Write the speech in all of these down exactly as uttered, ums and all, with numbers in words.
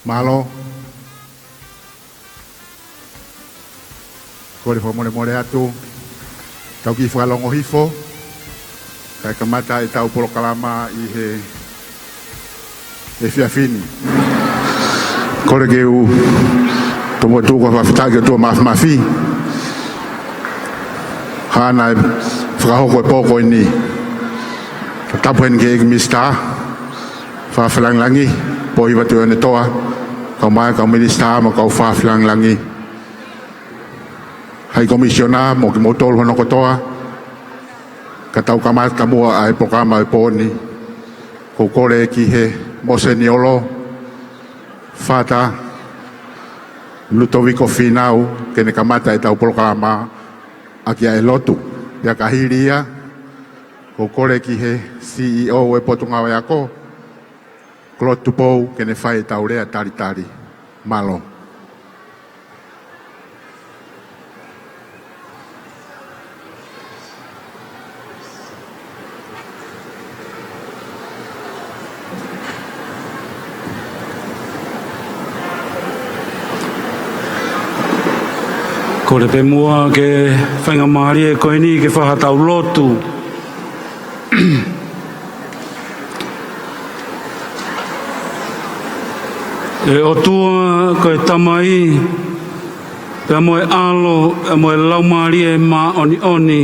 Mālō. Kole fakamolemole atu. Tau kiʻi fakalongo hifo kae kamata ʻetau polokalama ʻi he efiafi ni. Kole ke u tomuʻa tuku ha fakafetaʻi ki he ʻOtua Mafimafi. Haʻana e fakahoko e pō ko eni. Tapu heni ki he ʻEiki Misitā Fakalāngilangi, Pōhiva Tuʻiʻonetoa, kau mai kau minisitā mo e kau fakalāngilangi, Hai Komisiona mo kimoutolu hono kotoa, ka tau kamata muʻa ʻa e polokalama ʻo e pō ni. Ko u kole ki he Moseniolo, Fata Lutoviko Fīnau, ke ne kamata ʻetau polokalama ʻaki ʻa e lotu. Pea ka hili ia, ko u kole ki he CEO e Potungāue Ako, Kolotu Tupou, ke ne fai ʻetau lea talitali. Mālō. Kole pē muʻa ke faingamālie ko eni ke fai haʻatau lotu. ʻE ʻOtua, ko e Tamai, pea mo e ʻAlo, pea mo e Laumālie Māʻoniʻoni.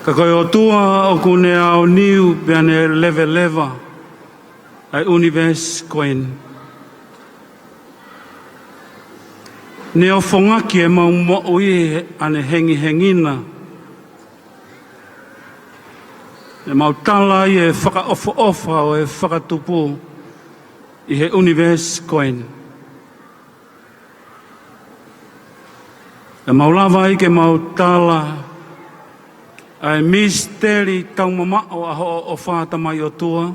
Ka ko e ʻOtua ʻoku ne aoniu pea ne leveleva ʻa e ʻunivēsi ko eni. Ne ofongaki ʻemau moʻui ʻe he ʻanehengihengi na. ʻEmau tala ai e fakaʻofoʻofa ʻo e fakatupu ʻi he ʻunivēsi ko eni. ʻEmau lava ai ke mau tala ʻa e misiteli taumamaʻo ʻa hoʻo ʻofa, Tamai ʻOtua.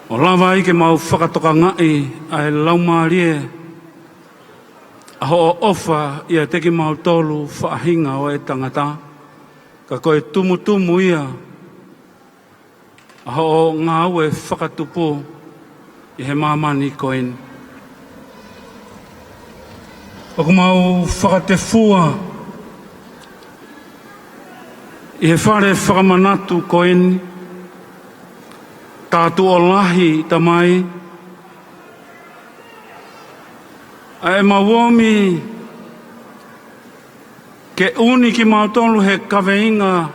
ʻO lava ai ke mau fakatokangaʻi ʻa e laumālie ʻa hoʻo ʻofa ʻiate kimautolu faʻahinga ʻo e tangata, ka ko e tumutumu ia ʻa hoʻo ngāue fakatupu ʻi he māmani ko eni. ʻOku mau fakatefua ʻi he fale fakamanatu ko eni, tā tuʻo lahi, Tamai, ʻa ʻemau omi ke ʻuni kimautolu he kaveinga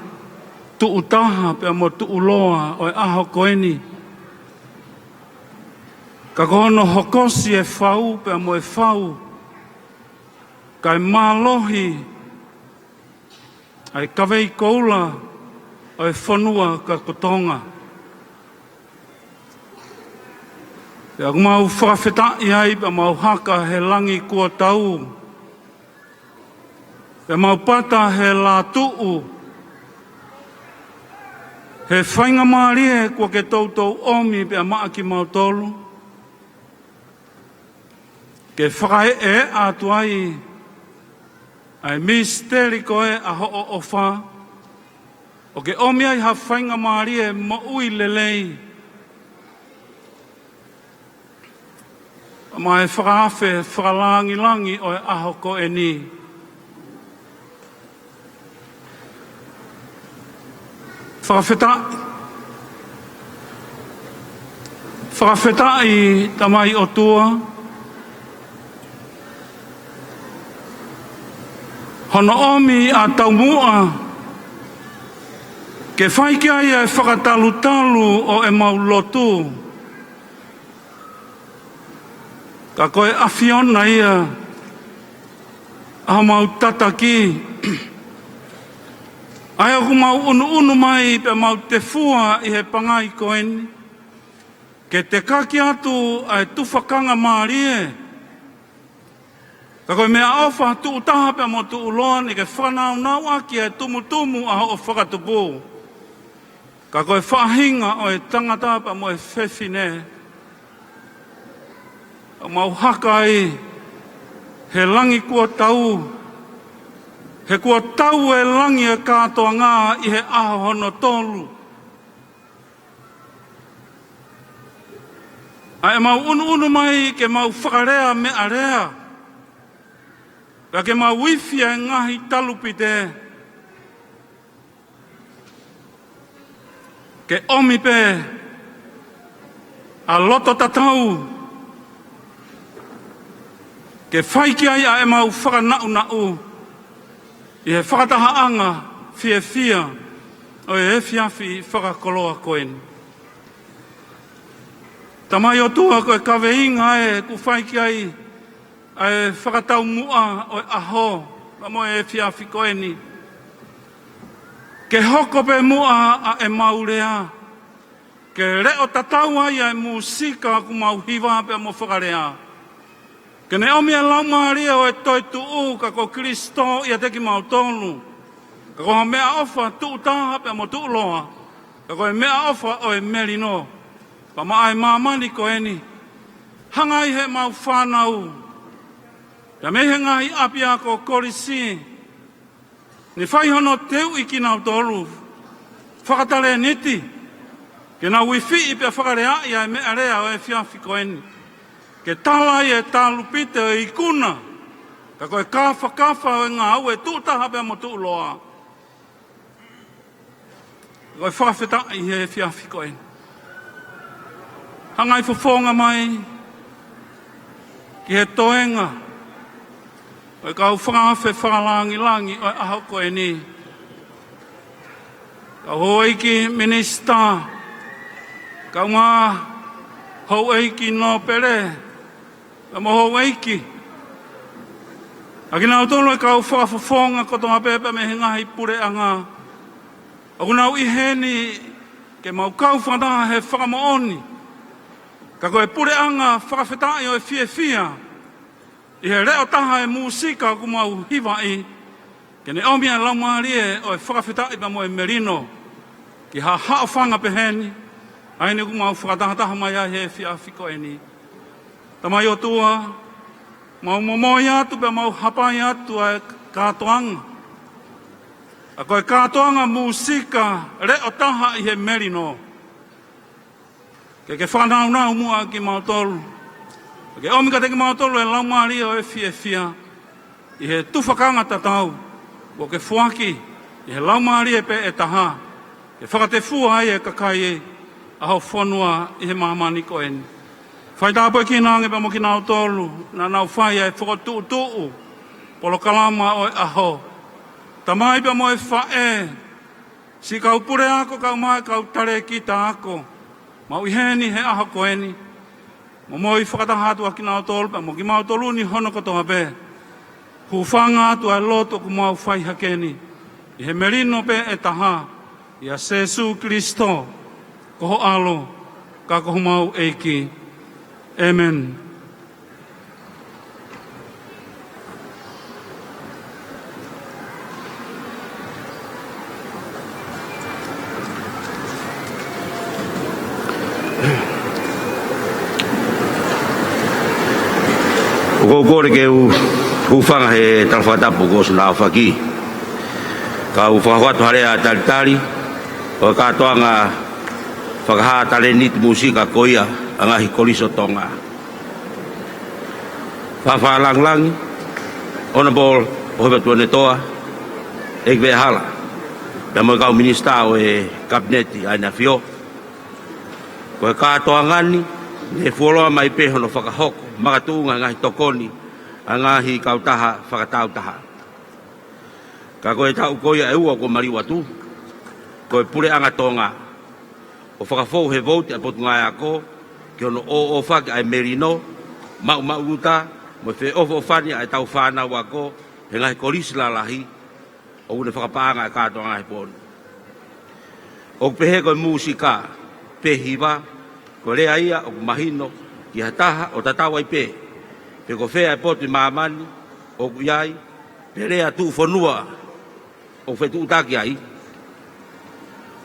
tuʻu taha pea mo tuʻuloa ʻo e ʻaho ko eni. Ka ko hono hokosi e fau pea mo e fau, kae mālohi ʻa e kavei koula ʻo e fonua ko Tonga. Pea ʻoku mau fakafetaʻi ai, pea mau haka he langi kuo tau, pea mau pata he lātuʻu, he faingamālie kuo ke toutou ʻomi pea maʻa kimautolu, ke fakaeʻa atu ai ʻa e misiteli ko ē ʻa hoʻo ʻofa, ʻo ke ʻomi ai ha faingamālie moʻui lelei, ʻa e fakaafe fakalāngilangi ʻo e ʻaho ko eni. Fakafetaʻi. Fakafetaʻi, Tamai ʻOtua, hono ʻomi ʻa taumuʻa ke fai ki ai ʻa e fakatalutalu ʻo ʻemau lotu. Ka ko e ʻAfiona ia ʻa homau tataki, ʻa ia ʻoku mau ʻunuʻunu mai pea mau tefua ʻi he pangai ko eni, ke tekaki atu ʻa e tufakanga mālie. Ka ko e meʻaʻofa tuʻu taha pea mo tuʻuloa, naʻa ke fakanaunauʻaki ʻa e tumutumu ʻa hoʻo fakatupu, ka ko e faʻahinga ʻo e tangata pea mo e fefine. ʻOku mau haka ai he langi kuo tau, He kuo tau e langi e kātoanga ʻi he ʻaho hono tolu. ʻA ʻemau ʻunuʻunu mai ke mau fakalea meʻa lea, pea ke mau ifi e ngaahi talupite, ke ʻomi pē ʻa e loto tatau, ke fai ki ai ʻa ʻemau fakanaʻunaʻu ʻi he fakatahaʻanga fiefia ʻo e efiafi fakakoloa ko eni. Tamai ʻOtua, ko e kaveinga ē ʻoku fai ki ai ʻa e fakataumuʻa ʻo e ʻaho, pea mo e efiafi ko eni. Ke hoko pē muʻa ʻa ʻemau lea, ke leʻo tatau ai ʻa e mūsika ʻoku mau hiva pea mo fakalea. Ke ne ʻomi e Laumālie ʻo e toetuʻu, ka ko Kalaisi ʻiate kimautolu, ka ko ha meʻaʻofa tuʻu taha pea mo tuʻuloa, ka ko e meʻaʻofa ʻo e melino, pea maʻa e māmani ko eni. Hanga ai heʻemau fānau, pea mei he ngaahi ʻapiako kolisi, ne fai hono teuʻi kinautolu fakataleniti, ke nau ifiʻi pea fakaleaʻi ʻa e meʻa lea ʻo e efiafi ko eni. Ke tala ai e talupite ʻo e ikuna, ka ko e kāfakafa ʻo e ngāue tuʻu taha pea mo tuʻuloa. Ko e fakafetaʻi he efiafi ko eni. Hanga ʻo fofonga mai ki he toenga ʻo e kau fakaafe fakalangilangi ʻo e ʻaho ko eni. Kau houʻeiki minisitā, kaungā houʻeiki nōpele, pea mo houʻeiki, ʻa kinautolu e kau fakafofonga kotoa pē pea mei he ngaahi puleʻanga ʻoku nau ʻi heni, ke mau kau fakataha he fakamoʻoni, ka ko e puleʻanga fakafetaʻi ʻo e fiefia ʻi he leʻo taha e mūsika ʻoku mau hivaʻi, ke ne ʻomi e Laumālie ʻo e fakafetaʻi pea mo e melino ki ha haʻofanga peheni, ʻa eni ʻoku mau fakatahataha mai ai he efiafi ko eni. Tamai ʻOtua, mau momoi atu pea mau hapai atu ʻa e kātoanga, ʻa ko e kātoanga mūsika leʻo taha ʻi he melino. Ke ke fakanaunau muʻa kimautolu, ke ʻomi kiate kimautolu e Laumālie ʻo e fiefia ʻi he tufakanga tatau kuo ke foaki ʻi he Laumālie pē ʻe taha, ke fakatefua ai e kakai ʻa ho fonua ʻi he māmani ko eni. Fai tāpuekina ange pea mo kinautolu naʻa nau fai ʻa e fokotuʻutuʻu polokalama ʻo e ʻaho. Tamai pea mo e faʻē, siʻi kau puleako, kau mai kau talēkita ako, mau ʻi heni he ʻaho ko eni. Momoi fakataha atu ʻa kinautolu pea mo kimautolu ni hono kotoa pē. Hūfanga atu ʻa e lotu ʻoku mau fai hake ni ʻi he melino pē ʻe taha, ʻia Sēsū Kalaisi, ko ho ʻAlo, ka ko homau ʻEiki. ʻĒmeni. ʻOku ou kole ke u hūfanga he tala fakatapu kuo ʻosi ʻaofaki. Kau fakahoko atu ha lea talitali ʻo e kātoanga fakahā talēniti mūsika ko ia ʻa e ngaahi kolisi ʻo Tonga. Fakalangilangi, Honourable ʻOhipa Tuʻiʻonetoa ʻEiki Veʻehala, pea mo e kau minisitā ʻo e Kapineti ʻa ʻEne ʻAfio. Ko e kātoanga ni, ne fuoloa mai pē hono fakahoko makatuʻunga he ngaahi tokoni ʻa e ngaahi kautaha fakatāutaha. Ka ko e taʻu ko ia ʻe ua kuo maliu atu, ko e Puleʻanga Tonga ʻo fakafou he vouti ʻa e Potungāue Ako ki hono ʻōʻōfaki ʻa e melino, maʻumaʻuluta mo e feʻofoʻofani ʻa ʻetau fānau ako he ngaahi kolisi lalahi, ʻoku ne fakapaʻanga e kātoanga he pō ni. ʻOku pehē ko e mūsika pe hiva, ko e lea ia ʻoku mahino ki ha taha ʻo tatau ai pē pe ko fē ʻa e potu ʻi māmani ʻoku ʻi ai, pe lea tuʻufonua ʻoku fetuʻutaki ai.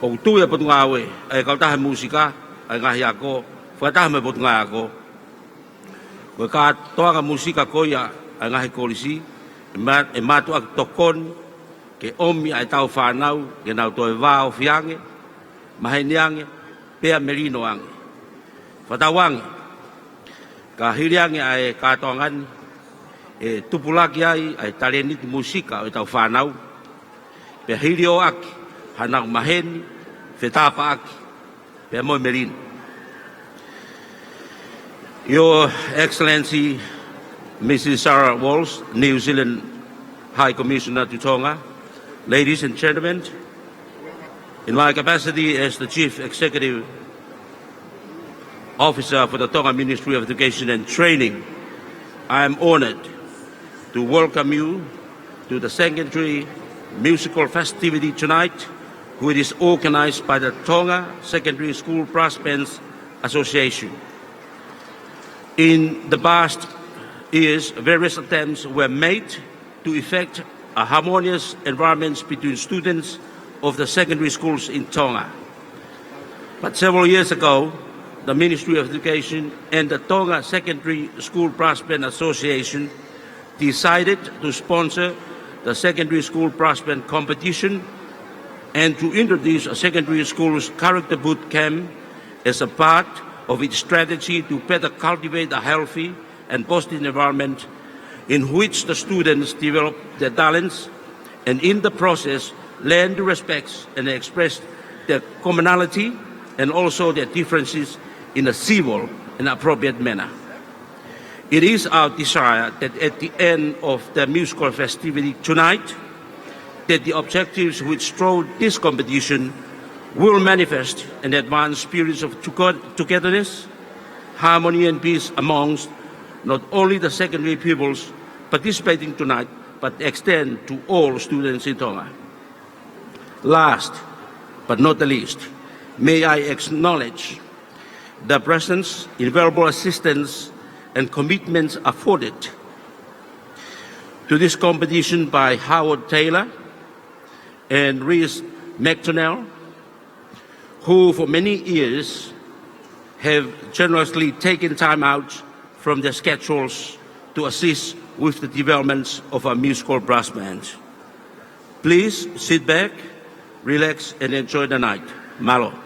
ʻOku tui ʻa e Potungāue, ʻa e kautaha mūsika, ʻa e ngaahi ako, fakataha mo e Potungāue Ako, ko e kātoanga mūsika ko ia ʻa e ngaahi kolisi, ʻe ma-, ʻe mātuʻaki tokoni ke ʻomi ʻa ʻetau fānau ke nau toe vāofi ange, maheni ange, pea melino ange. Fakatauange, ka hili ange ʻa e kātoanga ni, ʻe tupulaki ai ʻa e talēniti mūsika ʻo ʻetau fānau, pea hili ʻo ʻaki hanau maheni, fetāpaʻaki, pea mo e melino. Your Excellency, Missus Sarah Walsh, New Zealand High Commissioner to Tonga, ladies and gentlemen, in my capacity as the Chief Executive Officer for the Tonga Ministry of Education and Training, I am honored to welcome you to the secondary musical festivity tonight, which is organized by the Tonga Secondary School Brass Bands Association. In the past years, various attempts were made to effect a harmonious environment between students of the secondary schools in Tonga. But several years ago, the Ministry of Education and the Tonga Secondary School Brass Band Association decided to sponsor the secondary school brass band competition and to introduce a secondary school's character boot camp as a part of its strategy to better cultivate a healthy and positive environment in which the students develop their talents and in the process learn to respect and express their commonality and also their differences in a civil and appropriate manner. It is our desire that at the end of the musical festivity tonight, that the objectives which drove this competition will manifest and advance spirits of toge-, togetherness, harmony and peace amongst not only the secondary pupils participating tonight, but extend to all students in Tonga. Last but not the least, may I acknowledge the presence, invaluable assistance, and commitments afforded to this competition by Howard Taylor and Reese McDonnell, who for many years have generously taken time out from their schedules to assist with the developments of our musical brass band. Please sit back, relax, and enjoy the night. Mālō.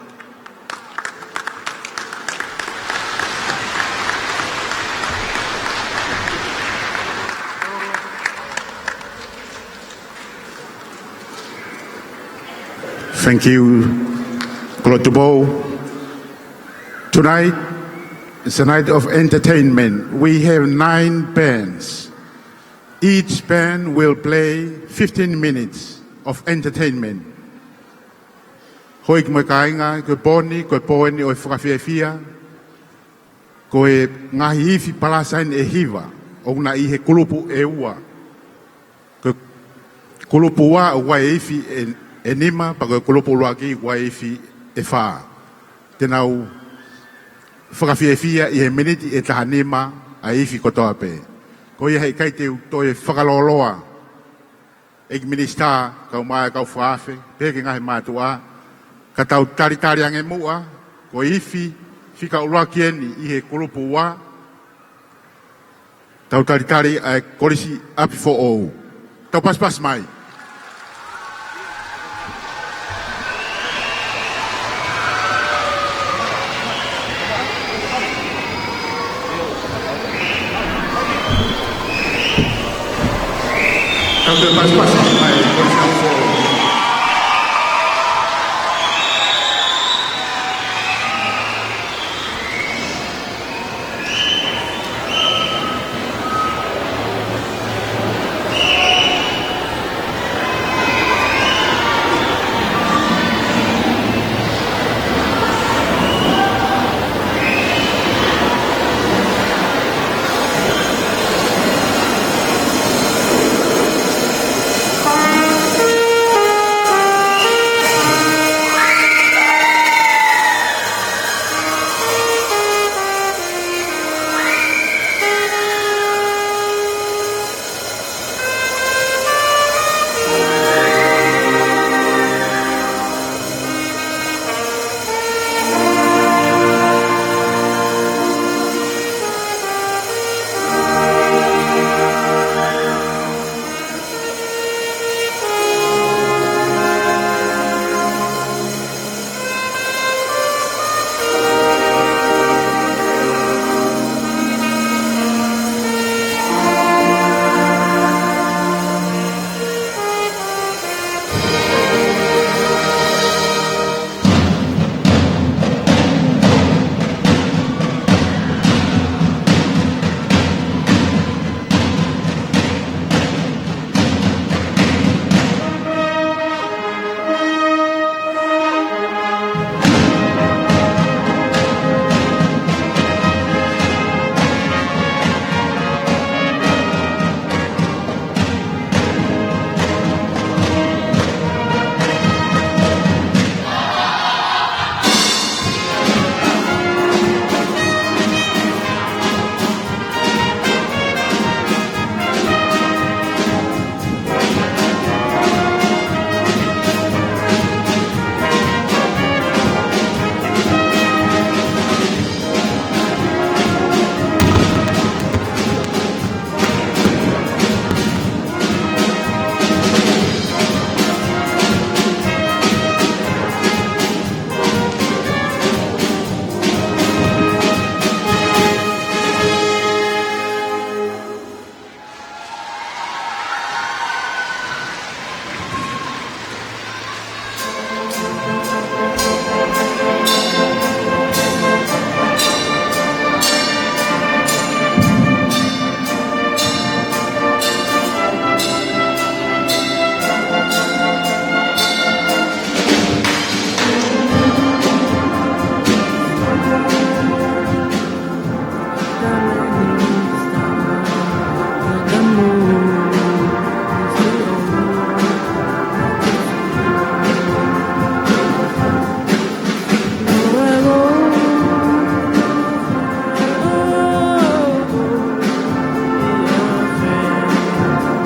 Thank you, Kolo Tupou. Tonight is a night of entertainment. We have nine bands. Each band will play fifteen minutes of entertainment. Hoi ki mo e kāinga, ko e pō ni, ko e pō eni ʻo e fakafiefia, ko e ngaahi ifi palasa eni ʻe hiva, ʻoku na ʻi he kulupu ʻe ua. Ko e kulupu ua ʻoku ʻi ai e ifi ʻe, ʻe nima, pea ko e kulupu ʻuluaki ʻoku ʻi ai e ifi ʻe fā. Te nau fakafiefia ʻi he miniti ʻe taha nima ʻa e ifi kotoa pē. Ko ia heʻikai te u toe fakalōloa, ʻEiki Minisitā, kau mai kau fakaafe, pehē ki he ngaahi mātuʻa, ka tau talitali ange muʻa, ko e ifi fika ʻuluaki eni ʻi he kulupu ua, tau talitali ʻa e Kolisi ʻApifoʻou. Tau pasipasi mai. Tau toe pasipasi mai, Kolisi ʻApifoʻou.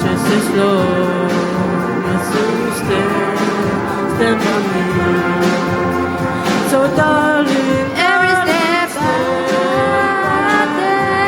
Just as long as you stand, stand by me. So darling, every step I take,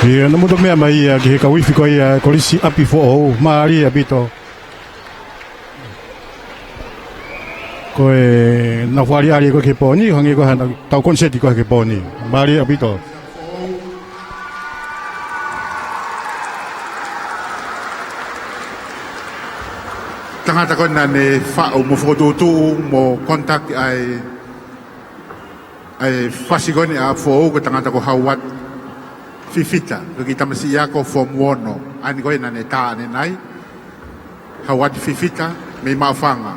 ʻIo, naʻa mou toki meʻa mai ia ki he kau ifi ko ia ʻa e Kolisi ʻApifoʻou, mālie ʻaupito. Ko e, naʻa ku fāliali ko ē ki he pō ni, hangē ko ē haʻatau koniseti ko ē ki he pō ni. Mālie ʻaupito. Tangata ko ē naʻa ne faʻu mo fokotuʻutuʻu mo conduct ʻa e, ʻa e fasi ko eni ʻa ʻApifoʻou ko e tangata ko Howard Fifita, ko e kiʻi tamasiʻi ako form ono, ʻa eni ko ē naʻa ne tā ʻanenai. Howard Fifita, mei Maʻufanga.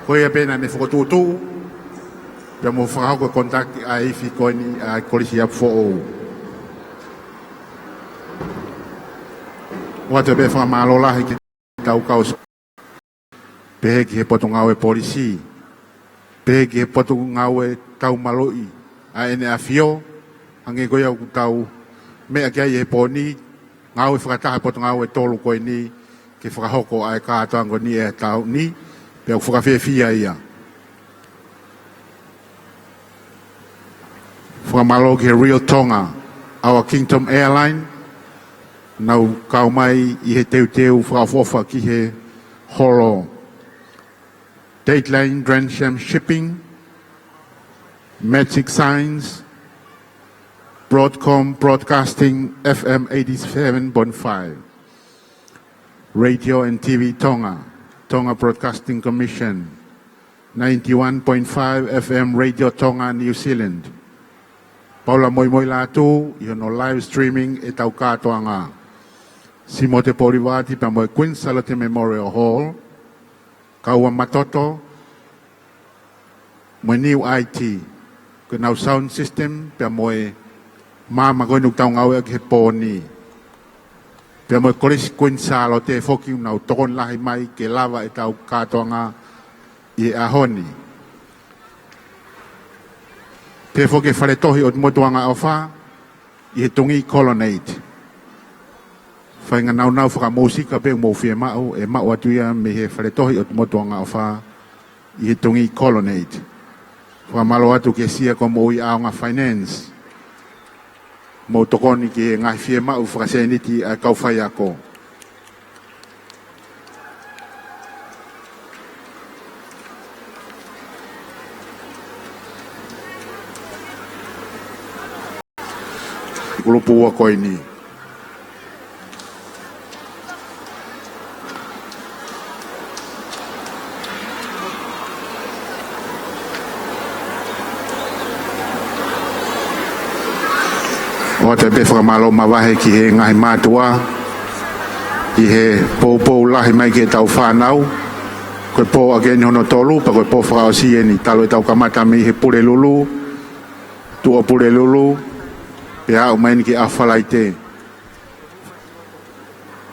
Ko ia pē naʻa ne fokotuʻutuʻu pea mo fakahoko e conduct ʻa e ifi ko eni ʻa e Kolisi ʻApifoʻou. ʻOatu pē fakamālō lahi ki heʻetau kau s-, pehē ki he Potungāue Polisi, pehē ki he Potungāue Taumaluʻi ʻa ʻEne ʻAfio, hangē ko ia ʻoku tau meʻa ki ai he pō ni, ngāue fakataha e potungāue ʻe tolu ko eni ke fakahoko ʻa e kātoanga ko eni ʻo e taʻu ni, pea ʻoku fakafiefia ia. Fakamālō ki he Real Tonga, Our Kingdom Airline, naʻa nau kau mai ʻi he teuteu fakaʻofoʻofa ki he holo. Dateline Drensham Shipping, Magic Signs, Broadcom Broadcasting F M eighty-seven point five, Radio and T V Tonga, Tonga Broadcasting Commission, ninety-one point five F M Radio Tonga New Zealand. Paula Moimoilatu ʻi hono live streaming ʻetau kātoanga. Simote Polivati pea mo e Queen Sālote Memorial Hall, Kaua Matoto, mo e New I T, ko ʻenau sound system, pea mo e maama ko eni ʻoku tau ngāueʻaki he pō ni. Pea mo e Kolisi Queen Sālote foki ʻoku nau tokoni lahi mai ke lava ʻetau kātoanga ʻi he ʻaho ni. Pea foki e Fale Tohi ʻOtu Motu Angaʻofa, ʻi he Tungī Colonnade. Faʻahinga nāunau fakamūsika pē ʻoku mou fiemaʻu, ʻe maʻu atu ia mei he Fale Tohi ʻOtu Motu Angaʻofa ʻi he Tungī Colonnade. Fakamālō atu ki he Sia ko Moʻui ʻAonga Finance. Mou tokoni ki he ngaahi fiemaʻu fakasēniti ʻa e kau faiako. Kulupu ua ko eni. ʻOatu pē fakamālō mavahe ki he ngaahi mātuʻa ʻi he poupou lahi mai ki heʻetau fānau. Ko e pō ʻaki eni hono tolu, pea ko e pō fakaʻosi eni talu ʻetau kamata mei he Pulelulu, Tuʻapulelulu, pea aʻu mai eni ki ʻAho Falaite.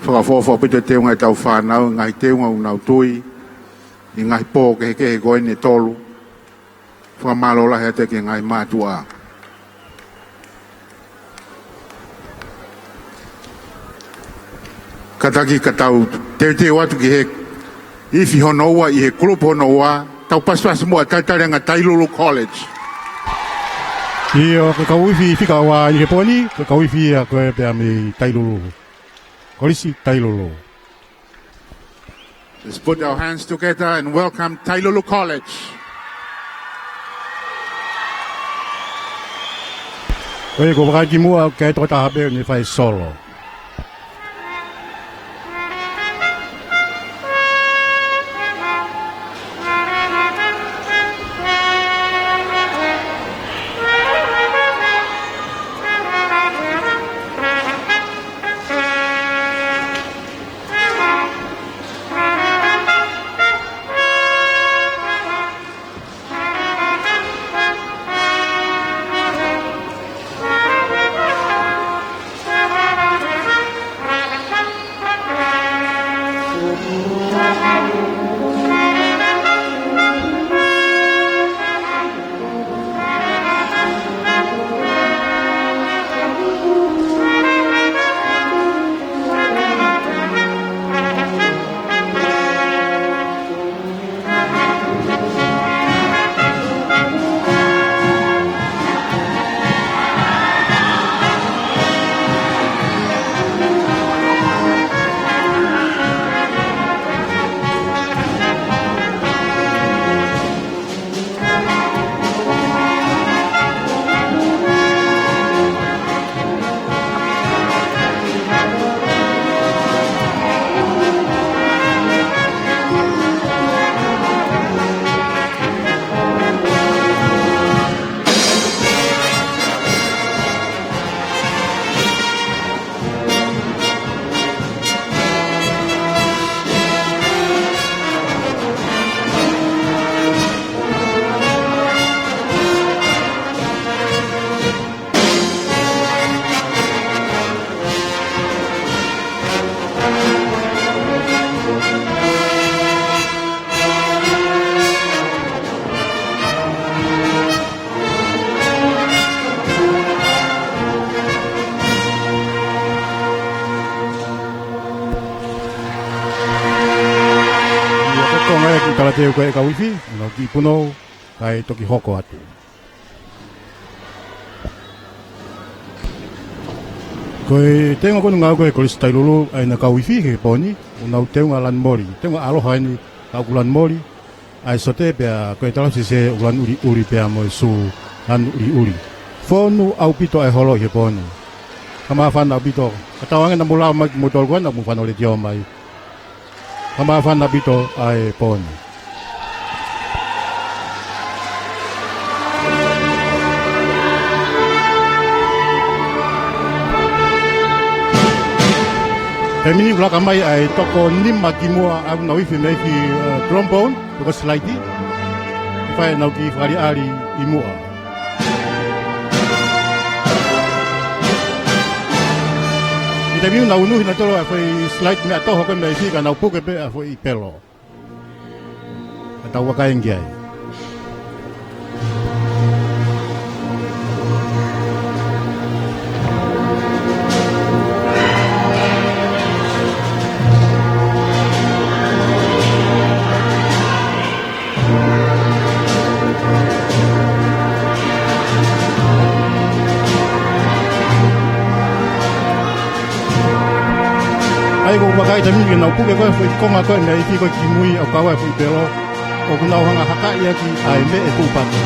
Fakaʻofoʻofa ʻaupito e teunga ʻetau fānau, ngaahi teunga ʻoku nau tui ʻi he ngaahi pō kehekehe ko eni ʻe tolu. Fakamālō lahi atu ki he ngaahi mātuʻa. Kātaki ka tau teuteu atu ki he ifi hono ua ʻi he kulupu hono ua, tau pasipasi muʻa, Talitaliʻanga Tailulu College. ʻIo, ko e kau ifi fika ua ʻi he pō ni, ko e kau ifi ia ko ē pea mei Tailulu. Kolisi Tailulu. Let's put our hands together and welcome Tailulu College. Ko ia, ko e vakai ki muʻa, ʻoku ʻi ai e tokotaha pē ʻoku ne fai solo. Teu ko e kau ifi, ʻo nau kiʻi punou, kae toki hoko atu. Ko e teunga ko eni ʻoku ngāue ko ē ʻa e Kolisi Tailulu, ʻa ʻena kau ifi he pō ni, ʻoku nau teunga lanu moli, teunga ʻaloha eni, ka ʻoku lanu moli, ʻa e sote pea ko e talafisese ʻoku lanu ʻuliʻuli pea mo e sū lanu ʻuliʻuli. Fonu ʻaupito ʻa e holo ʻi he pō ni. Ka māfana ʻaupito, ka tau ange naʻa mou lava mai kimoutolu ko ena, mou fano letiō mai. Ka māfana ʻaupito ʻa e pō ni. He taimi ni ʻoku laka mai ʻa e toko nima kimuʻa ʻa ʻenau ifi mei he ifi, eh, trombone, pe ko e slide. ʻE fai ʻenau kiʻi fakaʻaliʻali ʻi muʻa. ʻI he taimi ni ʻoku nau unuhi nautolu ʻa e foʻi slide meʻa toho ko ē mei he ifi kae nau puke pē ʻa e foʻi pelo. Ka tau vakai ange ki ai. ʻA ia ko e vakai taimi ni ke nau puke ko ē foʻi konga ko ē mei he ifi ko ē kimui ʻo kau ai foʻi pelo. ʻOku nau hanga hakaʻi ʻaki ʻa e meʻa ʻe tuʻupaki.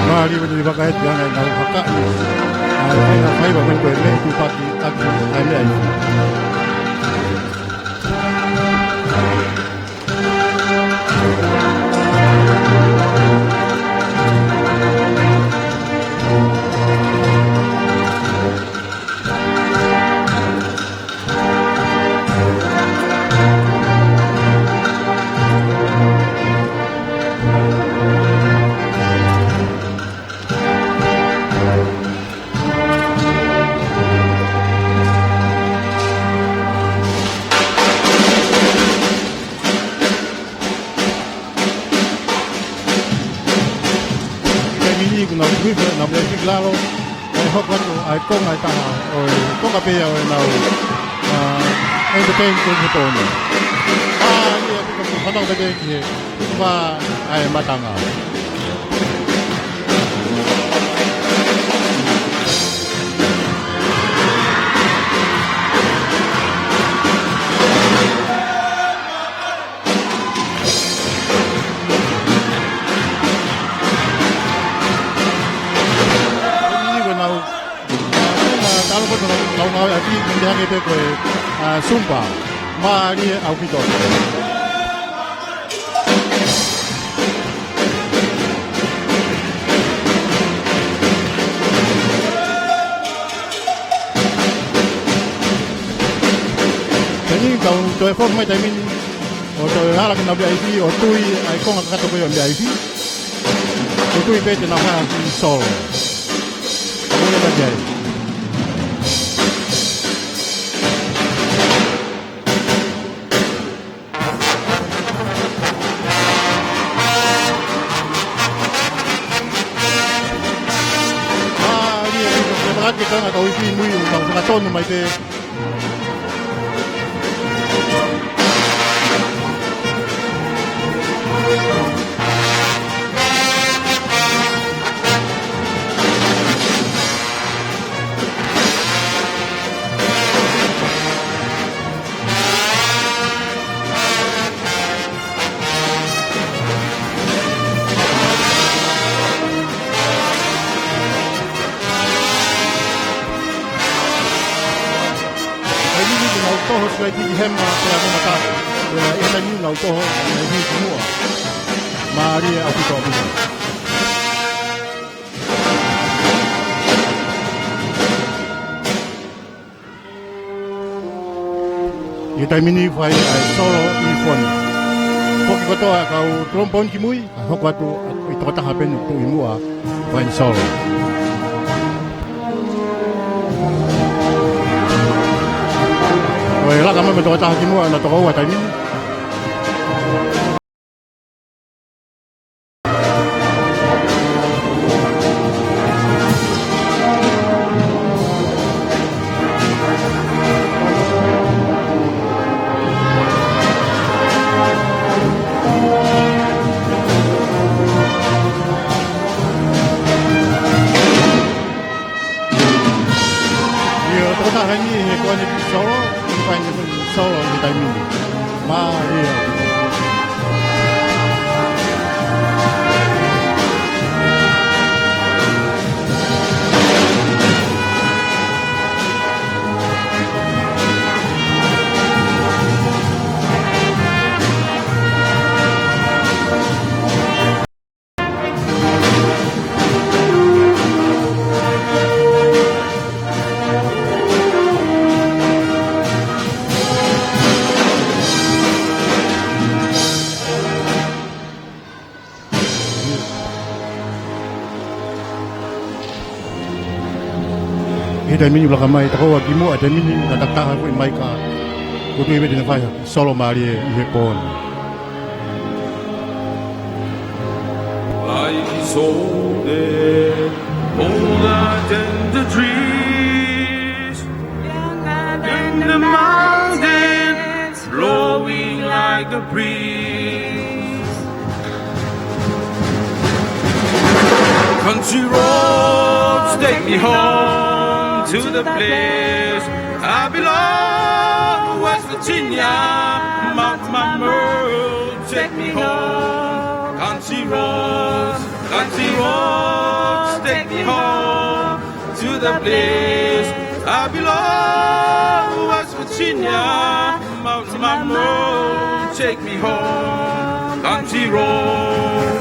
Mālie ʻa e vaka ʻe ʻi ai ʻenau hakaʻi ʻa e faʻahinga faiva ko eni ko e meʻa ʻe tuʻupaki ʻaki ʻa e meʻa ʻe ifi. Taimi ni ʻoku nau tuku hifo ʻenau meʻa ifi ki lalo, ʻe hoko atu ʻa e konga ʻe taha ʻo e konga pē ia ʻo ʻenau, ā, entertain ko eni he pō ni. Ā, ia ʻoku fanongo pē ki he tufa ʻa e matanga. Ko eni ko ʻenau, ā, ko ʻenau talo ko ʻenau ngāue ʻaki, ko eni hangē pē ko e, ā, Zumba. Mālie ʻaupito. Taimi ni tau toe foki mai taimi ni ʻo toe hala ki heʻenau meʻa ifi ʻo tui ʻa e konga kakato ko ia ʻo e meʻa ifi. ʻO tui pē te nau hā ki solo. Ka mole mai ki ai. Ā, ʻio, ʻio, ʻio, ʻio, ʻio, ʻio, ʻio, ʻio, ʻio, ʻio, ʻio, ʻio, Ko e sikaipiki hema pea mo mata. Pea ʻi he taimi ni nau toho, ʻi he kimuʻa. Mālie ʻaupito ʻaupito. ʻI he taimi ni fai ʻa e solo ʻi foni. Foki kotoa kau trombone ki mui, ka hoko atu ʻa e tokotaha pē ʻoku tuʻu ʻi muʻa, fai solo. ʻOi, laka mai mo e tokotaha ki muʻa, na tokoua taimi ni. ʻIo, tokotaha ni he kuane ki solo, ʻi fai ni solo ʻi he taimi ni. Mālie. ʻI he taimi ni laka mai, tokoua ki muʻa taimi ni, na takitaha foʻi maika, ko e tuʻi vete na fai, solo mālie ʻi he pō ni. Like his soul, older than the trees, younger than the mountains, flowing like a breeze. Country roads, take me home to the place I belong. West Virginia, Mount Mamre, take me home. Country roads, country roads, take me home to the place I belong. West Virginia, Mount Mamre, take me home. Country roads.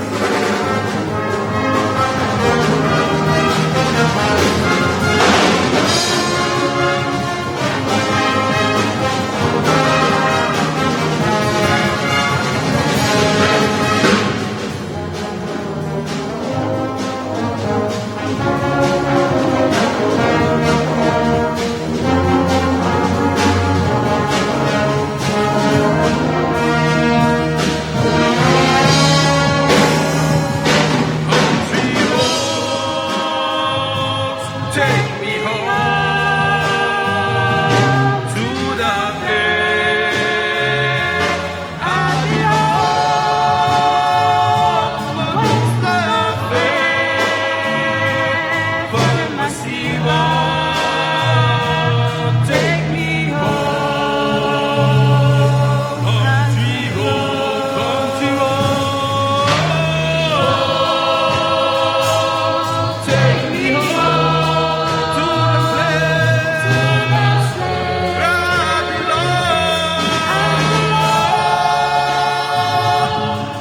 Take me home to the place I belong. Most of the faith for my Siva, take me home. Country road, country road. Take me home to the place where I belong.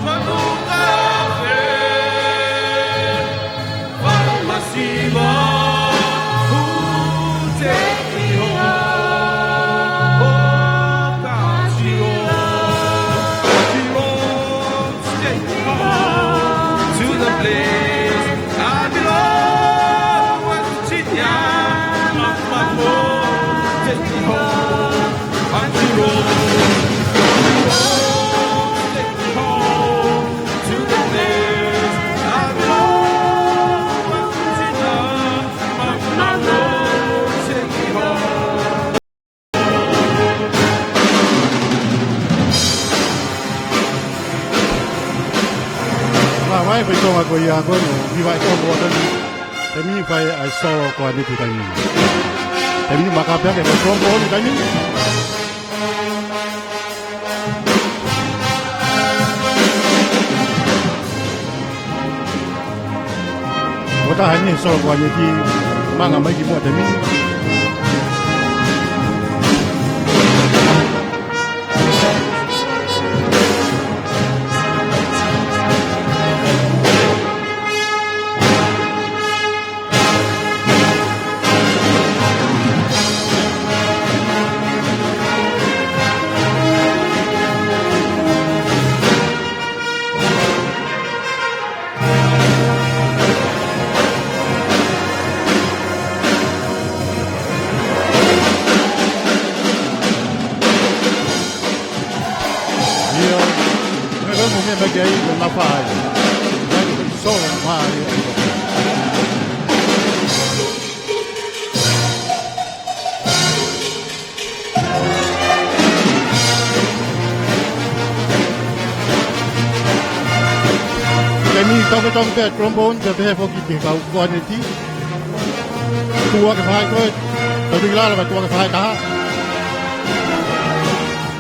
Manuka, Father Masiva, who take me home. Oh, country road, country road. Take me home to the place I belong. West Virginia, my, my home. Take me home, country road. Take me home to the place I belong. West Virginia, my, my home. Take me home. Māvae pē Tonga ko ia ko ē, ʻi he vaʻe Tonga ko ē. Taimi ni fai ʻa e solo ko eni ki taimi ni. Taimi ni maka pē ke ko trompo ni taimi ni. Ko e taha eni he solo ko eni ki manga mai ki muʻa taimi ni. Ia, ia, na fai. Ia, ia, solo, mai, ia. Ke mi toke toke pē trombone, pea pehē foki ki he kau koaneti. Tuʻa ke fai ko ē, tau tiki lalo ka tuʻa ke fai taha.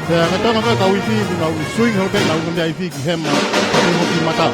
Pea ka tonga ko ē kau ifi, ki nau swing holo pē, nau ngamia ifi ki hema, pea mo ki mata.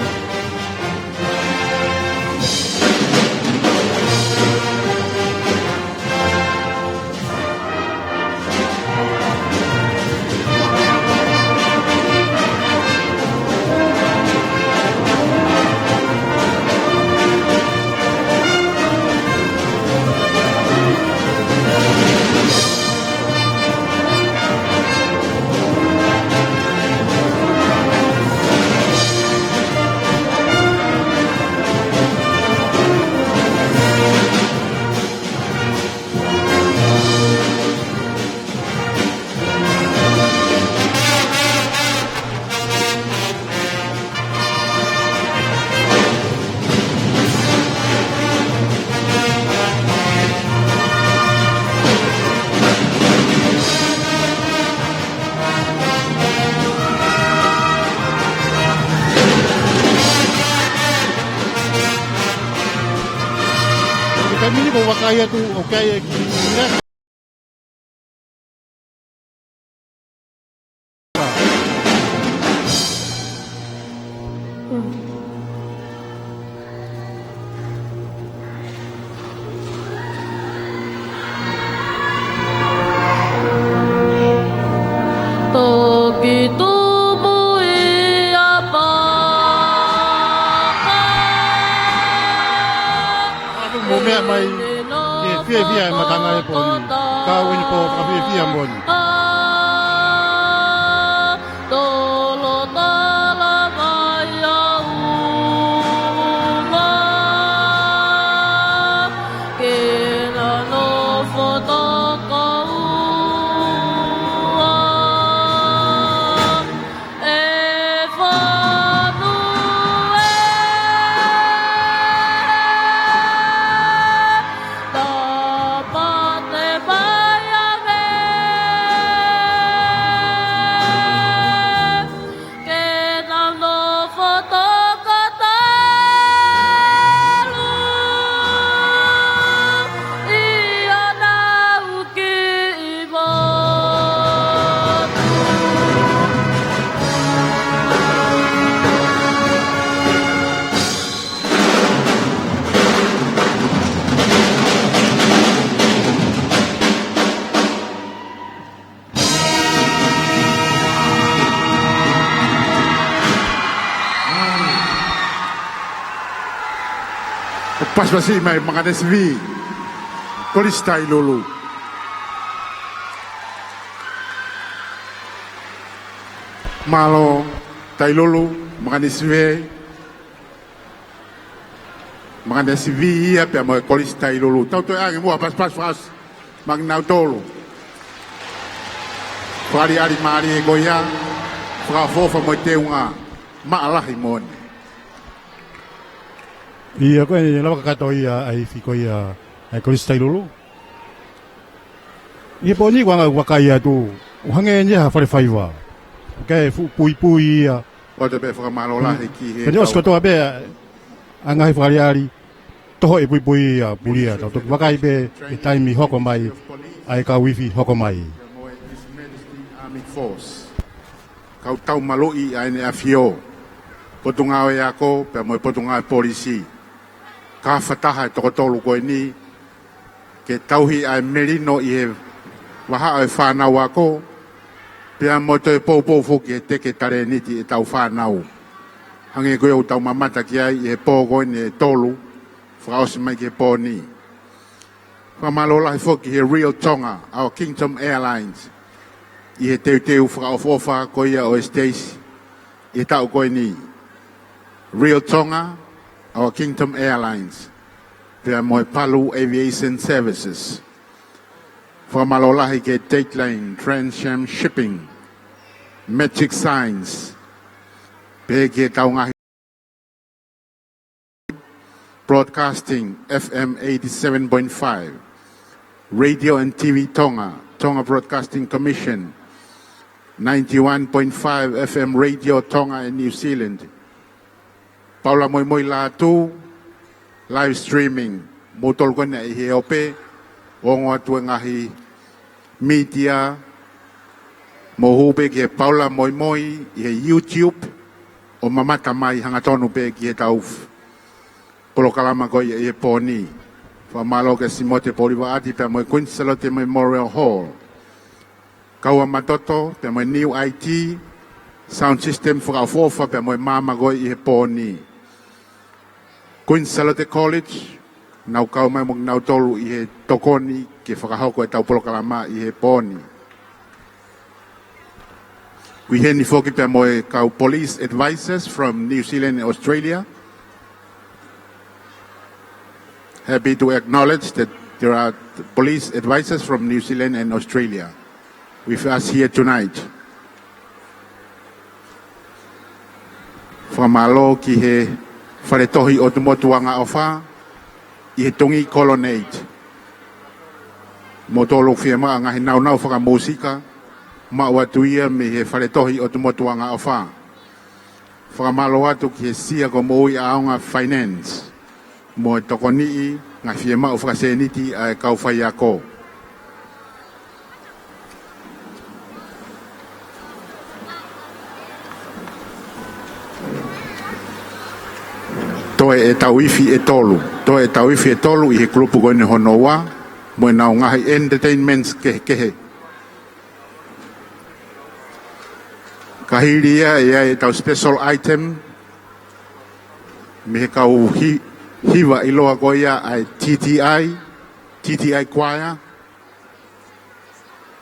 Ko e taimi ni ʻoku vakai atu, ʻoku ʻi ai e kiʻi Toki tumu ia paka. Mo meʻa mai, ke fiefia e matanga he pō ni. Ka ʻoku ʻi ai e pō fakafiefia moʻoni. Tolo tala mai a uma, ke na nofo tokoua. E fonu e, tapate mai ange, ke na nofo toko tolu, ʻi honau kiʻi motu. ʻOku pasipasi mai Makanesivi, Kolisi Tailulu. Mālō, Tailulu, Makanesivi. Makanesivi ia pea mo e Kolisi Tailulu. Tau toe ʻange muʻa pasipasi fakaʻosi maʻa kinautolu. Fakaʻaliʻali mālie ko ia, fakaʻofoʻofa mo e teunga maʻalahi moʻoni. Ia ko e lava kakato ia ʻa e ifi ko ia ʻa e Kolisi Tailulu. ʻI he pō ni ʻoku anga ʻeku vakai atu, ʻoku hangē ni ha fale faiva. Kae fuʻu puipui ia. ʻOatu pē fakamālō lahi ki he, ka ne ʻosi kau kotoa pē ʻa e ngaahi fakaʻaliʻali, toho e puipui ia pulia, tau toki vakai pē he taimi hoko mai ʻa e kau ifi hoko mai. Kau tau maluʻi ʻa ʻEne ʻAfio, Potungāue Ako, pea mo e Potungāue Polisi. Ka fakataha e toko tolu ko eni, ke tauhi ʻa e melino ʻi he vahaʻa ʻo e fānau ako, pea mo toe poupou foki he teke talēniti ʻetau fānau. Hangē ko ia ʻoku tau mamata ki ai ʻi he pō ko eni ʻe tolu, fakaʻosi mai ki he pō ni. Fakamālō lahi foki he Real Tonga, Our Kingdom Airlines, ʻi he teuteu fakaʻofoʻofa ko ia ʻo e siteisi ʻi he taʻu ko eni. Real Tonga, Our Kingdom Airlines, pea mo e Palu Aviation Services. Fakamālō lahi ki he Dateline, Transair Shipping, Magic Signs, Pehē ki heʻetau ngaahi Broadcasting, F M eighty-seven point five, Radio and T V Tonga, Tonga Broadcasting Commission, ninety-one point five F M Radio Tonga and New Zealand. Paula Moimoi Lātū, live streaming, moutolu ko ena ʻi he ope, ongo atu e ngaahi mītia, mou hū pē ki he Paula Moimoi ʻi he YouTube, ʻo mamata mai hangatonu pē ki heʻetau polokalama ko ia ʻi he pō ni. Fakamālō kia Simote Polivaʻati pea mo e Queen Salote Memorial Hall. Kaua Matoto pea mo e New I T, sound system fakaʻofoʻofa pea mo e maama ko ia ʻi he pō ni. Queen Salote College, nau kau mai mo kinautolu ʻi he tokoni ke fakahoko ʻetau polokalama ʻi he pō ni. ʻOku ʻi heni foki pea mo e kau police advisors from New Zealand and Australia. Happy to acknowledge that there are police advisors from New Zealand and Australia with us here tonight. Fakamālō ki he Fale Tohi ʻOtu Motu Angaʻofa ʻi he Tongi Colonnade. Moutolu ʻoku fiemaʻu ha ngaahi nāunau fakamūsika, maʻu atu ia mei he Fale Tohi ʻOtu Motu Angaʻofa. Fakamālō atu ki he Sia ko Moʻui ʻAonga Finance mo e tokoniʻi ngaahi fiemaʻu fakasēniti ʻa e kau faiako. Toe ʻetau ifi ʻe tolu. Toe ʻetau ifi ʻe tolu ʻi he kulupu ko eni hono ua, mo ʻenau ngaahi entertainments kehekehe. Ka hili ia, ʻe ʻi ai ʻetau special item mei he kau hi-, hiva ʻiloa ko ia ʻa e T T I, T T I Choir.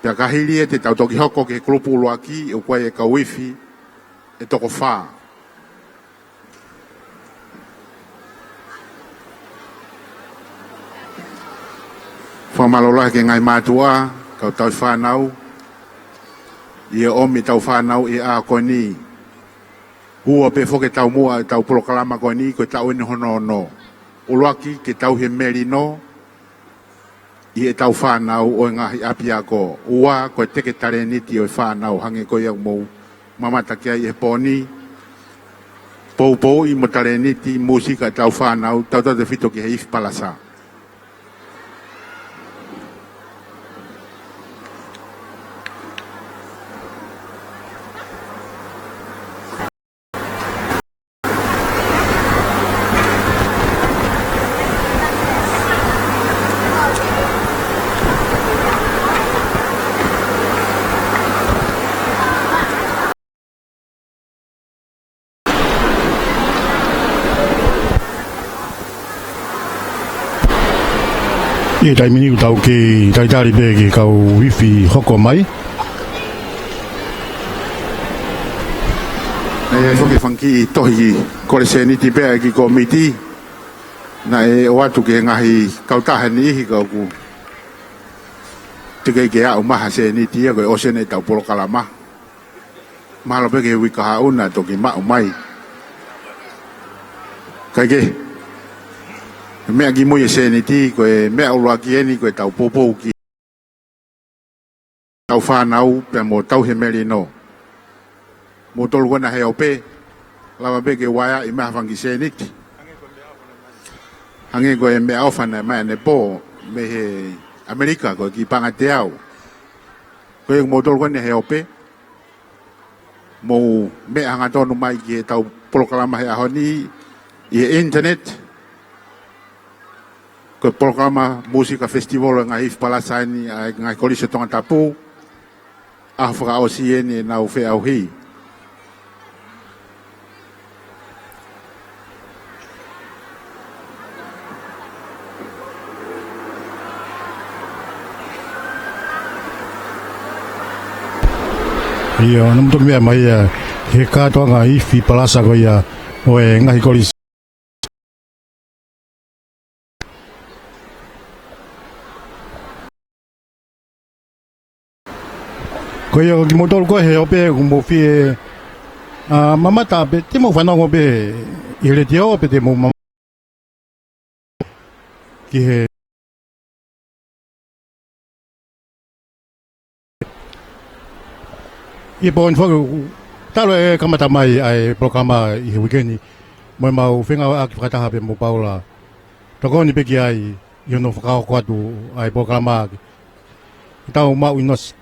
Pea ka hili ia te tau toki hoko ki he kulupu ʻuluaki, ʻoku ʻi ai e kau ifi ʻe toko fā. Fakamālō lahi ki he ngaahi mātuʻa, kau tauhi fānau, ʻi he ʻomi ʻetau fānau ʻi he ʻaho ko eni. Ua pē foki e taumuʻa ʻetau polokalama ko eni, ko e taʻu eni hono ono. ʻUluaki, ke tauhi e melino ʻi heʻetau fānau ʻo e ngaahi ʻapiako. Ua, ko e teke talēniti ʻo e fānau, hangē ko ia ʻoku mou mamata ki ai he pō ni. Poupouʻi mo talēniti mūsika ʻetau fānau, tautautefito ki he ifi palasa. ʻI he taimi ni ʻoku tau kei talitali pē ki he kau ifi hoko mai. ʻE ʻi ai foki e fanga kiʻi tohi kole sēniti pē ʻa e kiʻi kōmiti. Naʻe ʻoatu ki he ngaahi kautaha ʻe niʻihi ka ʻoku teʻeki ke aʻu mai ha sēniti ia, ko e ʻosi eni ʻetau polokalama. Mahalo pē ki he uike kahaʻu naʻa toki maʻu mai. Kae kehe, meʻa kimui e sēniti, ko e meʻa ʻuluaki eni ko ʻetau poupou ki heʻetau fānau pea mo tauhi e melino. Moutolu ko ena he ope, lava pē ke vaeaʻi mai ha fanga kiʻi sēniti. Hangē ko e meʻaʻofa naʻe ʻomai ʻanepō mei he ʻAmelika, ko e kiʻi paʻanga ʻe teau. Ko ia, moutolu ko ena he ope, mou meʻa hangatonu mai ki heʻetau polokalama he ʻaho ni ʻi he internet. Ko e polokalama Mūsika Festival ʻo e ngaahi ifi palasa eni ʻa e ngaahi Kolisi ʻo Tongatapu, ʻaho fakaʻosi eni ʻenau feʻauhi. ʻIo, naʻa mou toki meʻa mai ia he kātoanga ifi palasa ko ia ʻo e ngaahi kolisi. Ko ia, ko kimoutolu ko ē he ope, ʻoku mou fie ʻA, mamata pē, te mou fanongo pē ʻi he letiō pe te mou ma-, ki he, ʻi he pō ni foki, talu e kamata mai ʻa e polokalama ʻi he uike ni, mo ʻemau fengāueʻaki fakataha pē mo Paula. Tokoni pē ki ai ʻi hono fakahoko atu ʻa e polokalama ke tau maʻu ʻi Nosi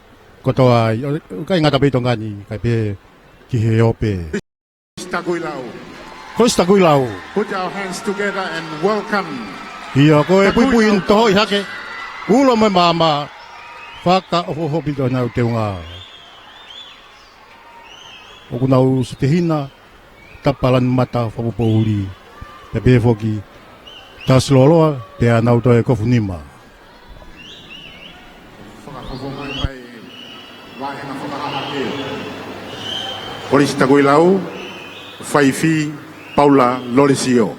kotoa ai, ʻo, ʻikai ngata pē ʻi Tonga ni, kae pehē ki he ope. Kolisi Takuilau. Kolisi Takuilau. Put our hands together and welcome. ʻIo, ko e puipui ʻeni toho ʻi hake. Ulo mo e maama. Fakaʻofoʻofa ʻaupito ʻenau teunga. ʻOku nau sutehina, tapa lanu mata fakapoʻuli. Pea pehē foki, tasi lōloa, pea nau toe kofu nima. Fakafofongaʻi mai, vāhenga fakahahake. Kolisi Takuilau, faifi Paula Lolesio.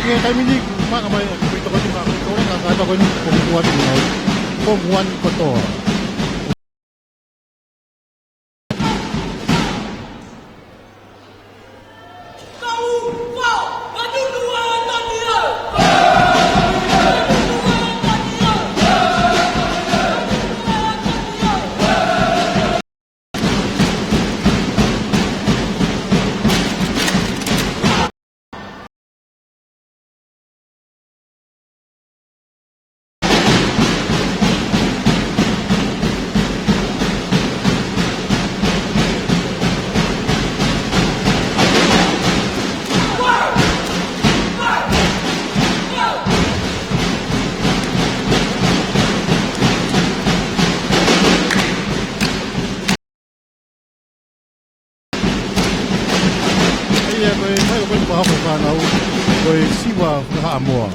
Ke taimi ni, maka mai, ko e toko ni, maka ko e toko ni, ka, ka toko ni, ko e kuat ni, ko e kuat ni kotoa. Pea hoko e fānau ko e Siva Fakahaʻamoa.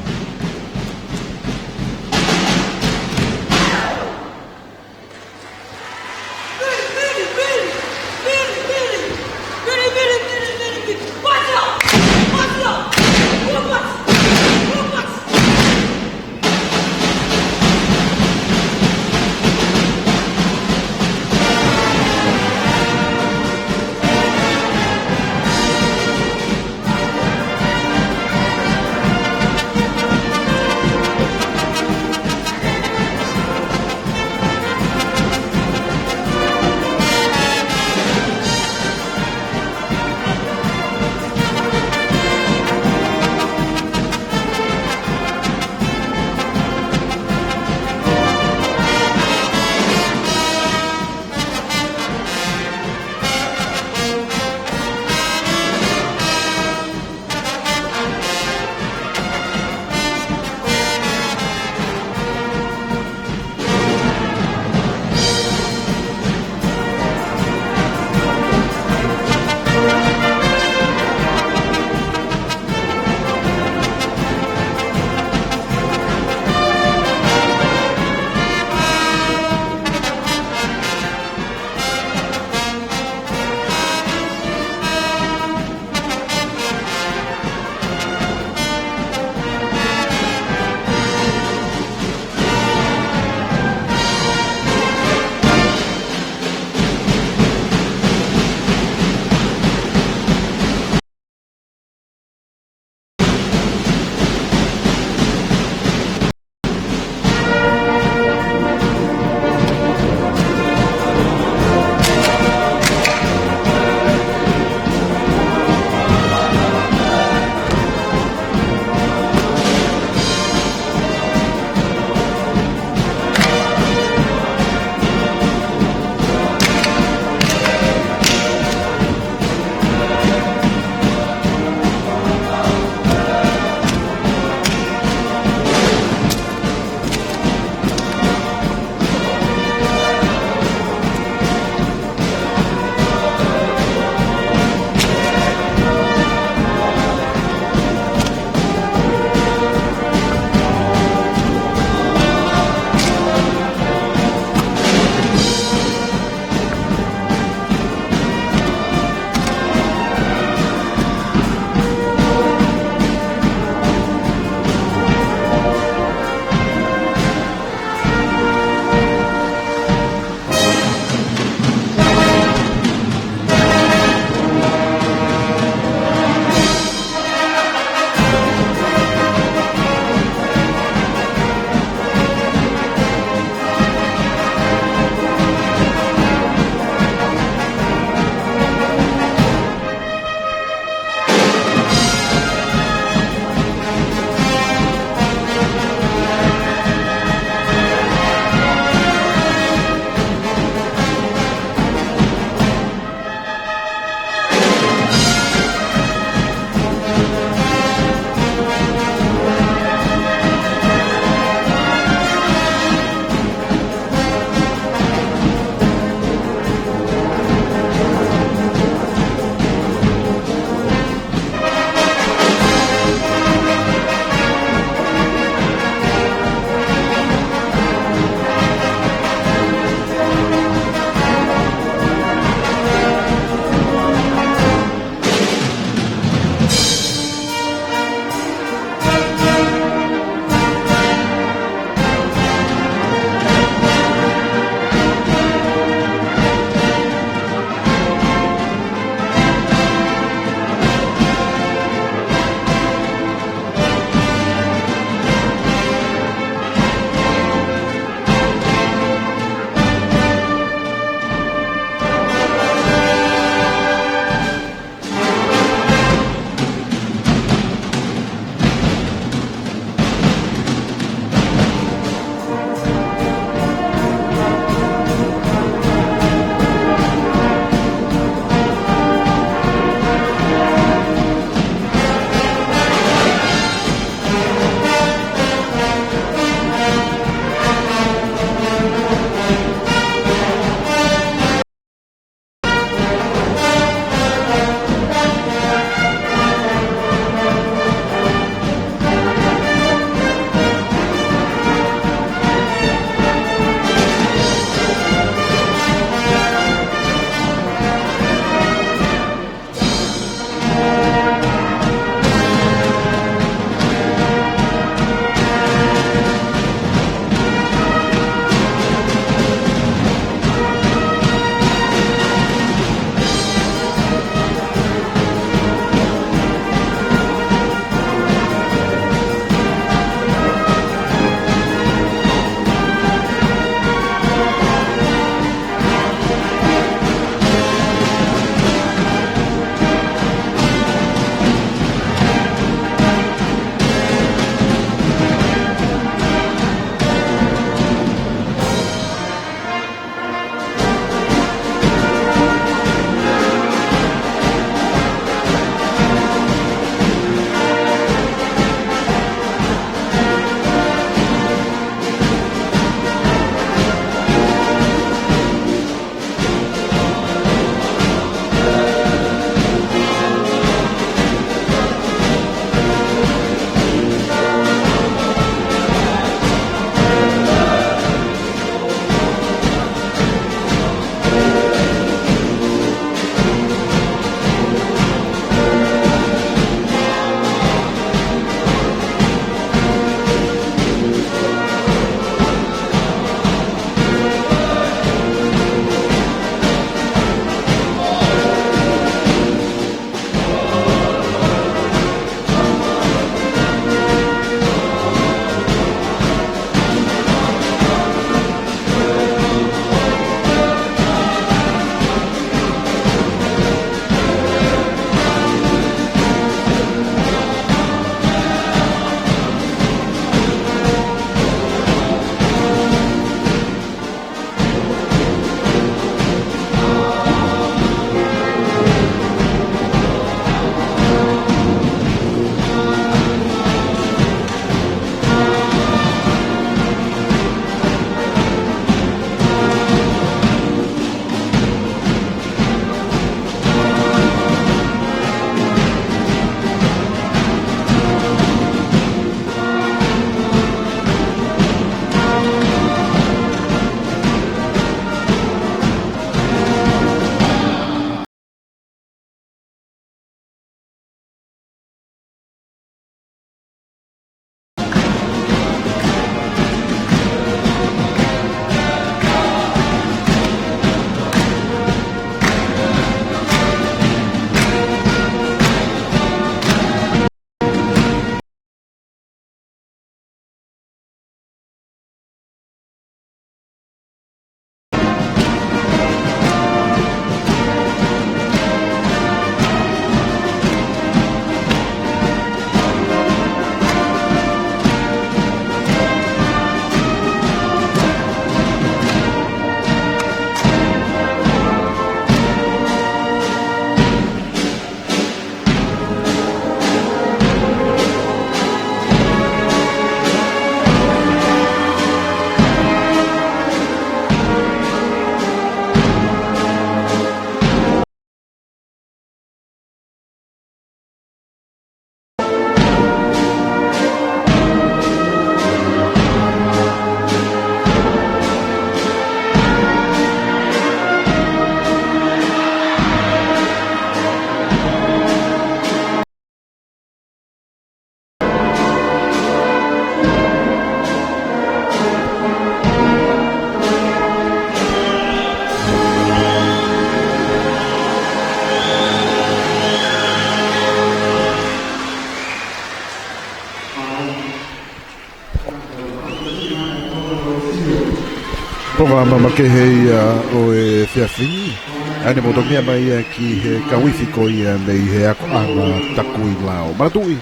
Polokalama makehe ia ʻo e efiafi ni. ʻA ia ne mou toki meʻa mai ia ki he kau ifi ko ia mei he akoʻanga Takuilau. Manatuʻi,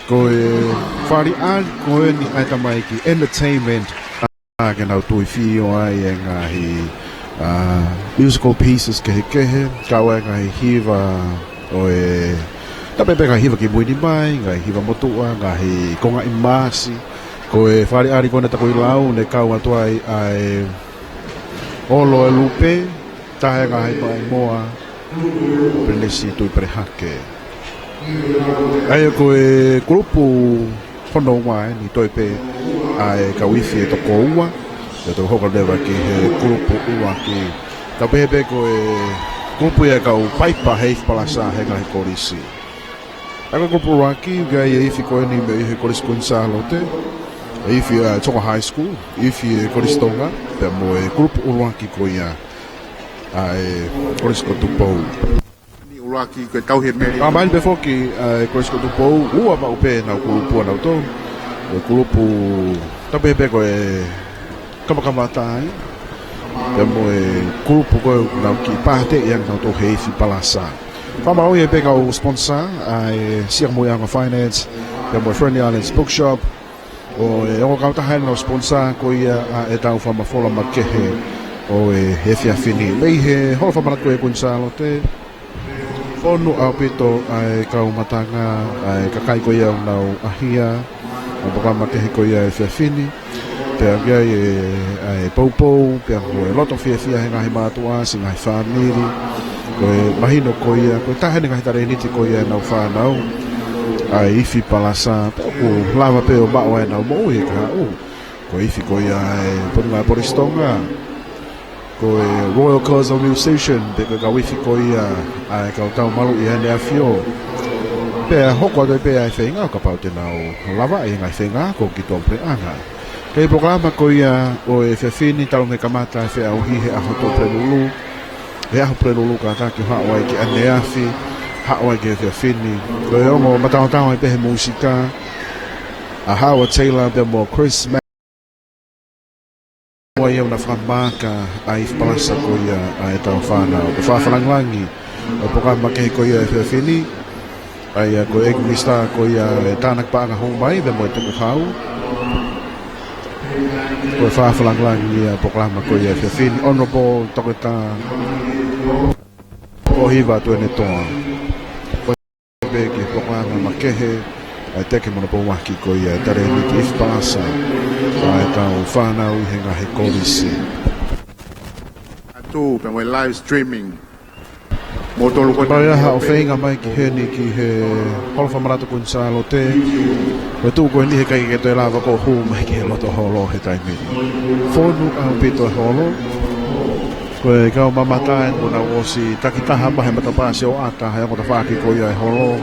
ko e fakaʻaliʻali ko eni ʻa e tamaiki entertainment. ʻA ke nau tuifio ai e ngaahi, ʻa, musical pieces kehekehe, kau ai e ngaahi hiva ʻo e, tapu pē ngaahi hiva kimui ni mai, ngaahi hiva motuʻa, ngaahi konga ʻi masi. Ko e fakaʻaliʻali ko ena Takuilau, ne kau atu ai ʻa e ʻOlo ʻo e Lupe, taha e ngaahi maʻimoa ʻo Pilinisi Tuʻipelehake. ʻA ia ko e kulupu hono ua eni, toe pē ʻa e kau ifi ʻe toko ua, ʻe toe hoko leva ki he kulupu ʻuluaki. Tau pehē pē ko e kulupu ia e kau paipa he ifi palasa he ngaahi kolisi. ʻA ia ko e kulupu ʻuluaki, ʻoku ʻi ai e ifi ko eni mei he Kolisi Kuini Sālote, e ifi ʻa Tonga High School, ifi e Kolisi Tonga, pea mo e kulupu ʻuluaki ko ia ʻa e Kolisi ko Tupou. Ni ʻuluaki ko e tauhi e meli. Pea mai pē foki ʻa e Kolisi ko Tupou, ua maʻu pē ʻenau kulupu ʻanautolu. Ko e kulupu, tapu pē ko e kamata ai, pea mo e kulupu ko ē ʻoku nau kiʻi pātē ia ʻanautolu he ifi palasa. Fakamālō ia pē kau sponsor, ʻa e Siakamoeʻanga Finance, pea mo e Friendly Islands Bookshop, ʻo e ongo kautaha ʻenau sponsor ko ia ʻa ʻetau fakamafola makehe ʻo e efiafi ni. Mei he Holo Fakamanatu ko ia Kuini Sālote, fonu ʻaupito ʻa e kau matanga, ʻa e kakai ko ia ʻoku nau ʻahia ʻa e polokalama makehe ko ia e efiafi ni. Pea ʻoku ʻi ai e, ʻa e poupou, pea mo e loto fiefia he ngaahi mātuʻa, siʻi ngaahi fāmili. Ko e mahino ko ia, ko e taha eni e ngaahi talēniti ko ia ʻenau fānau, ʻa e ifi palasa, pea ʻoku lava pē ʻo maʻu ai ʻenau moʻui he kahaʻu. Ko e ifi ko ia ʻa e Potungāue Polisi Tonga, ko e Royal Kozo Musician, pe ko e kau ifi ko ia ʻa e kau tau maluʻi ʻa ʻEne ʻAfio. Pea hoko atu ai pē ʻa e feinga ʻo kapau te nau lavaʻi e ngaahi feinga ko ē ki tuʻapuleʻanga. Ko e polokalama ko ia ʻo e efiafi ni, talu mei he kamata e feʻauhi he ʻaho Tuʻapulelulu, he ʻaho Pulelulu kātaki, ʻo haʻu ai ki ʻaneafi, haʻu ai ki he efiafi ni. Ko e ongo mataotao ai pē he mūsika, ʻa Howard Taylor pea mo Chris Mack. ʻA ia ʻoku na fakamaaka ʻa e ifi palasa ko ia ʻa ʻetau fānau. Ko e fakalangilangi ʻo e polokalama makehe ko ia e efiafi ni, ʻa ia ko e ʻEiki Minisitā ko ia ʻe Tānaki Paʻanga Houmai, pea mo e tukuhau. Ko e fakalangilangi ia e polokalama ko ia e efiafi ni, Honourable Toketā Pohiva Tuʻiʻonetoa. Pea ki he polokalama makehe, ʻa e teke mo hono pauaki ko ia e talēniti ifi palasa ʻa ʻetau fānau ʻi he ngaahi kolisi. Atu, pea mo e live streaming. Mo tolu ko ʻIkai ha ʻofeina mai ki heni ki he Holo Fakamanatu Kuini Sālote. Ko e tuʻu ko eni he ʻikai ke toe lava ʻo hū mai ki he loto holo he taimi ni. Fonu ʻaupito e holo. Ko e kau mamata eni kuo nau ʻosi takitaha mai he matapā sioʻata he ongo tafaʻaki ko ia e holo.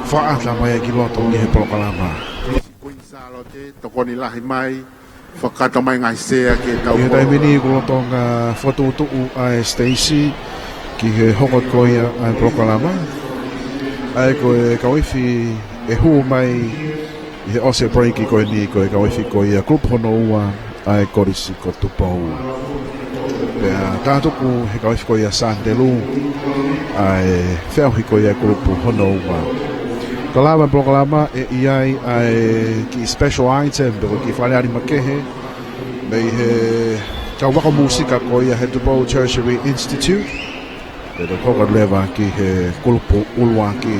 Fakaʻata mai ai ki loto ki he polokalama. Kuini Sālote, tokoni lahi mai, fakakata mai ngaahi sea ke tau ʻI he taimi ni kuo lolotonga fakatuʻutuʻu ʻa e siteisi ki he hoko ko ia ʻa e polokalama. ʻA ia ko e kau ifi ʻe hū mai ʻi he ʻosi e break ko eni, ko e kau ifi ko ia kulupu hono ua ʻa e Kolisi ko Tupou. Pea tātuku he kau ifi ko ia Sandelu ʻa e feʻauhi ko ia kulupu hono ua. Ka lava e polokalama ʻe ʻi ai ʻa e kiʻi special item, pe ko e kiʻi fakaʻaliʻali makehe mei he kau ako mūsika ko ia he Tupou Tertiary Institute. Pea toki hoko leva ki he kulupu ʻuluaki.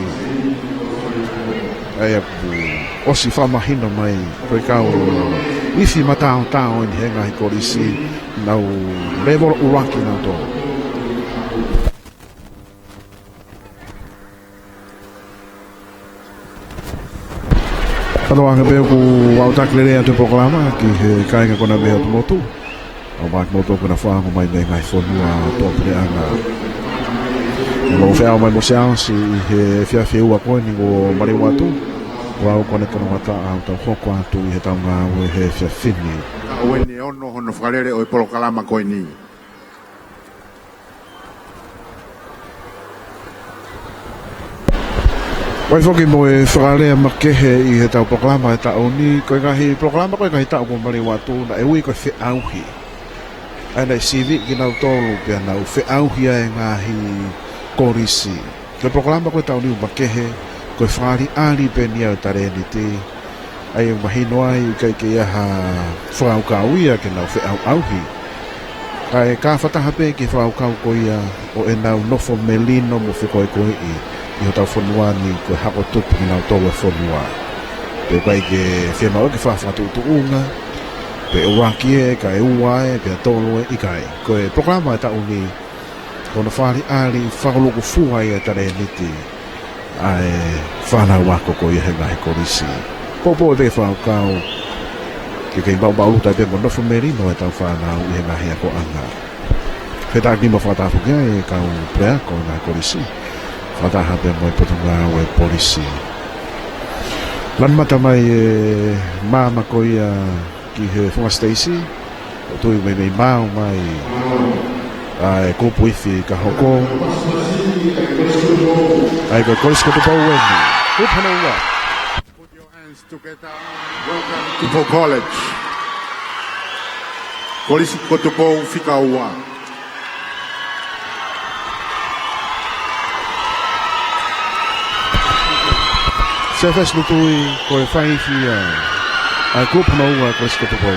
ʻA ia kuo ʻosi fakamahino mai ko e kau ifi mataotao eni he ngaahi kolisi, nau lēvolo ʻuluaki nautolu. Katoanga pē ʻoku aʻutaki lelei atu e polokalama ki he kāinga ko ena mei he ʻotu motu. ʻA ia ko kimoutolu ʻoku na fānau mai mei he ngaahi fonua ʻo tuʻapuleʻanga. Mou feʻao mai mo Siaosi ʻi he efiafi ʻe ua ko eni kuo maliu atu. Kuo aʻu ko ena tono ʻatā ʻo tau hoko atu ʻi heʻetau ngāue he efiafi ni. Ko eni ʻe ono hono fakalele ʻo e polokalama ko eni. ʻOku ʻi ai foki mo e fakalea makehe ʻi heʻetau polokalama he taʻu ni, ko e ngaahi polokalama ko ē ngaahi taʻu kuo maliu atu, naʻe ui ko e feʻauhi. ʻA e ngaahi sivi kinautolu pea nau feʻauhi ʻa e ngaahi kolisi. Ko e polokalama ko ē ʻa e taʻu ni ʻoku makehe, ko e fakaʻaliʻali pē eni ʻo e talēniti. ʻA ia ʻoku mahino ai ʻoku ʻikai ke ʻi ai ha fakakaukau ia ke nau feʻauʻauhi. Kae kafataha pē ki he fakakaukau ko ia ʻo ʻenau nofo melino mo fekoekoeʻi ʻi hotau fonua ni, ko e hako tupu kinautolu e fonua. Pea ʻoku ʻikai ke fiemaʻu ke fakafakatuʻutuʻunga, pe ʻuluaki ē, kae ua ē, pea tolu ē, ʻikai. Ko e polokalama ʻa e taʻu ni, ko hono fakaʻaliʻali fakalūkufua ʻa e talēniti ʻa e fānau ako ko ia he ngaahi kolisi. Poupou pē fakakaukau ke kei maʻumaʻuluta pē mo nofo melino ʻetau fānau ʻi he ngaahi akoʻanga. Fetāki mo fakatāpuekina e kau puleako ʻo e ngaahi kolisi. Fakataha pē mo e Potungāue Polisi. Lanu mata mai e maama ko ia ki he funga siteisi, ʻo tui meimei maau mai ʻa e kupu ifi ka hoko. ʻA ia ko e Kolisi Kotupou eni. Kupu hono ua. Put your hands together. Welcome to Tupou College. Kolisi Kotupou fika ua. Sefesi Lutui, ko e faifi ia ʻa e kupu hono ua ʻa e Kolisi Kotupou.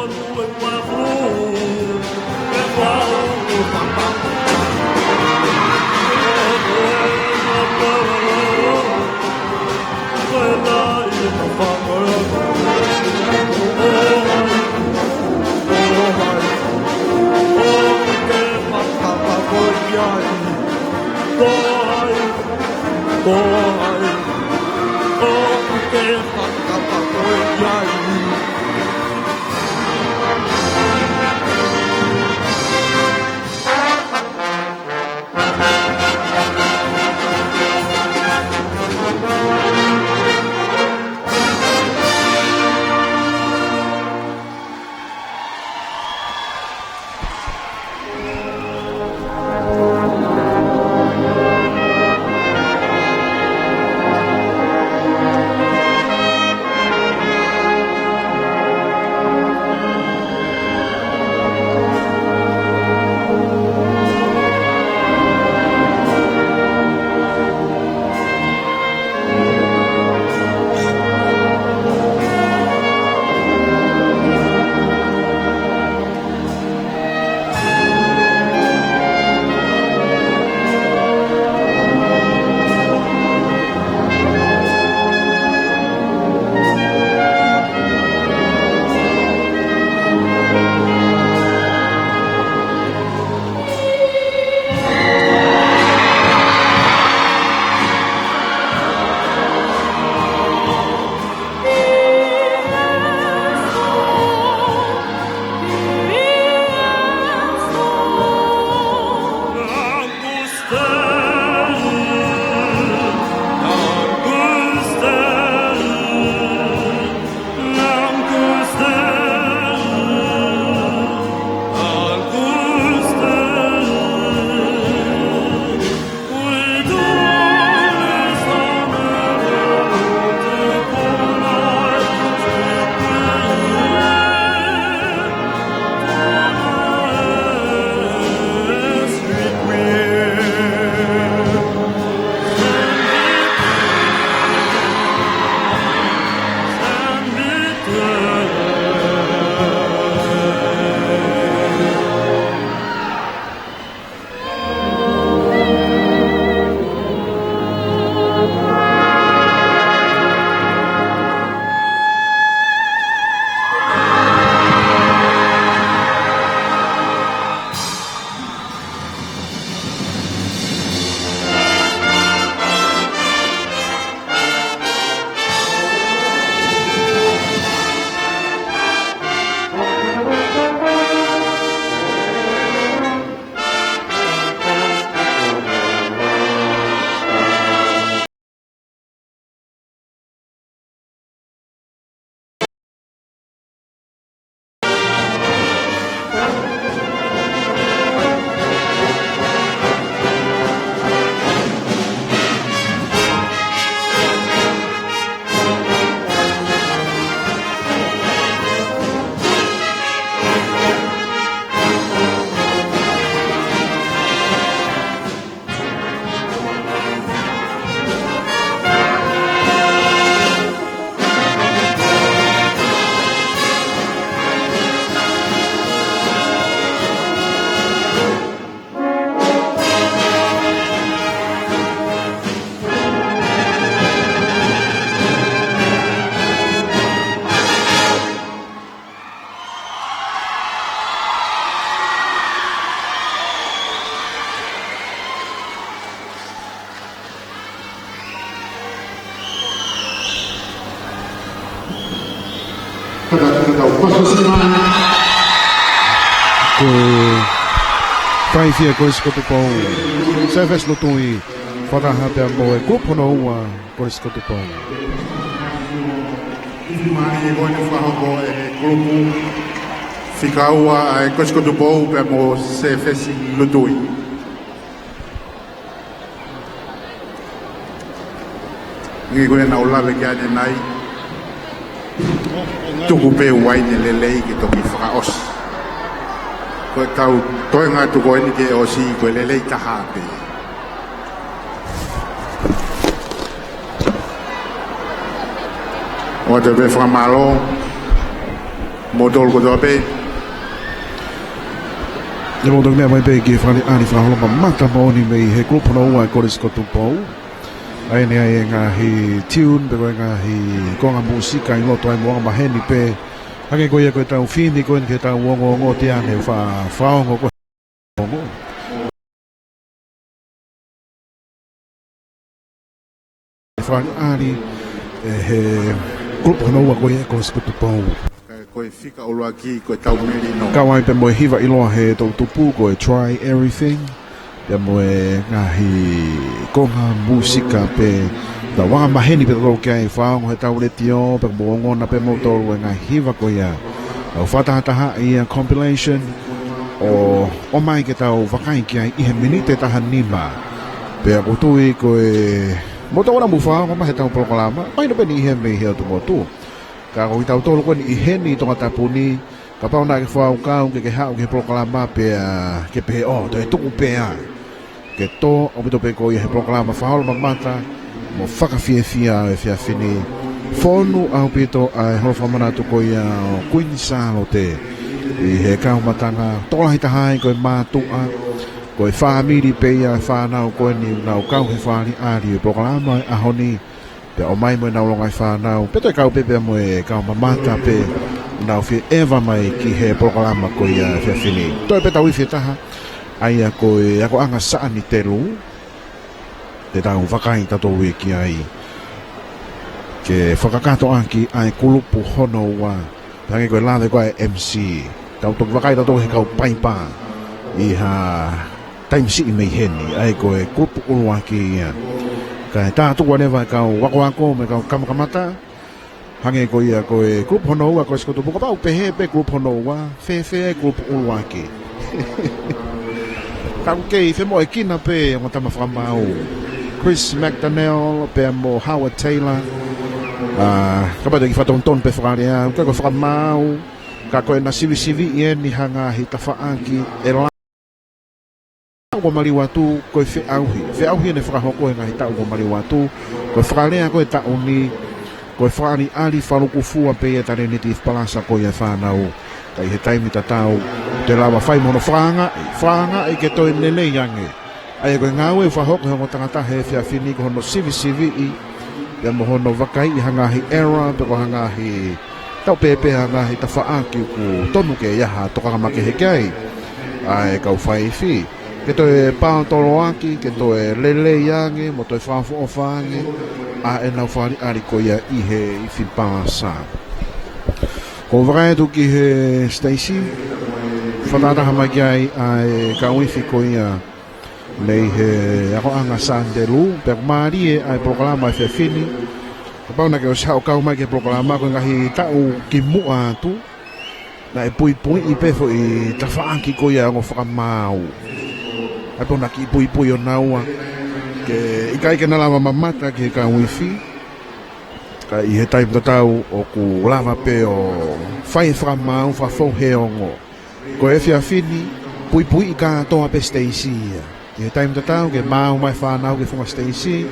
Ko e faifekau Kolisi Kotupou, Sēfesi Lutui, fakataha pea mo e kulupu hono ua Kolisi Kotupou. Mai ko eni fakahoko e kulupu fika ua ʻa e Kolisi Kotupou pea mo Sēfesi Lutui. Ngi ko ena ʻoku lave ki ai ʻanenai. Tuku pē uaine lelei ke toki fakaʻosi. Ko e kau toenga atu ko eni ke ʻosi ko e lelei taha pē. ʻOatu pē fakamālō. Mo tolu kotoa pē. Te mou toki meʻa mai pē ki he fakaʻaliʻali fakaholo mamata moʻoni mei he kulupu hono ua ʻa e Kolisi ko Tupou. ʻA eni ʻa e ngaahi tune pe ko e ngaahi konga mūsika ʻi loto ai mo anga maheni pē. Hangē ko ia ko e tau fini ko eni ke tau ongoongo tia ne fa, faongo ko e ongo. Fakaʻaliʻali ʻe he kulupu hono ua ko ia ʻa e Kolisi ko Tupou. Ko e fika ʻuluaki ko e tau melino. Kau ai pē mo e hiva ʻiloa he toʻu tupu ko e Try Everything. Pea mo e ngaahi konga mūsika pē tau anga maheni pē tau ki ai faongo he tau letiō, pea mou ongona pē moutolu e ngaahi hiva ko ia. ʻOku fakatahataha ia compilation ʻo ʻomai ke tau vakai ki ai ʻi he miniti ʻe taha nima. Pea ʻoku ou tui ko e mou tau ʻalu mo faongo mai he tau polokalama, mahino pē ʻeni ʻi he mei he ʻotu motu. Ka ko kitautolu ko eni ʻi heni ʻi Tongatapu ni, kapau naʻa ke fakakaukau ke ke haʻu ki he polokalama pea ke pehē ʻo, toe tuku pē ā. Ke tō ʻaupito pē ko ia he polokalama fakaholo mamata mo fakafiefia ʻo e efiafi ni. Fonu ʻaupito ʻa e holo fakamanatu ko ia ʻo Kuini Sālote ʻi he kau matanga, tokolahi taha ai ko e mātuʻa, ko e fāmili pē ia ʻa e fānau ko eni ʻoku nau kau he fakaʻaliʻali ʻo e polokalama ʻo e ʻaho ni. Pea ʻomai mo ʻenau longaʻi fānau, pea toe kau pē pea mo e kau mamata pē ʻoku nau fie ʻeva mai ki he polokalama ko ia he efiafi ni. Toe pē tau ifi ʻe taha, ʻa ia ko e akoʻanga Saʻani Telu, te tau vakai tautolu ia ki ai. Ke fakakakato ʻaki ʻa e kulupu hono ua, hangē ko e lave ko ē ʻa e M C. Tau toki vakai tautolu he kau paipa ʻi ha taimi siʻi mei heni, ʻa ia ko e kulupu ʻuluaki ia. Kae tā tuku ʻa e leva ʻa e kau akoako mo e kau kamakamata. Hangē ko ia ko e kulupu hono ua ko e Kolisi ko Tupou, kapau pehē pē kulupu hono ua, fēfē e kulupu ʻuluaki. Ka ʻoku kei femoʻuekina pē ongo tama fakamaau. Chris McDonnell, pea mo Howard Taylor. ʻA, kapau te ke kiʻi fakatonutonu pē fakalea, ka ko e fakamaau, ka ko ʻena sivisiviʻi ʻeni ha ngaahi tafaʻaki ʻe la kuo maliu atu, ko e feʻauhi. Feʻauhi ʻene fakahoko he ngaahi taʻu kuo maliu atu. Ko e fakalea ko e taʻu ni, ko e fakaʻaliʻali fakalūkufua pē ia ʻa e talēniti ʻi he palasa ko ia ʻa e fānau. Ka ʻi he taimi tatau, te lava fai mo hono fakaangaʻi, fakaangaʻi ke toe lelei ange. ʻA ia ko e ngāue ʻoku fakahoko he ongo tangata he efiafi ni ko hono sivisiviʻi, pea mo hono vakaiʻi ha ngaahi error, pe ko ha ngaahi taʻu pē pe ha ngaahi tafaʻaki ʻoku tonu ke ʻi ai ha tokanga makehe ki ai ʻa e kau faifi. Ke toe paotoloaki, ke toe lelei ange, mo toe fakaʻofoʻofa ange ʻa ʻenau fakaʻaliʻali ko ia ʻi he ifi palasa. Ko u vakai atu ki he siteisi, fakatahataha mai ki ai ʻa e kau ifi ko ia mei he akoʻanga Saʻani Telu, pea ʻoku mālie ʻa e polokalama he efiafi ni. Kapau naʻa ke ʻosi haʻu ʻo kau mai ki he polokalama ko e ngaahi taʻu kimuʻa atu, naʻe puipuiʻi pē foʻi tafaʻaki ko ia ʻa e ongo fakamaau. ʻA ia pē naʻe kiʻi puipui ʻo naua, ke ʻikai ke na lava mamata ki he kau ifi. Ka ʻi he taimi tatau ʻoku lava pē ʻo fai e fakamaau fakafou he ongo. Ko e efiafi ni, puipuiʻi kātoa pē siteisi ia. ʻI he taimi tatau, ke maau mai e fānau ki he funga siteisi,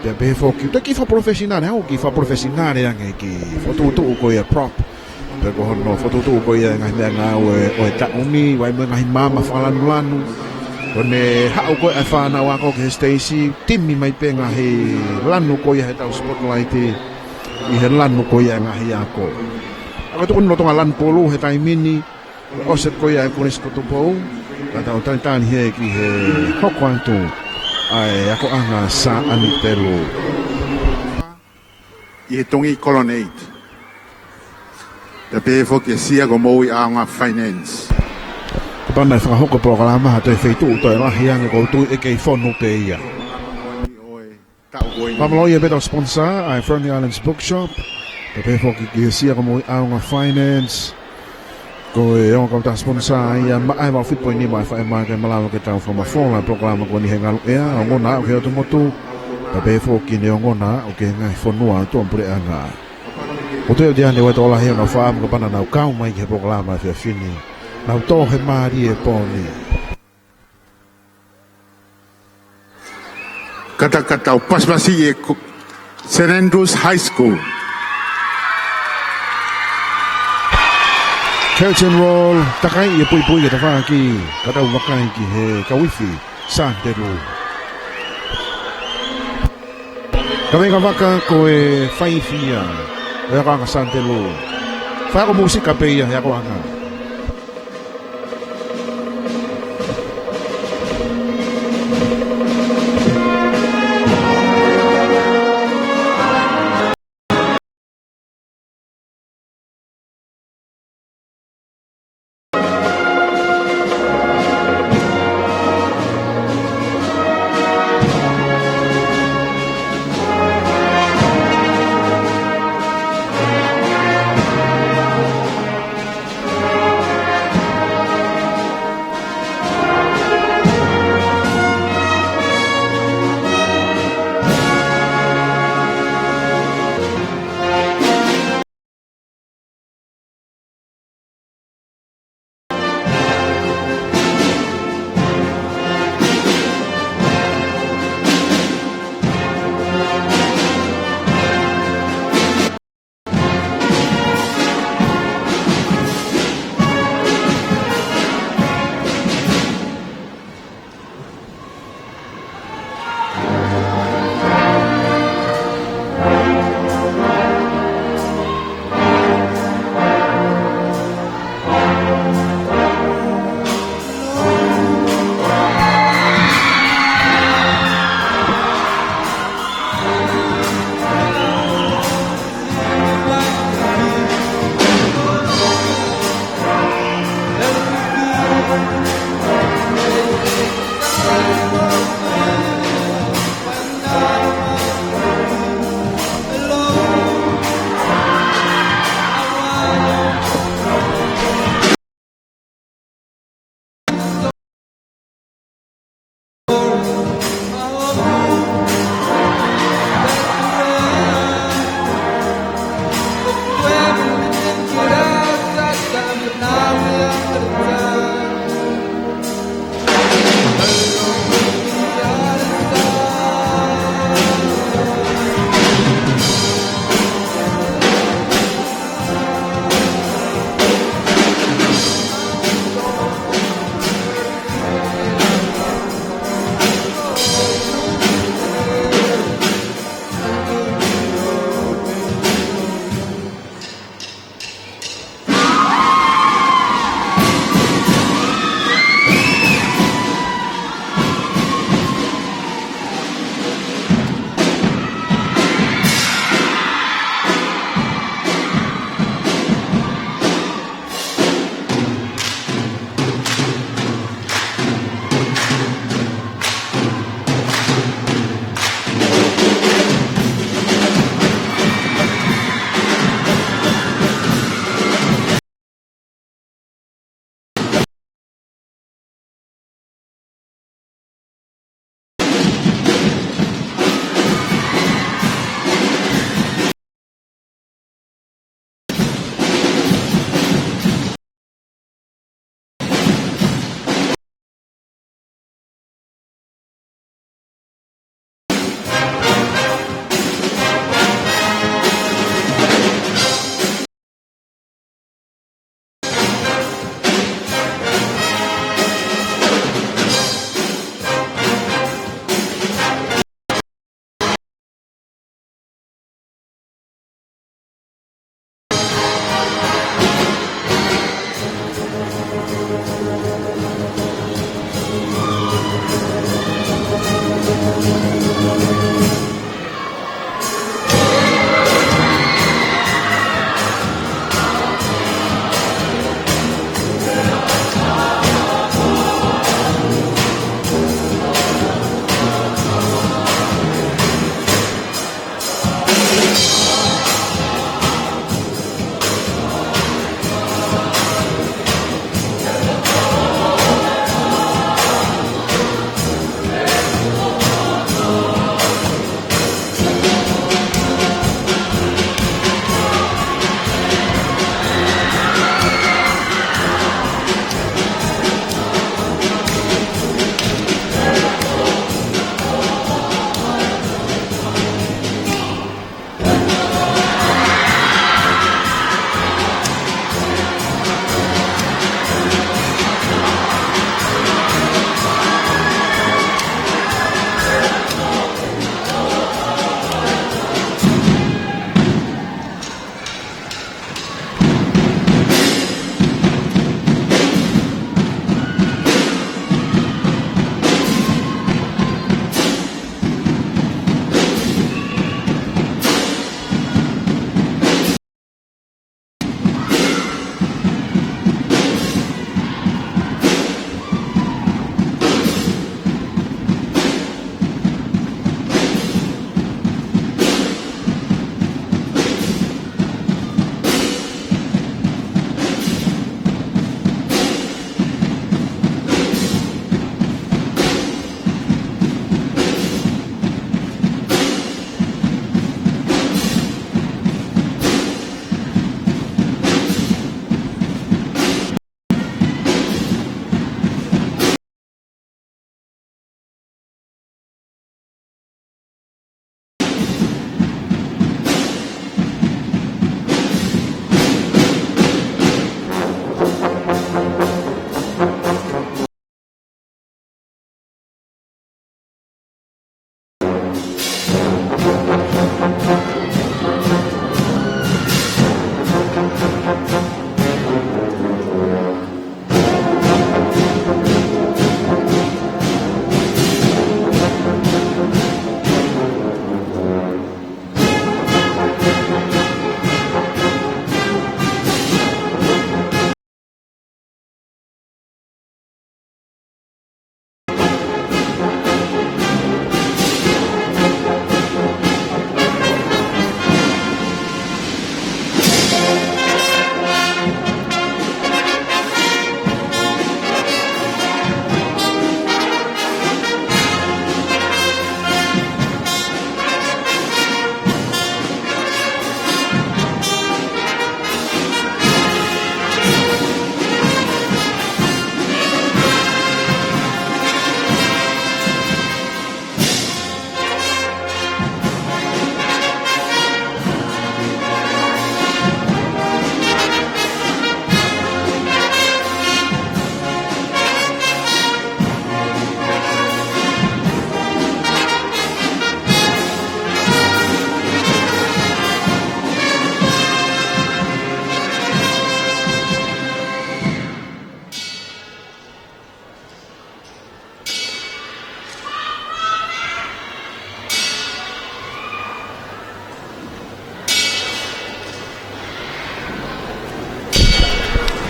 pea pehē foki, toe kiʻi fakaprofesinale, haʻu kiʻi fakaprofesinale ange kiʻi fokotuʻutuʻu ko ia prop. Pe ko hono fokotuʻutuʻu ko ia e ngaahi meʻangāue ʻo e taʻu ni, ʻi ai mo e ngaahi maama fakalanulanu. Ko ʻene haʻu ko ē ʻa e fānau ako ki he siteisi, timi mai pē ngaahi lanu ko ia he tau spotlight ʻi he lanu ko ia e ngaahi ako. ʻA ia ko e tuku ni lolotonga lanu pulu he taimi ni, ʻosi ko ia e Kolisi ko Tupou, ka tau talitali hē ki he hoko atu ʻa e akoʻanga Saʻani Telu. ʻI he tongi Colonnade. Pea pehē foki e Sia ko Moʻui ʻAonga Finance. Kapau naʻe fakahoko e polokalama ha toe feituʻu toe lahi ange, ko u tui ʻe kei fonu pē ia. Fakamālō ia pē tau sponsor, ʻa e Friendly Islands Bookshop. Pea pehē foki ki he Sia ko Moʻui ʻAonga Finance. Ko e ongo kau tā sponsor ia maʻa e valu fitu poini nima F M, ke malava ke tau fakamafola e polokalama ko eni he ngaluʻea, ongona aʻu ki he ʻotu motu. Pea pehē foki ne ongona aʻu ki he ngaahi fonua ʻo e tuʻapuleʻanga. ʻOku ou tui ʻoku ʻi ai ʻa e tokolahi ʻo e ngaahi fāmili kapau naʻa nau kau mai ki he polokalama he efiafi ni. Nau tō he mālie e pō ni. Katakata ʻo pasipasi e ko-, Saint Andrew's High School. Curtain roll, takai e puipui ke tafaʻaki, ka tau vakai ki he kauifi Santelū. Kaveinga vaka ko e faifi ia ʻo e akoʻanga Santelū. Faiako mūsika pē ia he akoʻanga.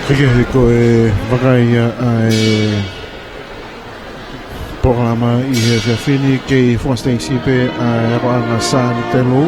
Kehekehe ko e vakai ia ʻa e polokalama ʻi he efiafi ni, kei Fuasteisi pē ʻa e akoʻanga Sāni Telū.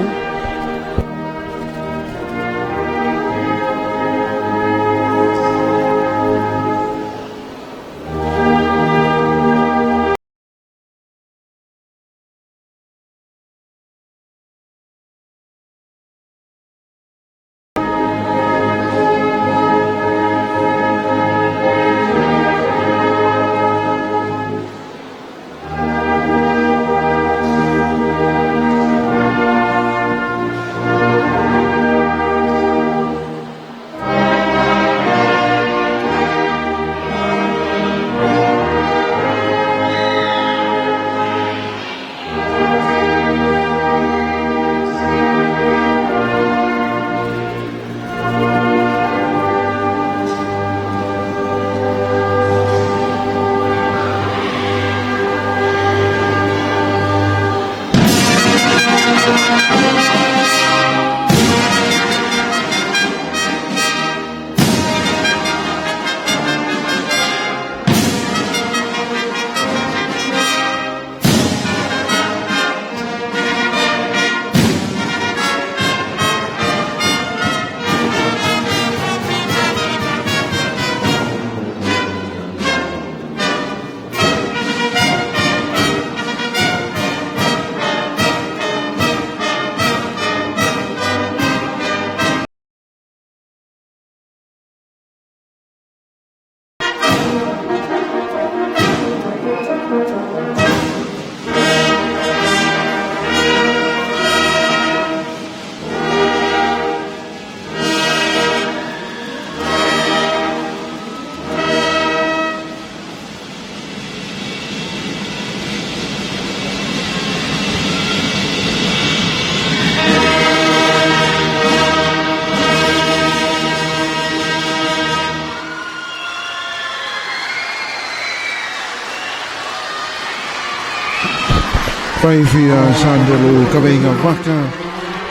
Fai fia Sāni Telū kaveinga vaka,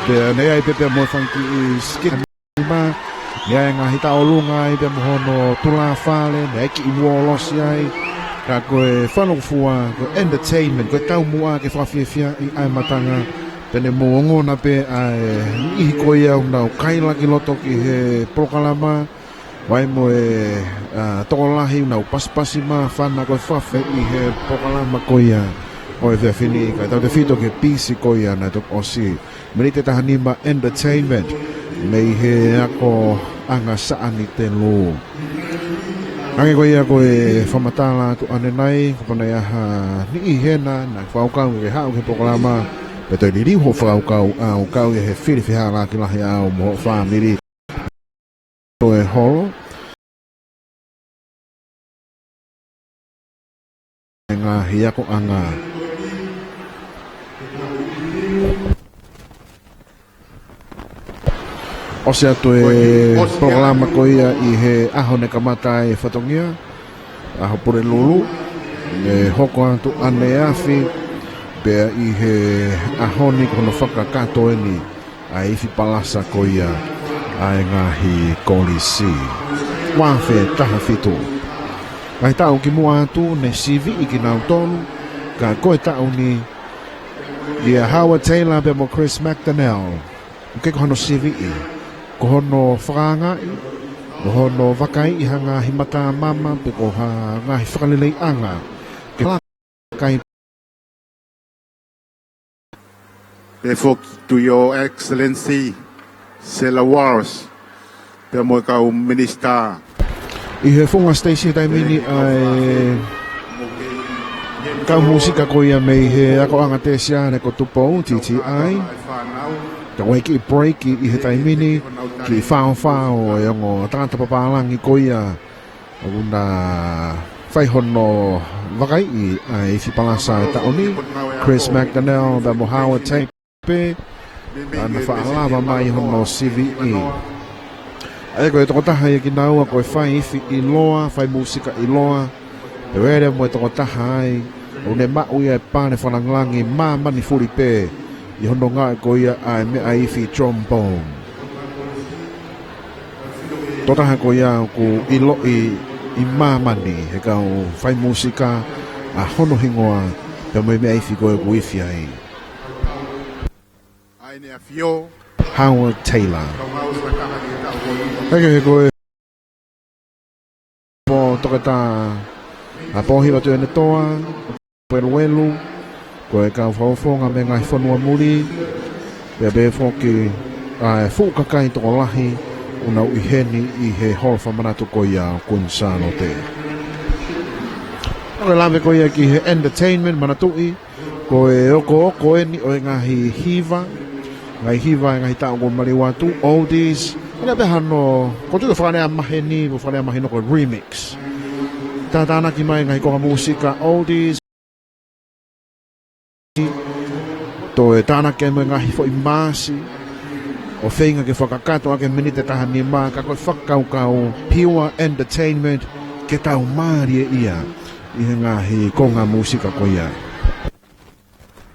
pea naʻe ʻi ai pē pea mo e fanga kiʻi skit. Mā, naʻe ʻi ai e ngaahi tauʻolunga ai pea mo hono tulāfale, naʻe ʻi ai e kiʻi uolosi ai. Ka ko e fanongo fua, ko e entertainment, ko e taumuʻa ke fakafiefiaʻi ʻa e matanga, pea ne mou ongona pē ʻa e niʻihi ko ia ʻoku nau kaila ki loto ki he polokalama, ʻi ai mo e, ʻa, tokolahi ʻoku nau pasipasi māfana ko e fafe ʻi he polokalama ko ia ʻo e efiafi ni, kae tautefito ki he pisi ko ia naʻe toki ʻosi. Miniti ʻe taha nima entertainment mei he akoʻanga Sāni Telū. Hangē ko ia ko e fakamatala atu ʻanenai, kapau naʻe ʻi ai ha niʻihi hena naʻe fakakaukau ke haʻu ki he polokalama, pea toe liliu hoʻo fakakaukau, ʻa, ʻo kau ia he fili fehālaaki lahi ʻa au mo hoʻo fāmili. Toe holo e ngaahi akoʻanga. ʻOsi atu e polokalama ko ia ʻi he ʻaho naʻe kamata ai e fatongia, ʻaho Pulelulu, ʻe hoko atu ʻaneafi, pea ʻi he ʻaho ni ko hono fakakakato eni ʻa e ifi palasa ko ia ʻa e ngaahi kolisi. Ua afe taha fitu. Ngaahi taʻu kimuʻa atu ne siviʻi kinautolu, ka ko e taʻu ni, ʻia Howard Taylor pea mo Chris MacDonnell, ʻoku ʻikai ko hono siviʻi, ko hono fakaangaʻi, mo hono vakaiʻi ha ngaahi matamama, pe ko ha ngaahi fakaleleiʻanga ke kai. Pea foki to Your Excellency Sela Walsh, pea mo e kau minisitā. ʻI he funga siteisi he taimi ni ʻa e kau mūsika ko ia mei he akoʻanga Tēsiale ko Tupou, T T I. Ka ʻoku ʻi ai e kiʻi break ʻi he taimi ni, kiʻi faofao e ongo tangata papālangi ko ia ʻoku na fai hono vakaiʻi ʻa e ifi palasa e taʻu ni, Chris MacDonnell pea mo Howard Taylor pē, ʻa na faʻa lava mai hono siviʻi. ʻA ia ko e tokotaha ia kinaua ko e fai ifi ʻiloa, fai mūsika ʻiloa, pea vele mo e tokotaha ai ʻoku ne maʻu ia e pale fakalāngilangi māmani fuli pē ʻi hono ngāueʻaki ko ia ʻa e meʻa ifi trombone. Tokotaha ko ia ʻoku ʻiloʻi ʻi māmani he kau fai mūsika ʻa hono hingoa pea mo e meʻa ifi ko ē ʻoku ifi ai. ʻA ia ʻa Howard Taylor. Hangē ko e pō toketā ʻa Pōhiva Tuʻiʻonetoa, Peluelu, ko e kau fakafofonga mei he ngaahi fonua muli, pea pehē foki ʻa e fuʻu kakai tokolahi ʻoku nau ʻi heni ʻi he holo fakamanatu ko ia ʻo Kuini Sālote. Ko e lave ko ia ki he entertainment, manatuʻi, ko e okooko eni ʻo e ngaahi hiva, ngaahi hiva ʻa e ngaahi taʻu kuo maliu atu, oldies, ʻa ia pē hano, ko e tuʻu fakalea maheni, ko e fakalea maheni ko e remix. Tātānaki mai ngaahi konga mūsika oldies, toe tānaki mo e ngaahi foʻi maasi, ʻo feinga ke fakakakato ʻaki e miniti ʻe taha nima, ka ko e fakakaukau pure entertainment ke tau mālieʻia ʻi he ngaahi konga mūsika ko ia.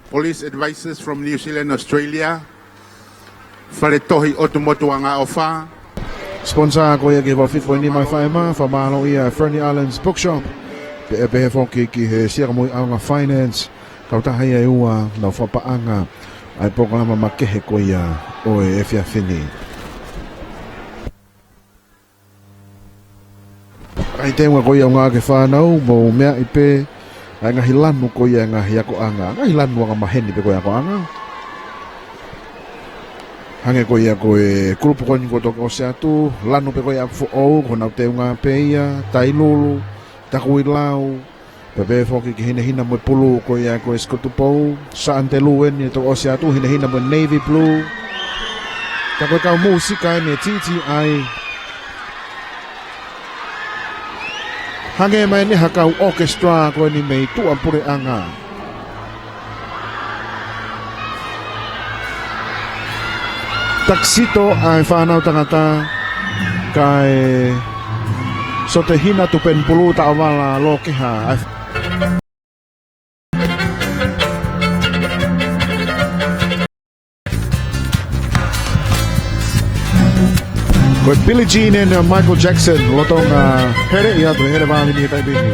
Police advisors from New Zealand, Australia. Fale Tohi ʻOtu Motu Angaʻofa. Sponsor ko ia ki he valu fitu poini nima F M, fakamālō ia Fernie Islands Bookshop. Pea pehē foki ki he Siakamoʻi ʻAonga Finance. Kautaha ia ʻe ua naʻa nau fakapaʻanga ʻa e polokalama makehe ko ia ʻo e efiafi ni. Kae teunga ko ia ʻo ngāue ki he fānau, mou meaʻi pē ʻa e ngaahi lanu ko ia ʻa e ngaahi akoʻanga, ngaahi lanu anga maheni pē ko ia ʻa e akoʻanga. Hangē ko ia ko e kulupu ko eni kuo toki ʻosi atu, lanu pē ko ia ʻa Foʻou, ko honau teunga pē ia, Tailulu, Takuilau, pea pehē foki ki he hinehina mo e pulū ko ia ko e Sikotupo, Saʻa Telu eni ʻe toki ʻosi atu, hinehina mo e navy blue. Ka ko e kau mūsika eni ʻe T T I. Hangē mai eni ha kau orchestra ko eni mei tuʻapuleʻanga. Takisito ʻa e fānau tangata, kae sote hina tupenu pulū taʻovala lōkeha. Ko e Billie Jean ʻa Michael Jackson, lolotonga hele ia atu, hele vali ni he taimi ni.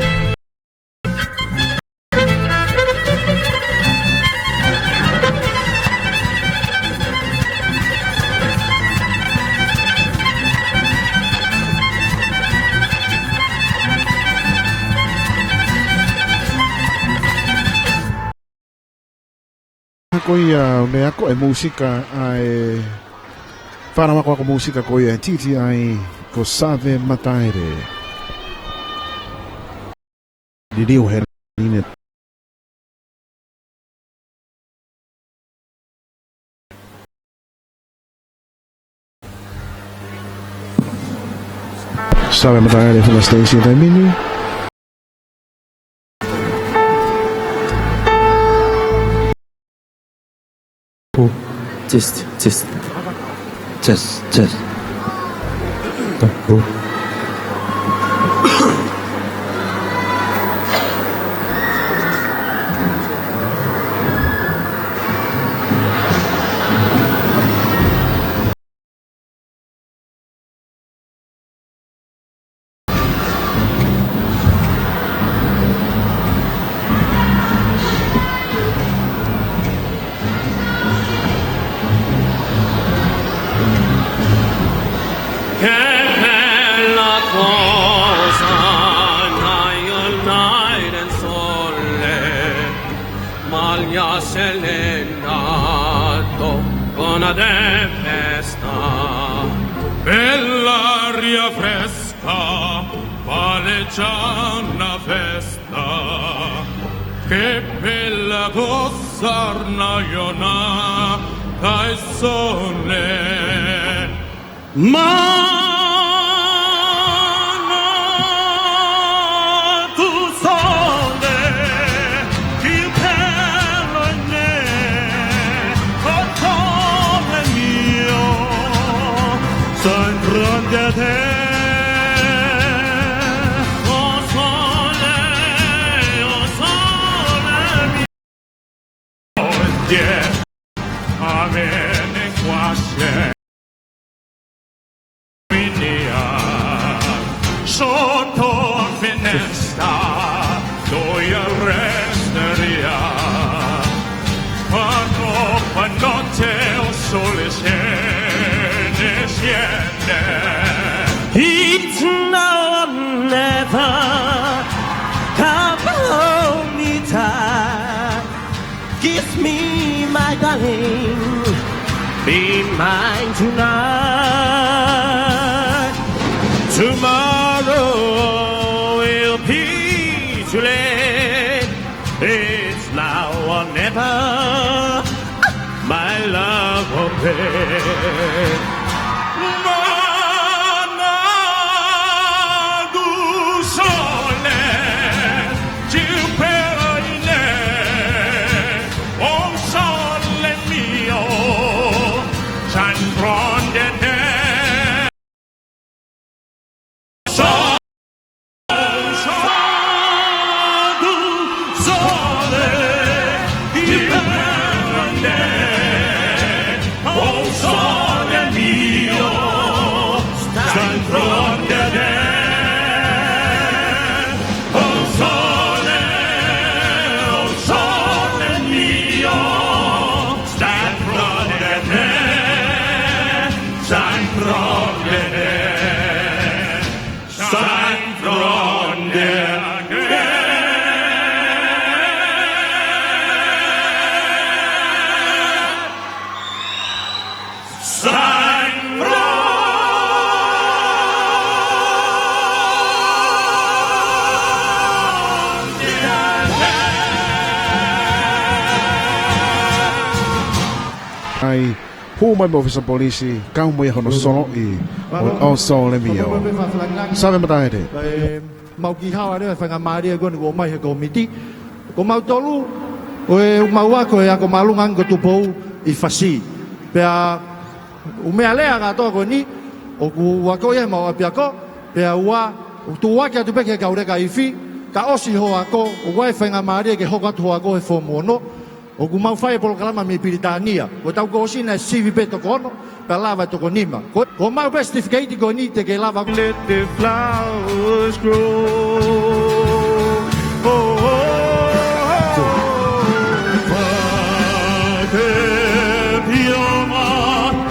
Ko ia ʻoku ne ako e mūsika ʻa e fānau akoako mūsika ko ia ʻa e T T I ko Save Mataere. Liliu he line. Save Mataere from the station taimi ni. Test, test. Test, test. Che bella cosa, night and sole, Malia Celenda, con la tempesta. Bell'aria fresca, vale già una festa. Che bella cosa, una giornata di sole. Ma no tu sole, più bello è me, oh sole mio, sempre fronte a te. Oh sole, oh sole mio. Oye, a ver, me cuache. Mi Sotto la finestra, doy al restaria. Quando, quando te o sole se ne siente. It's now or never, come on, it's time. Kiss me, my darling, be mine tonight. Tomorrow will be too late. It's now or never, my love will pay. Mana du sole, Giuperine, oh sole mio, San Fronde. San Fronde. San Fronde. ʻAi, hū mai mo e ʻōfisa polisi, kau mai hono soloʻi ʻo, ʻo Solemio. Save Mataele. Mau kiʻi hala leva e faingamālie ko eni kuo ʻomai he kōmiti. Ko mautolu, ʻoku mau ako he ako māʻolunga ange ko Tupou ʻi Fasi. Pea ʻū meʻalea kātoa ko eni, ʻoku ako ia he mau ʻapiako, pea ua, ʻoku tuʻuaki atu pē ki he kau leka ifi, ka ʻosi hoʻo ako, ʻoku ʻi ai e faingamālie ke hoko atu hoʻo ako he foomu ono, ʻoku mau fai e polokalama mei Pilitānia. Ko ʻetau kōsina ʻe sivi pē toko ono, pea lava e toko nima. Ko, ko ʻemau pē certificate ko eni te ke lava. Let the flowers grow. Oh, oh, oh, oh. Fate pioma,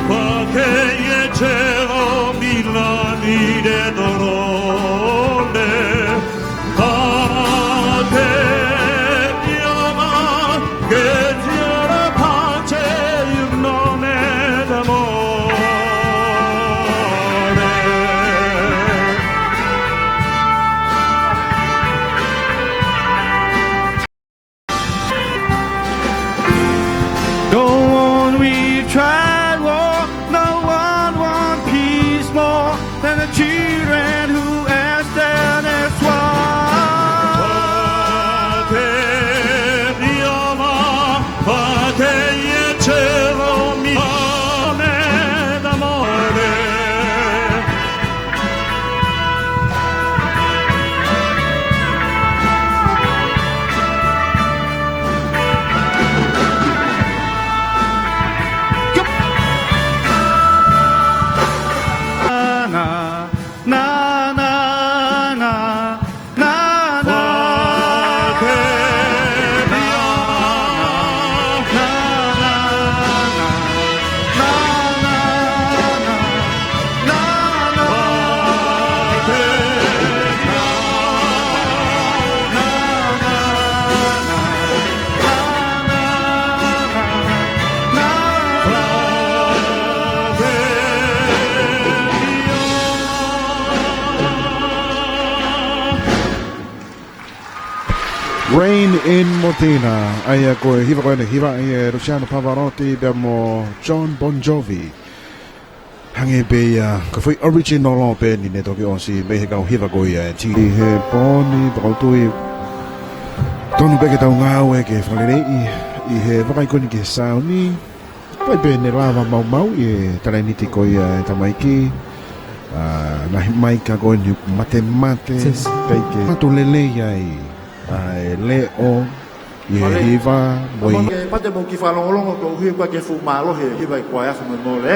fate ye chero milani de dolore. Go on, we've tried war, no one want peace more than the children who ask their next war. Rain in Modena, ʻa ia ko e hiva ko eni, hiva ʻe Luciano Pavarotti pea mo Jon Bon Jovi. Hangē pē ia ko e foʻi original pē eni ne toki ʻosi mei he kau hiva ko ia ʻe Tini. He pō ni pea ʻoku ou tui tonu pē ke tau ngāue ke fakaleleiʻi ʻi he vakai ko eni ki he sāuni. Ko e pē ne lava maumauʻi e talēniti ko ia e tamaiki. ʻA, ngaahi maika ko eni matemate. Yes. Pea ke ʻatu lelei ai ʻa e leʻo ʻi he hiva mo e. Pate mo ki fakalongolongo ko uhi kua ke fuʻu mālohi e hiva ʻi he kuai ʻaho mo e mole.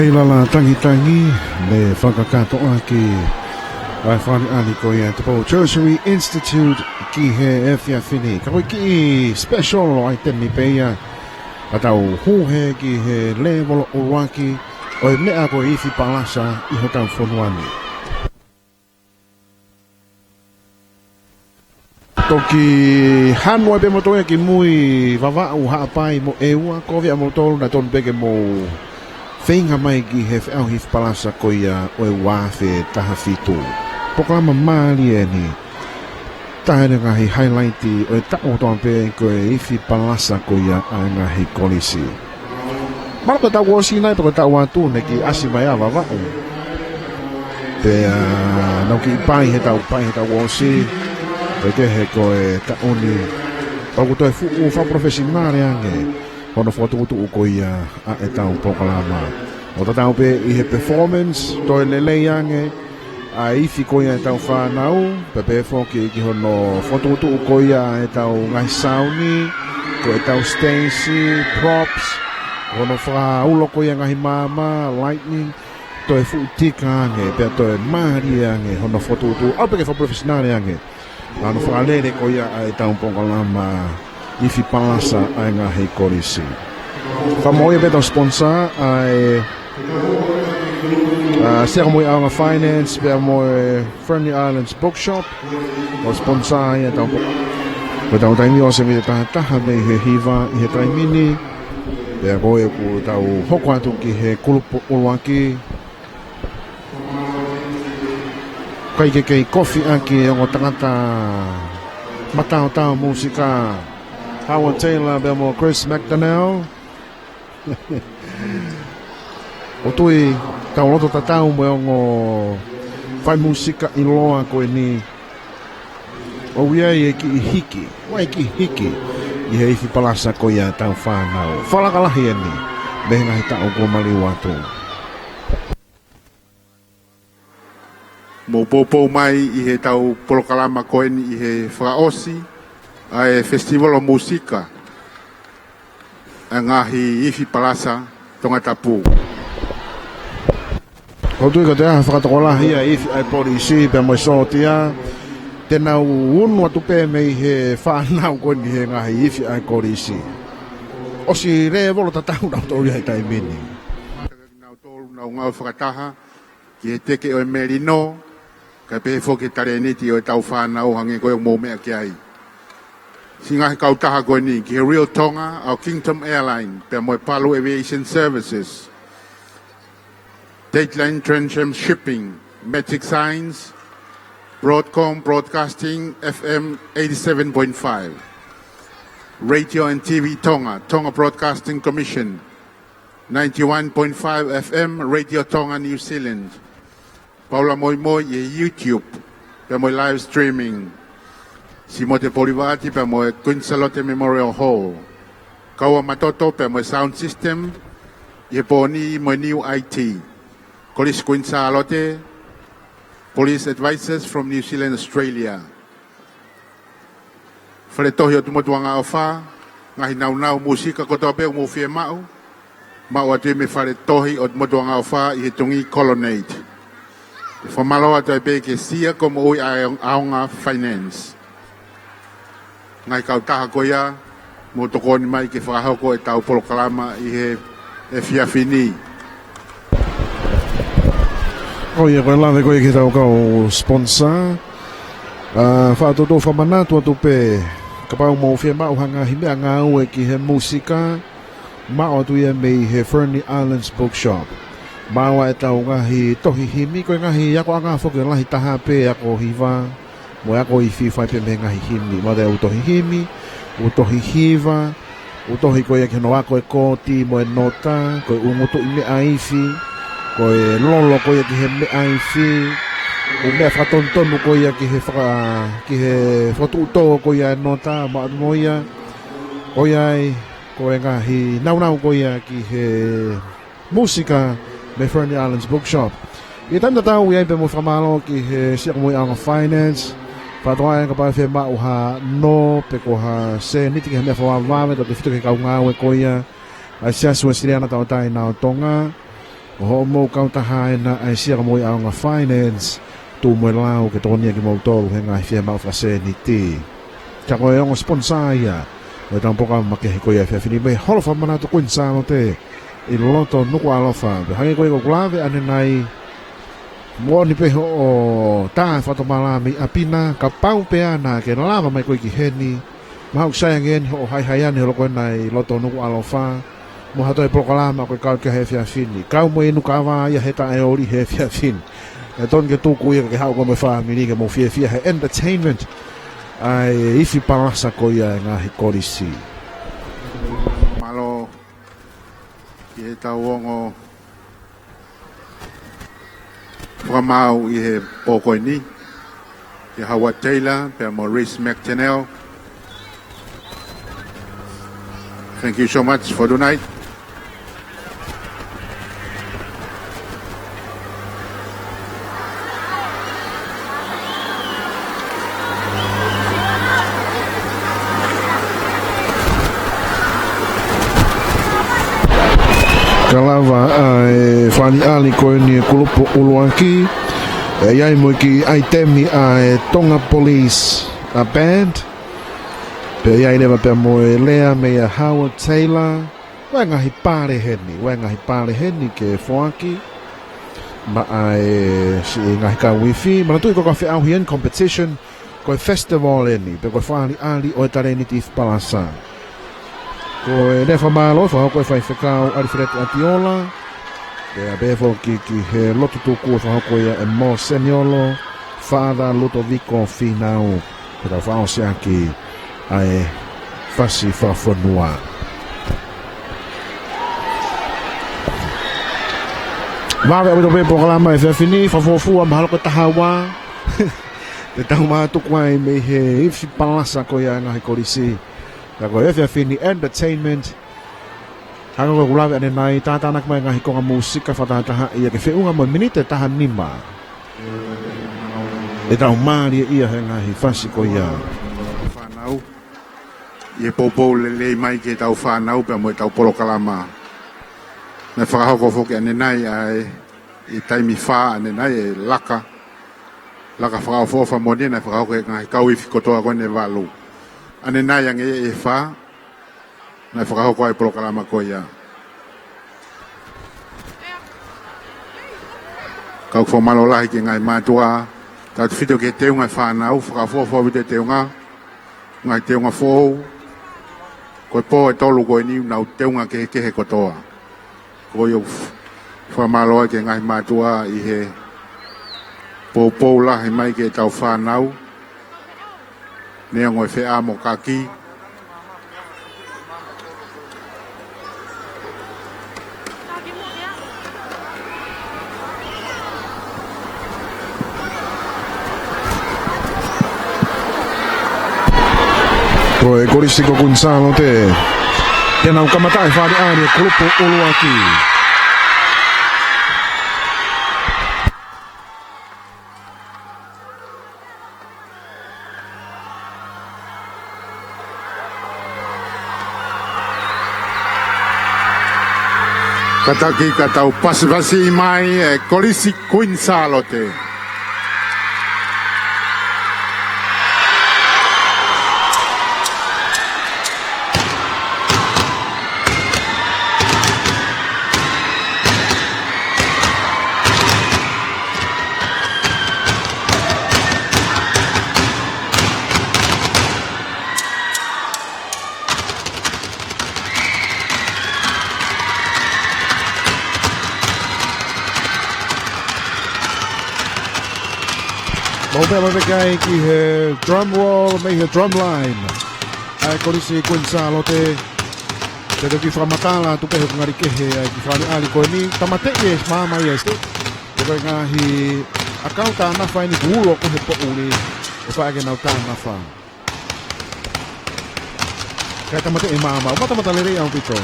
He lala tangitangi, ne fakakātoa ki ai e fale ʻa e Tupou Tertiary Institute ki he efiafi ni. Ka ko e kiʻi special ʻaitemi pē ia, ʻa e tau hū hake ki he lēvolo ʻuluaki ʻo e meʻa ko e ifi palasa ʻi hotau fonua ni. Toki hanu ai pē moutolu ia ki mui Vavaʻu, Haʻapai mo ʻEua, kovi ʻa moutolu naʻe tonu pē ke mou feinga mai ki he feʻauhi ifi palasa ko ia ʻo e ua afe taha fitu. Polokalama mālie eni. Taha eni e ngaahi highlight ʻo e taʻu kotoa pē ko e ifi palasa ko ia ʻa e ngaahi kolisi. Mahalo ko e taʻu kuo ʻosi nai pe ko e taʻu atu ne kiʻi ʻasi mai ʻa Vavaʻu. Pea nau kiʻi pai he taʻu, pai he taʻu kuo ʻosi. Pea kehe ko e taʻu ni, pea ʻoku toe fuʻu fakaprofesinale ange hono fokotuʻutuʻu ko ia ʻa e tau polokalama. ʻO tatau pē ʻi he performance, toe lelei ange ʻa e ifi ko ia e tau fānau, pea pehē foki ki hono fokotuʻutuʻu ko ia e tau ngaahi sauni, ko e tau stage, props, hono fakaulo ko ia ngaahi maama, lighting, toe fuʻu tika ange, pea toe mālie ange hono fokotuʻutuʻu, ʻalu pē ke fakaprofesinale ange. Hono fakalele ko ia ʻa e tau polokalama ifi palasa ʻa e ngaahi kolisi. Fakamoʻoni pē tau sponsor ʻa e, ʻa, Sea ko Mui ʻAonga Finance, pea mo e Friendly Islands Bookshop. Ko e sponsor ia tau po-, ko e tau taimi ʻosi mei he taha taha mei he hiva ʻi he taimi ni. Pea ko e ʻoku tau hoko atu ki he kulupu ʻuluaki. Kai ke kei kofi ʻaki e ongo tangata mataotao mūsika, Howard Taylor pea mo Chris McDonnell. ʻOku tui tau loto tatau mo e ongo fai mūsika ʻiloa ko eni. ʻOku ʻi ai e kiʻi hiki, ʻoku ʻi ai e kiʻi hiki ʻi he ifi palasa ko ia tau fānau. Fakalaka lahi eni mei he ngaahi taʻu kuo maliu atu. Mou poupou mai ʻi he tau polokalama ko eni ʻi he fakaʻosi ʻa e festival ʻo e mūsika ʻa e ngaahi ifi palasa Tongatapu. ʻOku tui ko e hā, fakatokolahi ia e ifi ʻa e polisi pea mo e sōtia, te nau unu atu pē mei he fānau ko eni he ngaahi ifi ʻa e kolisi. ʻOsi lēvolo tatau nautolu ia he taimi ni. Nautolu nau ngāue fakataha ki he teke ʻo e melino, kae pehē foki ki he talēniti ʻo e tau fānau hangē ko ia ʻoku mou meʻa ki ai. Siʻi ngaahi kautaha ko eni, ki he Real Tonga, ʻa e Kingdom Airline, pea mo e Palu Aviation Services, Dateline Transham Shipping, Magic Signs, Broadcom Broadcasting, F M eighty-seven point five, Radio and T V Tonga, Tonga Broadcasting Commission, ninety-one point five F M, Radio Tonga New Zealand. Paula Moimoi ʻi he YouTube, pea mo e live streaming. Simote Polivaati pea mo e Queen Sālote Memorial Hall. Kaua Matoto pea mo e sound system ʻi he pō ni mo e New I T. Kolisi Queen Sālote, Police Advisors from New Zealand, Australia. Fale Tohi ʻo Tumotu Angaʻofa, ngaahi naunau mūsika kotoa pē ʻoku mou fiemaʻu, maʻu atu ia mei he Fale Tohi ʻo Tumotu Angaʻofa ʻi he Tungi Colonnade. Fakamālō atu ai pē ki he Sea ko Moʻui ʻAonga Finance. Ngaahi kautaha ko ia, mou tokoni mai ke fakahoko e tau polokalama ʻi he efiafi ni. ʻOiauē, ko e lave ko ia ki he tau kau sponsor. ʻA, fakatoutou fakamanatu atu pē, kapau ʻoku mou fiemaʻu ha ngaahi meʻangāue ki he mūsika, Maʻu atu ia mei he Fernley Islands Bookshop. Maʻu ʻa ʻetau ngaahi tohi himi, ko e ngaahi akoʻanga foki lahi taha pē, ako hiva mo e ako ifi, fai pē mei he ngaahi himi. Maʻu ʻetau tohi himi, ʻū tohi hiva, ʻū tohi ko ia ki hono ako e kooti mo e nota, ko e ʻū ngutuʻi meʻa ifi, ko e lolo ko ia ki he meʻa ifi, ʻū meʻa fakatonutonu ko ia ki he faka-, ki he fokotuʻu tō ko ia e nota, maʻu atu mo ia, ko ia ai, ko e ngaahi naunau ko ia ki he mūsika mei Fernley Islands Bookshop. ʻI he taimi tatau ʻoku ʻi ai pē mo e fakamālō ki he Siakamui ʻAonga Finance, fakatokangaʻi kapau ʻe fiemaʻu ha nō pe ko ha sēniti ki ha meʻa fakavavevave, tautefito ki he kau ngāue ko ia ʻa e Siasi Uēsiliana Tauʻatāina ʻo Tonga, ʻo hoʻomou kautaha ena ʻa e Siakamui ʻAonga Finance, tuʻu mo e lau ke tokonia kimoutolu he ngaahi fiemaʻu fakasēniti. Ka ko e ongo sponsor ia ʻo ʻetau polokalama makehe ko ia he efiafi ni, mei he Holo Fakamanatu Kuini Sālote ʻi loto Nukuʻalofa. Pea hangē ko ia ʻoku lave ʻanenai, moʻoni pē hoʻo tā fakatomala mei ʻapi na, kapau pē ʻa ena ke lava mai koe ki heni, mahalo ʻoku sai ange eni hoʻo haihai ʻaneholo ko ena ʻi loto Nukuʻalofa, mo ha toe polokalama ko e kau ki he efiafi ni. Kau mo e inu kava ia he taʻeoli he efiafi ni. ʻE tonu ke tuku ia ke haʻu koe mo e fāmili ke mou fiefia he entertainment ʻa e ifi palasa ko ia e ngaahi kolisi. Mālō ki heʻetau ongo fakamaau ʻi he pō ko eni, ʻia Howard Taylor pea mo Reese McTennell. Thank you so much for tonight. Ka lava ʻa e fāʻaliʻali ko eni e kulupu ʻuluaki, ʻe ʻi ai mo e kiʻi ʻaitemi ʻa e Tonga Police, ʻa e band. Pea ʻi ai leva pea mo e lea meia Howard Taylor. Ua e ngaahi pale heni, ua e ngaahi pale heni ke foaki maʻa e siʻi ngaahi kau ifi. Manatuʻi ko e kau feʻauhi eni competition, ko e festival eni, pe ko e fāʻaliʻali ʻo e talēniti ifi palasa. Ko e lea fakamālō, fakahoko ʻe Faifekau ʻAlifeleti ʻAtiola. Pea pehē foki ki he lotu tuku ʻe fakahoko ia ʻe Mōseniolo Father Lutoviko Fīnau. Pea fakaʻosi ʻaki ʻa e fasi fakafonua. Vave ʻaupito pē polokalama he efiafi ni, fakafuofua mahalo ko e taha ua. Te tau mātuku ai mei he ifi palasa ko ia e ngaahi kolisi. Ka ko e efiafi ni entertainment. Hangē ko ʻeku lave ʻanenai, tātānaki mai e ngaahi konga mūsika fakatahataha ia ke feʻunga mo e miniti ʻe taha nima. ʻE tau mālieʻia he ngaahi fasi ko ia. Fānau. ʻI he poupou lelei mai ki heʻetau fānau pea mo ʻetau polokalama. Naʻe fakahoko foki ʻanenai ʻa e, ʻi he taimi fā ʻanenai e laka. Laka fakaʻofoʻofa moʻoni naʻe fakahoko ʻe he ngaahi kau ifi kotoa ko eni ʻe valu. ʻAnenai ange ʻi he fā, naʻe fakahoko ai e polokalama ko ia. Kau fakamālō lahi ki he ngaahi mātuʻa, tautefito ki he teunga e fānau, fakaʻofoʻofa ʻaupito e teunga, ngaahi teunga foʻou, ko e pō ʻe tolu ko eni ʻoku nau teunga kehekehe kotoa. Ko ia ʻoku f-, fakamālō ai ki he ngaahi mātuʻa ʻi he poupou lahi mai ki heʻetau fānau. Neongo e feʻamokaki. Ko e kolisi ko Kuini Sālote. Te nau kamata e fāʻaliʻali e kulupu ʻuluaki. Kātaki ka tau pasipasi mai e kolisi Kuini Sālote. Mau pea mau peke ai ki he drum roll, mei he drum line ʻa e Kolisi Kuini Sālote. Te toki fakamatala atu pē he ʻoku ngali kehe ʻa e kiʻi fakaʻaliʻali ko eni. Tāmateʻi e maama ia ʻe State. Ko e ngaahi ʻakau tānafa eni kuo ulo ko ē he poʻuli, ʻe faʻa ke nau tānafa. Kae tāmateʻi e maama, matamata lelei ʻaupito.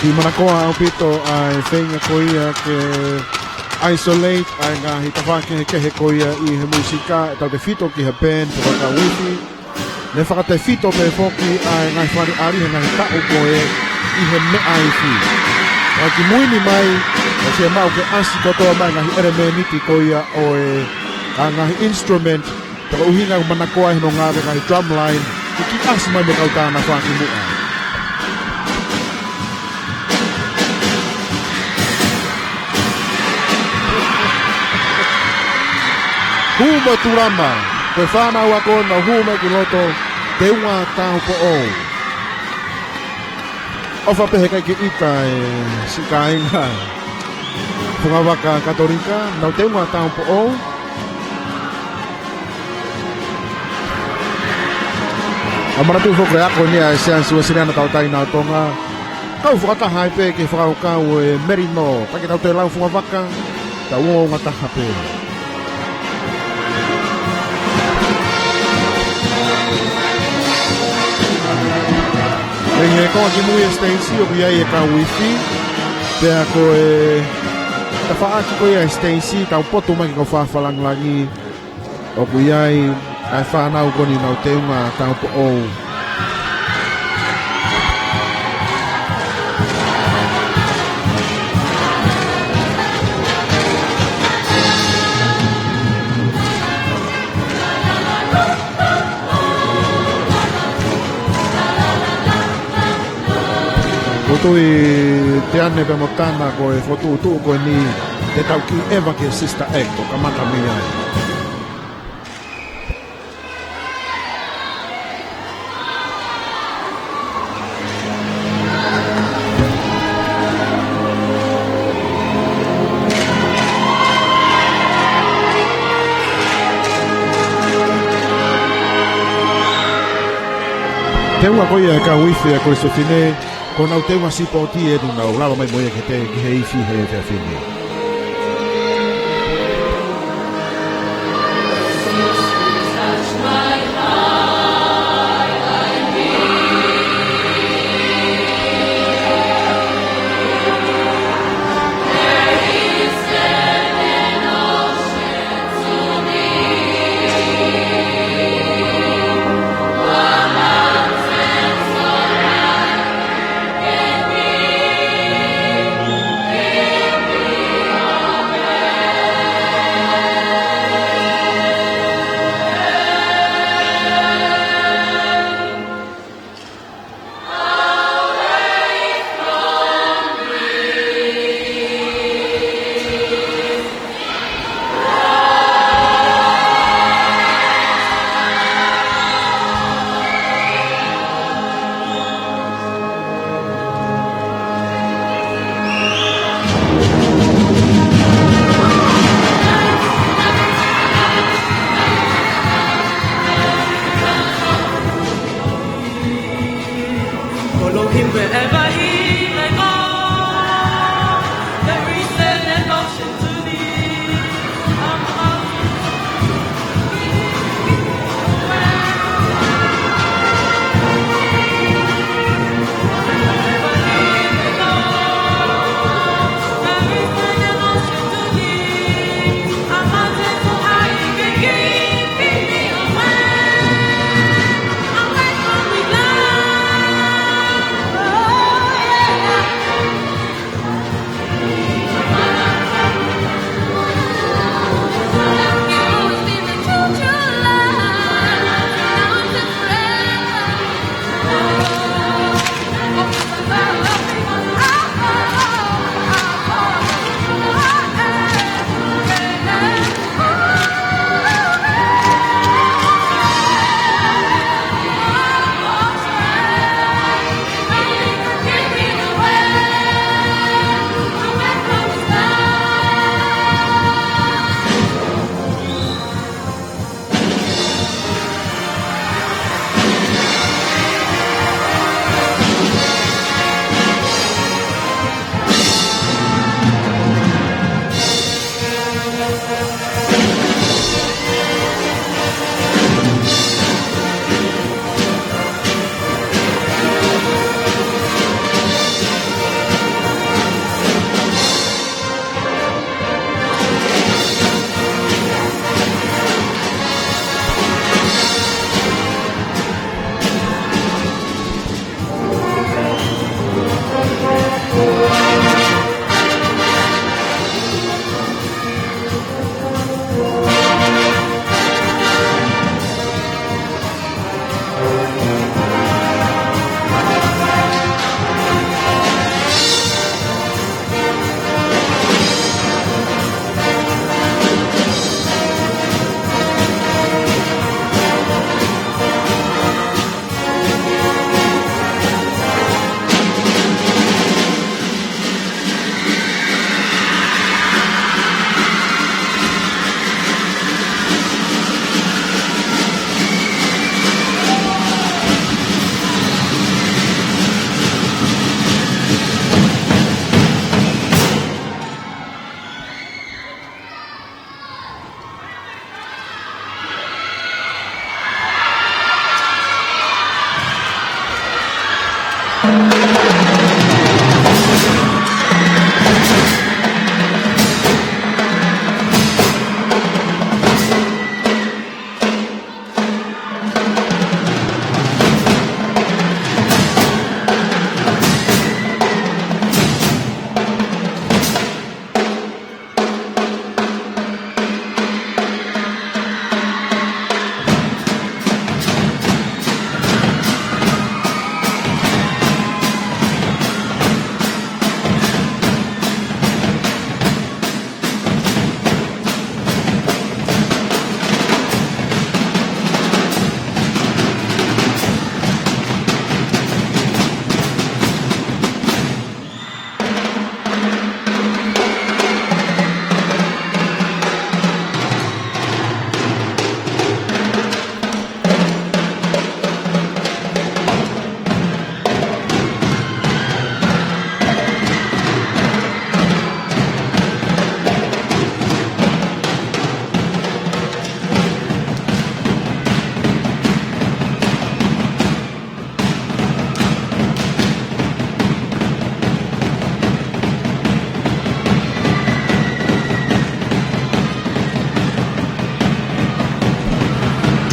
Kiʻi manakoa ʻaupito ʻa e feinga ko ia ke isolate ʻa e ngaahi tafaʻaki kehekehe ko ia ʻi he mūsika, tautefito ki he band, ko e kau ifi. Ne fakatefito pē foki ʻa e ngaahi fakaʻaliʻali he ngaahi taʻu ko ē ʻi he meʻa ifi. Ka kimuʻa mai, ʻoku fiemaʻu ke ʻasi kotoa mai ngaahi ʻelemēniti ko ia ʻo e, ʻa e ngaahi instrument, ko e ʻuhinga ʻoku manakoa ʻi hono ngāue ngaahi drum line, ke kiʻi ʻasi mai mo e kau tānafa kimuʻa. Hū mo e tulama, ko e fānau ako nau hū mai ki loto, Teunga Taupoʻou. ʻOfa pē heʻikai ke ʻita e siʻi kāinga Fungavaka Katolika, nau Teunga Taupoʻou. ʻA manatu foki ko e ako ni ʻa e Siasi Uēsiliana Tauʻatāina ʻo Tonga. Kau fakataha ai pē ki he fakakaukau ʻo e melino, ka ke tau toe lau Fungavaka, tau ongoongo taha pē. Mei he konga kimui e siteisi ʻoku ʻi ai e kau ifi, pea ko e tafaʻaki ko ia e siteisi, tau poto mai ki he kau fāfā langilangi, ʻoku ʻi ai ʻa e fānau ko eni nau Teunga Taupoʻou. Ko e tui Teane pea mo Tana ko e fokotuʻutuʻu ko eni, te tau kiʻi ʻeva ki he Sister Act ʻo kamata mei ai. Teunga ko ia e kau ifi ʻa e Kolisi Fefine, ko honau teunga sipoti ē, ʻoku nau lava mai mo ia ki he, ki he ifi he efiafi ni.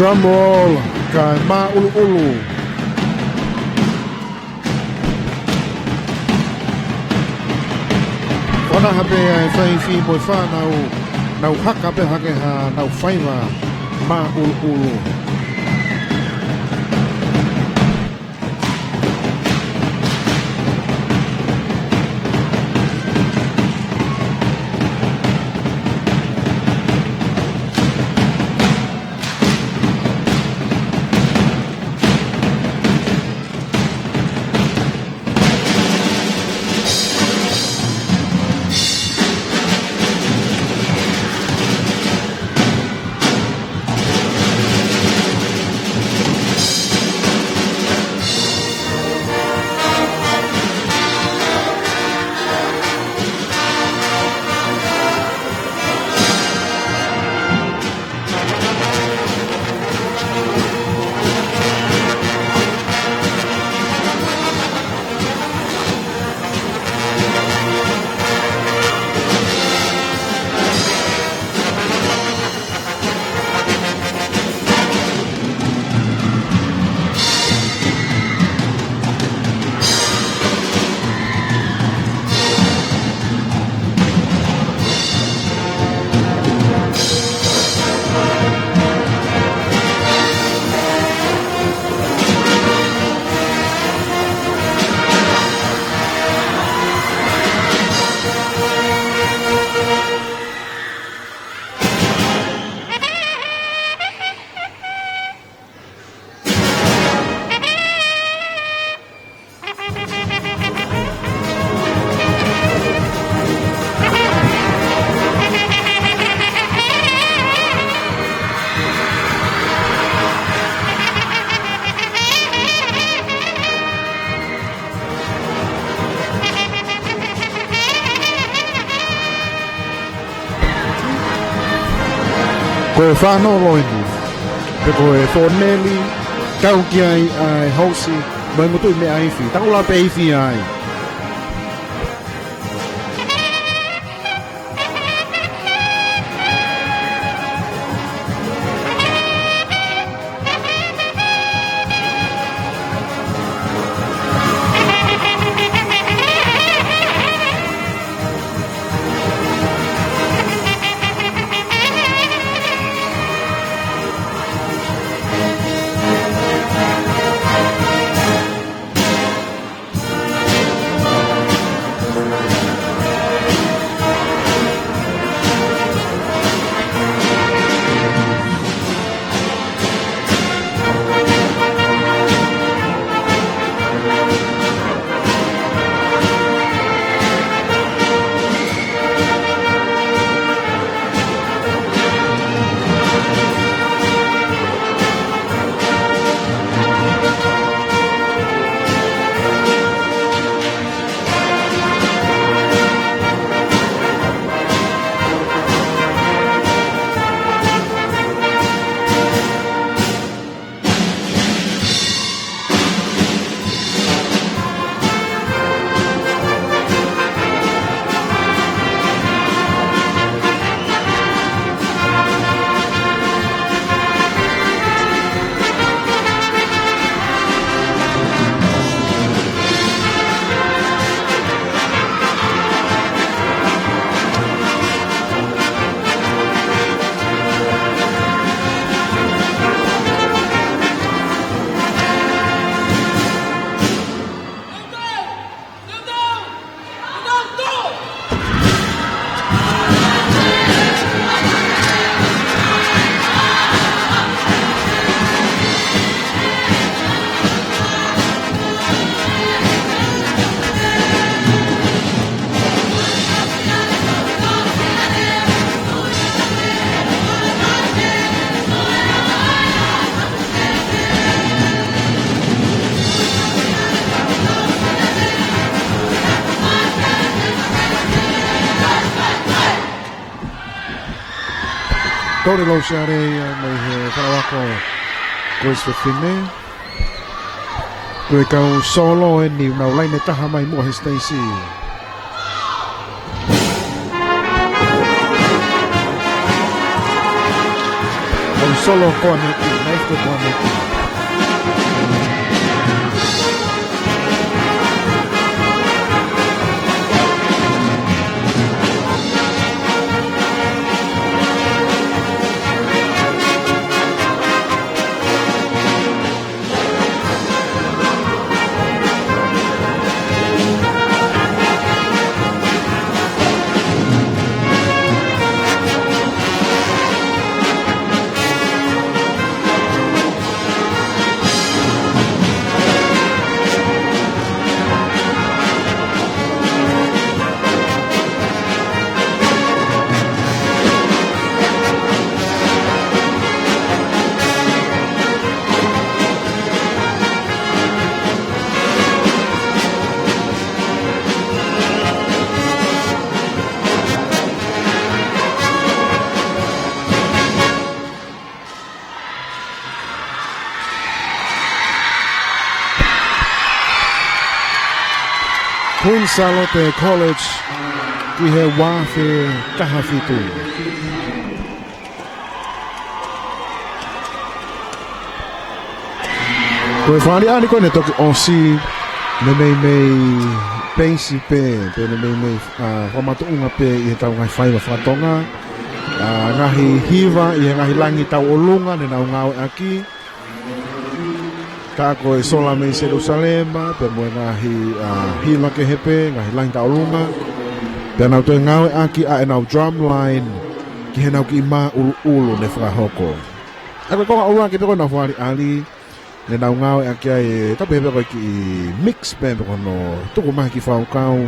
Drum roll, kae māʻuluʻulu. Fakanaha pē ʻa e faifi mo e fānau, nau haka pē hake haʻanau faiva māʻuluʻulu. Ko e fānau loi ni, pe ko e fōneli, kau ki ai ʻa e housi, mo e ngutu meʻa ifi, taʻula pē ifi ai. Tole Lausiale ia mei he fale ako ko Sefine. Ko e kau solo eni ʻoku nau laine taha mai muʻa he siteisi. Kau solo Koa Meki, nai ko Koa Meki. Queen Sālote College ki he uaafe taha fitu. Ko e fakaʻaliʻali ko ē ne toki ʻosi, ne meimei peisi pē, pe ne meimei, ā, fakamatuʻunga pē ʻi heʻetau ngaahi faiva faka-Tonga. Ā, ngaahi hiva ʻi he ngaahi langi tauʻolunga ne nau ngāueʻaki. Ka ko e sola mei Selusalema, pea mo e ngaahi, ā, hiva kehe pē, ngaahi langi tauʻolunga. Pea nau toe ngāueʻaki ʻa ʻenau drum line, ki heʻenau kiʻi māʻuluʻulu ne fakahoko. ʻA ia ko e konga ʻuluaki pē ko ʻenau fakaʻaliʻali, ne nau ngāueʻaki ai e tapu pē ko e kiʻi mix pē pē ko hono tuku mai kiʻi fakakaukau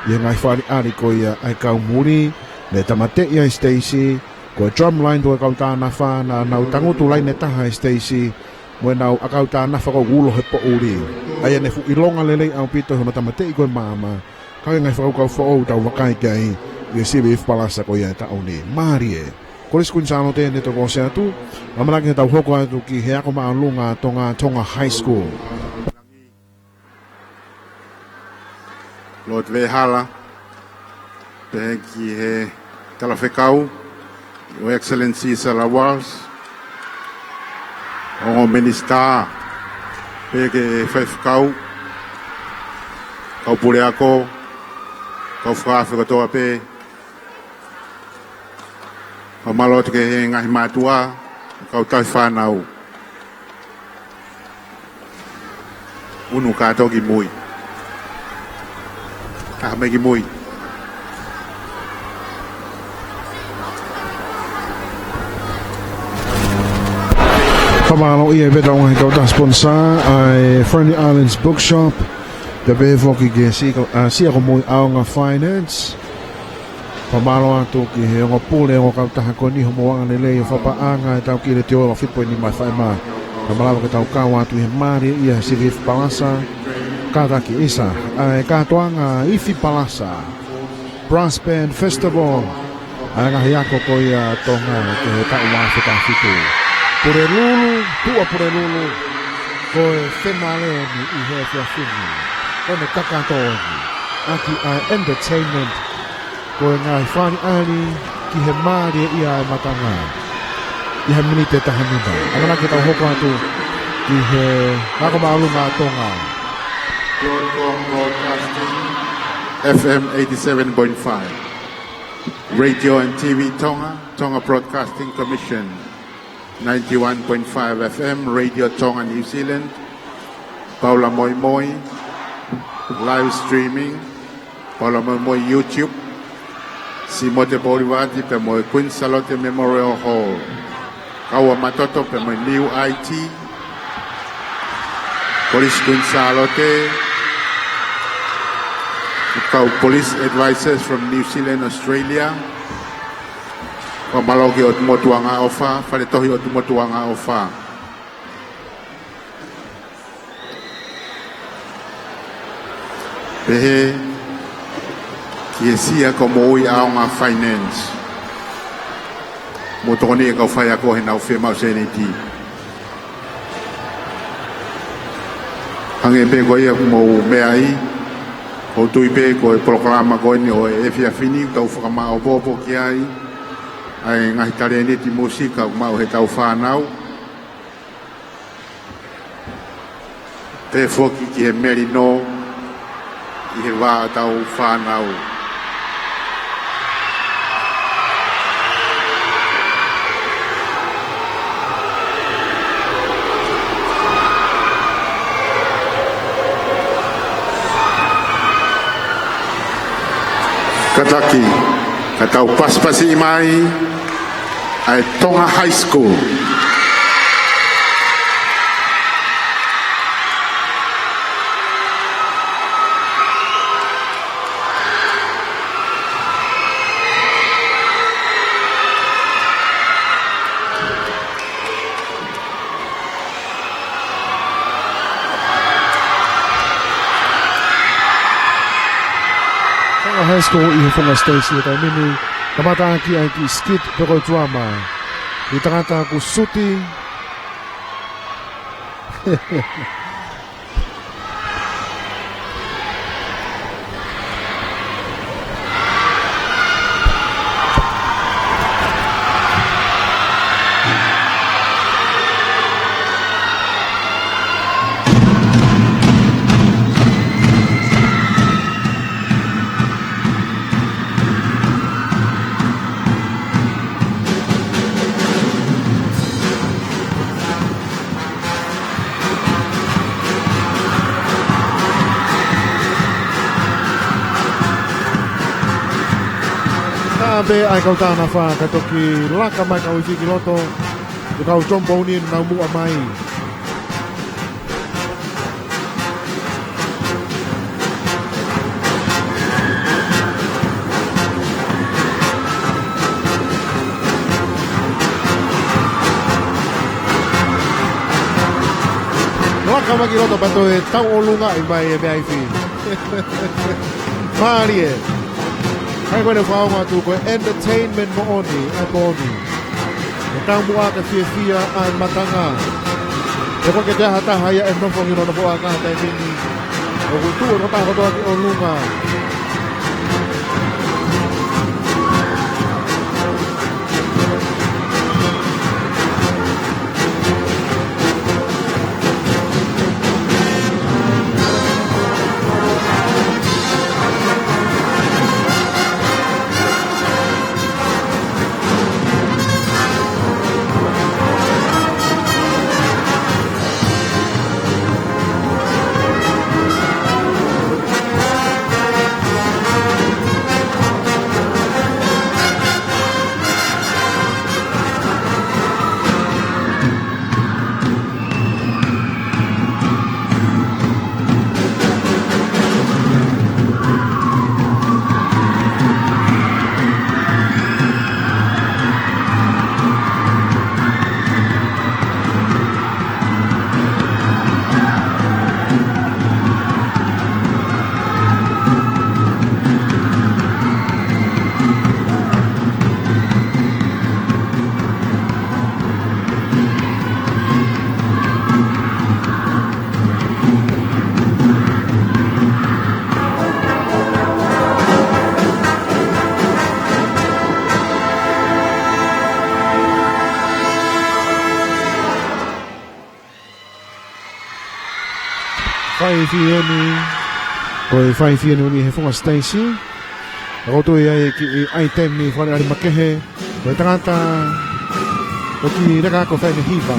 ʻi he ngaahi fakaʻaliʻali ko ia ʻa e kau muli, ne tāmateʻi ai siteisi, ko e drum line pē ko e kau tānafa, naʻa nau tangutu laine taha he siteisi, mo ʻenau ʻakau tānafa ko ē ʻoku ulo he poʻuli. ʻA ia ne fuʻu ʻilonga lelei ʻaupito hono tāmateʻi ko ē maama, ka ko e ngaahi fakakaukau foʻou ʻoku tau vakai ki ai ʻi he sivi palasa ko ia ʻo e taʻu ni. Mālie. Kolisi Kuini Sālote ne toki ʻosi atu, ʻamanaki ke tau hoko atu ki he ako māʻolunga ʻa Tonga, Tonga High School. Lord Vehala, pehē ki he talafekau, Your Excellency Sir Lawrence, ongo minisitā, pehē ki he faifekau, kau puleako, kau fakaafe kotoa pē, fakamālō atu ki he ngaahi mātuʻa, kau tauhi fānau. Unu kātoa ki mui. Kaha mai ki mui. Fakamālō ia pē ki he ngaahi kautaha sponsor, ʻa e Friendly Islands Bookshop, pea pehē foki ki he si-, ā, Siakomui ʻAonga Finance. Fakamālō atu ki he ongo pule, ongo kautaha ko eni, homo anga lelei ʻo fakapaʻanga ʻetau kiʻi letiō ʻa fitu poini nima F M. Ka malava ke tau kau atu ʻi he mālie ia he sivi palasa, kātaki ʻisa, ʻa e kātoanga ifi palasa, Brass Band Festival, ʻa e ngaahi ako ko ia ʻa Tonga ki he taʻu uaafe taha fitu. Pulelulu, tuʻa Pulelulu, ko e fenale eni ʻi he efiafi ni, ko ʻene kakato eni, ʻaki ʻa e entertainment, ko e ngaahi fakaʻaliʻali ki he mālie ia ʻa e matanga. ʻI he miniti ʻe taha nima. ʻAmanaki ke tau hoko atu ki he ako māʻolunga ʻa Tonga. Broadcom Broadcasting, F M eighty-seven point five. Radio and T V Tonga, Tonga Broadcasting Commission, ninety-one point five F M, Radio Tonga New Zealand, Paula Moimoi, live streaming, Paula Moimoi YouTube, Simote Boulevard, pea mo e Queen Sālote Memorial Hall. Kaua Matoto pea mo e New I T, Police Queen Sālote, kau Police Advisors from New Zealand, Australia. Fakamālō ki ʻOtu Motu Angaʻofa, Fale Tohi ʻOtu Motu Angaʻofa. Pehē ki he Siakomui ʻAonga Finance. Mo tokoni e kau faiako heʻenau fiemaʻu sēniti. Hangē pē ko ia ʻoku mou meaʻi, ʻoku ou tui pē ko e polokalama ko eni ʻo e efiafi ni, tau fakamāʻopoʻopo ki ai ʻa e ngaahi talēniti mūsika ʻoku maʻu heʻetau fānau. Pehē foki ki he melino ʻi he vā ʻetau fānau. Kātaki, ka tau pasipasi mai ʻa e Tonga High School. Tonga High School ʻi he Fofonga Siteisi he taimi ni, kamata ʻaki ʻa e kiʻi skit pe ko e tuama. Kiʻi tangata ʻoku suti. Tā pē ʻa e kau tānafa ka toki laka mai kau ifi ki loto, ʻa e kau trombone naʻa nau muʻa mai. Laka mai ki loto pea toe tauʻolunga ʻi mai e meʻa ifi. Mālie. ʻA ia ko ʻene fakaongo atu ko e entertainment moʻoni ʻa e pō ni. ʻE taumuʻa ke fiefia ʻa e matanga. He ko e ke te aha taha ia ʻe nofo ki loto foʻanga taimi ni. ʻOku tuʻu e tokotaha kotoa ki ʻolunga. Fai fiefia ni, ko e fai fiefia ni he Fofonga Siteisi. ʻOku ou tui ai ki he ʻaitemi ni fale ali makehe. Ko e tangata, ko e kiʻi leka ko e fai ʻene hiva.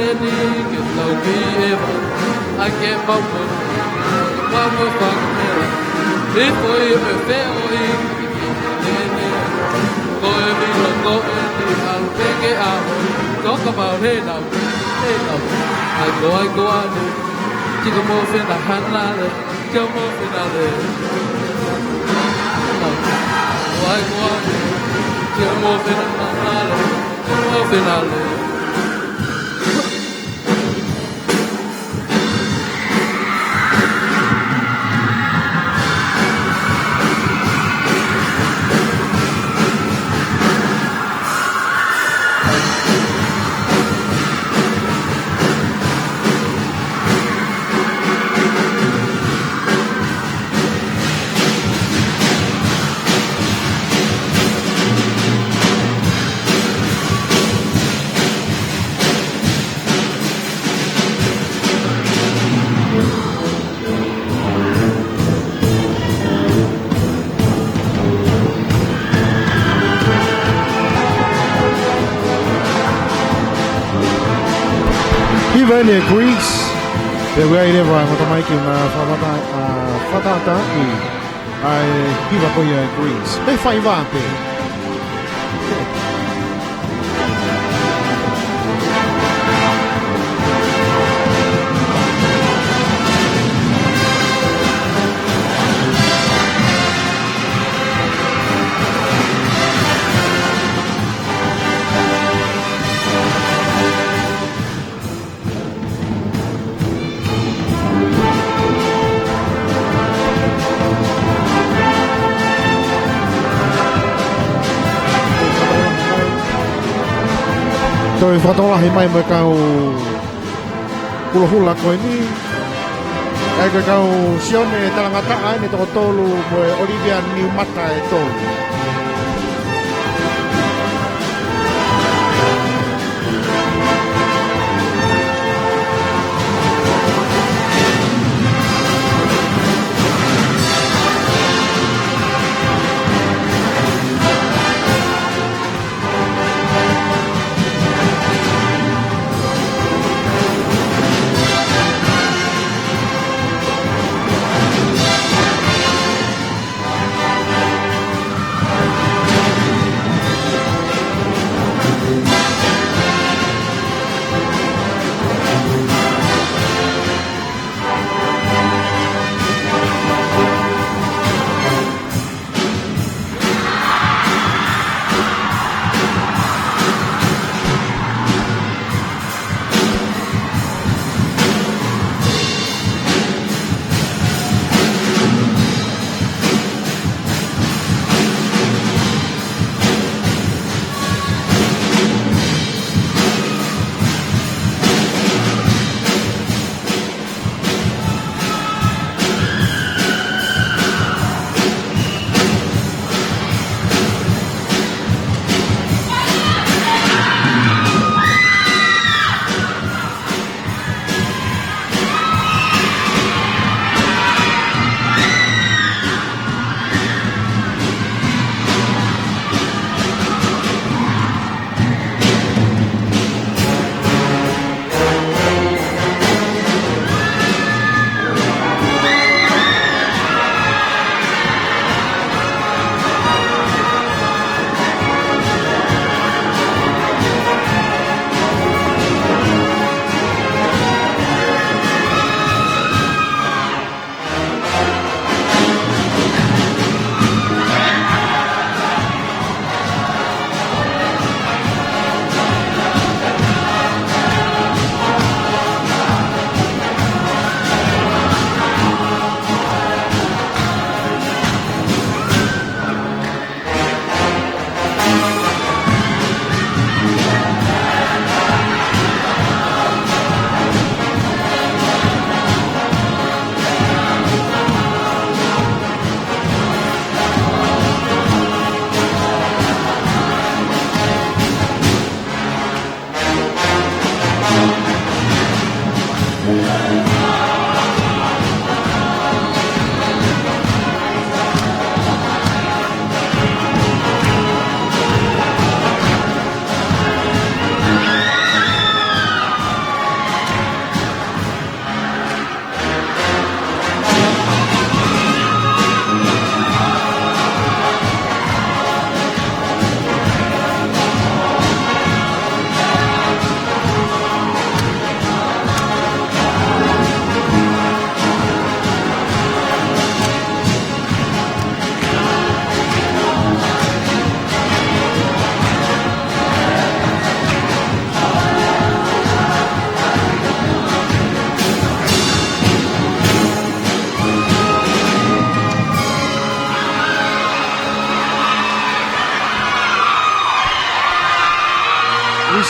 Ni ke tau ki e va, a ke mau ko, mau ko fa ke la. I ko i e fe o i, ne, ne. Ko e vila ko e ni a pe ke a o, ko ka mau he nau, he nau. Ai ko, ai ko a ni, ki ko mo fe na hana le, ki ko mo fe na le. Ai ko a ni, ki ko mo fe na hana le, ki ko mo fe na le. Hiva eni e Greens. Pea ʻoku ʻi ai leva ʻa e tamaiki na fakata, a, fakata i ʻa e hiva ko ia e Greens. Pe faiva pe. Toe fakatokolahi mai mo e kau hulohula ko eni. ʻA ia ko e kau Sione Talangataʻa eni toko tolu mo e ʻOlivia Niumata ʻe tolu.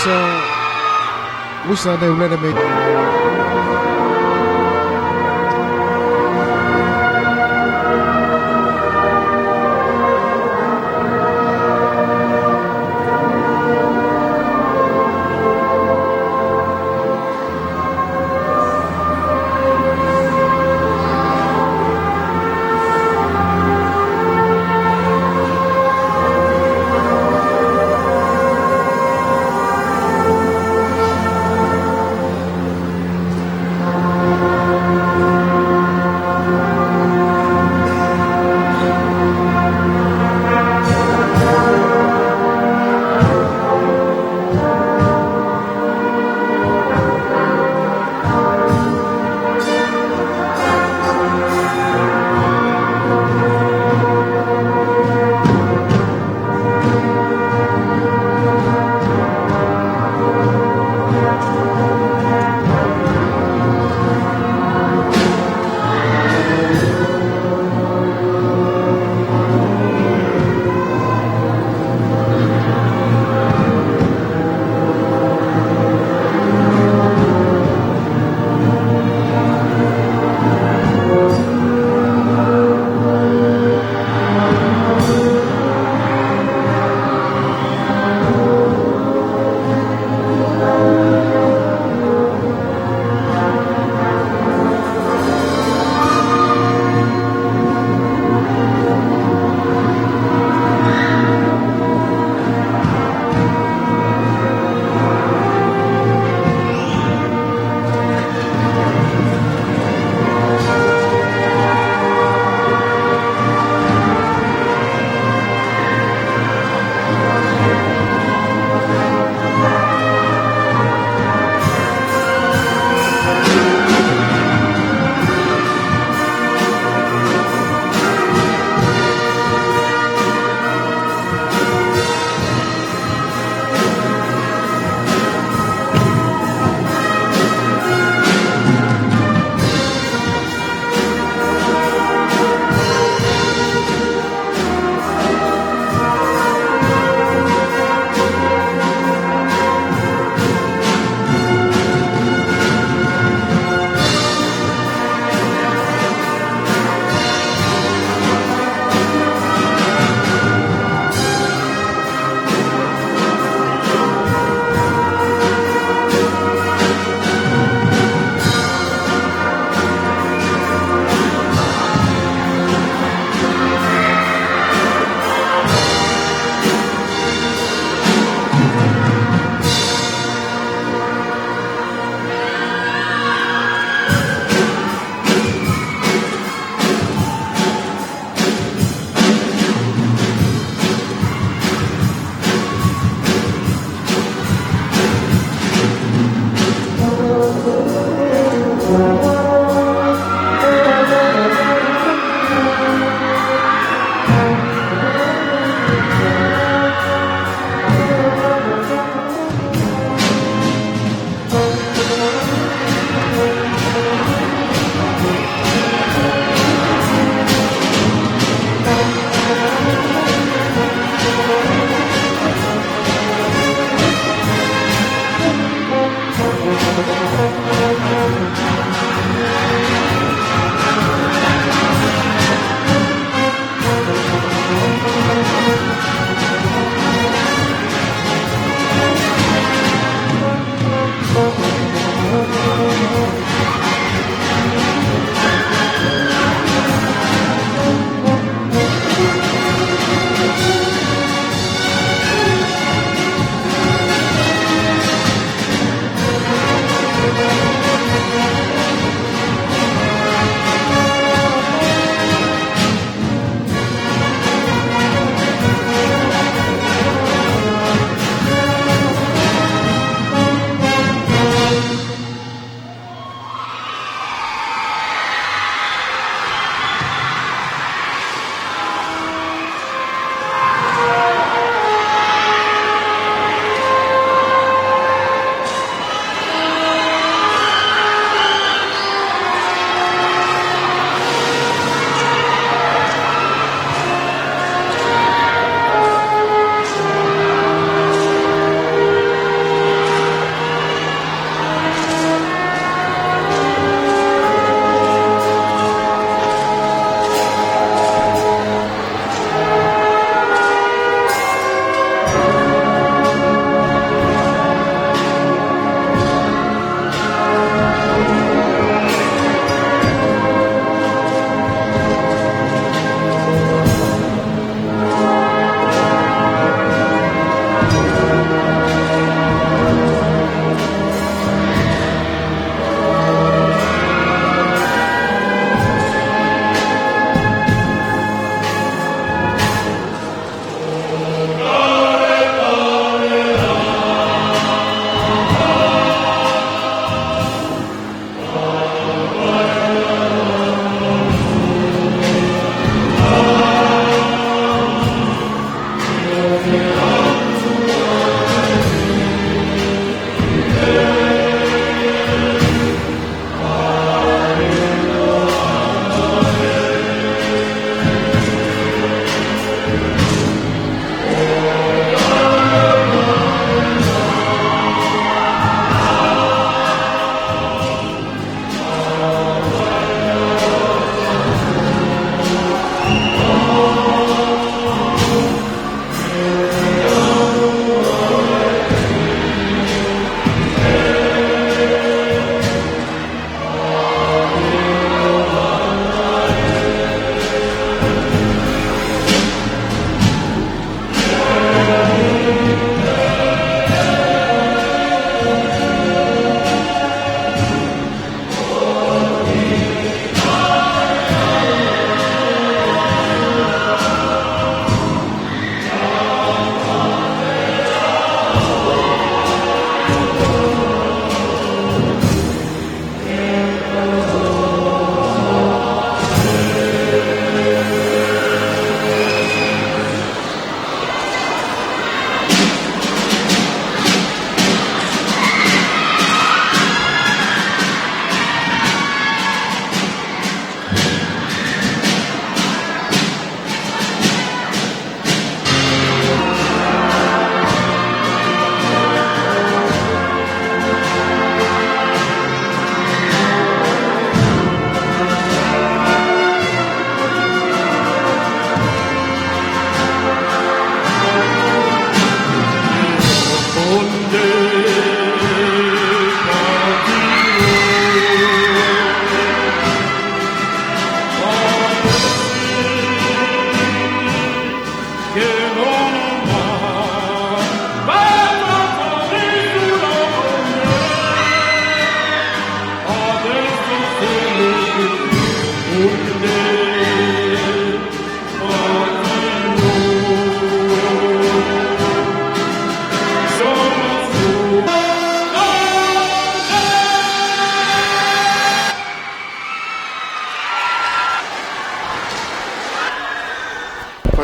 So, wisa ne ulele me.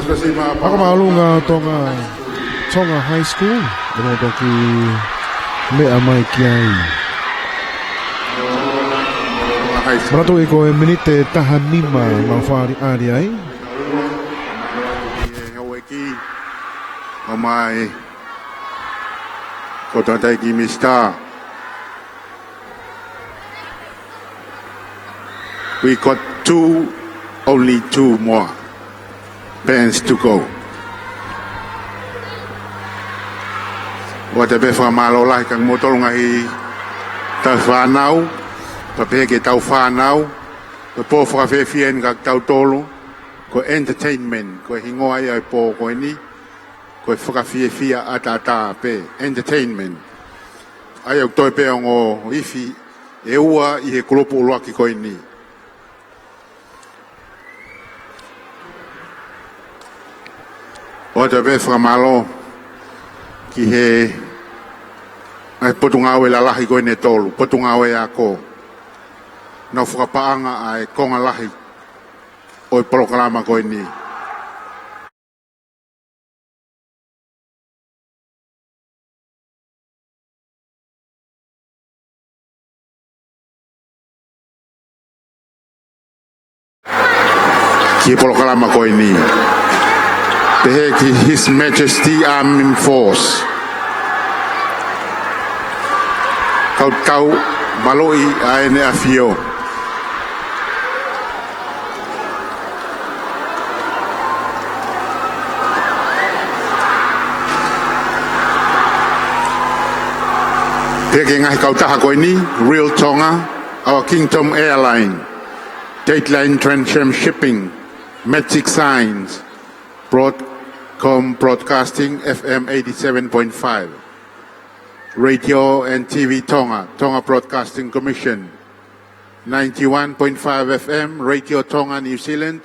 Fakamālō ʻa Tonga, Tonga High School, ʻe mau toki meʻa mai ki ai. Manatuʻi ko e miniti ʻe taha nima ʻoku mau fakaʻaliʻali ai. Houʻeiki, ʻomai, ko tangataʻeiki Mista. We got two, only two more bands to go. ʻOatu pē fakamālō lahi kia kimoutolu ngaahi tauhi fānau, pea pehē ki he tauhi fānau, ko e pō fakafiefia eni kia kitautolu, ko e entertainment, ko e hingoa ia ʻo e pō ko eni, ko e fakafiefia ʻataʻatā pē, entertainment. ʻA ia ʻoku toe pē ongo ifi ʻe ua ʻi he kulupu ʻuluaki ko eni. ʻOatu pē fakamālō ki he, ʻa e potungāue lalahi ko eni ʻe tolu, potungāue ako. Nau fakapaʻanga ʻa e konga lahi ʻo e polokalama ko eni. Ki he polokalama ko eni. Pehē ki His Majesty Armed Force. Kau tau valoʻi ʻa ʻEne ʻAfio. Pea ki he ngaahi kautaha ko eni, Real Tonga, Our Kingdom Airline, Dateline Transshipment Shipping, Magic Signs, Broadcom Broadcasting, F M eighty-seven point five, Radio and T V Tonga, Tonga Broadcasting Commission, ninety-one point five F M, Radio Tonga New Zealand,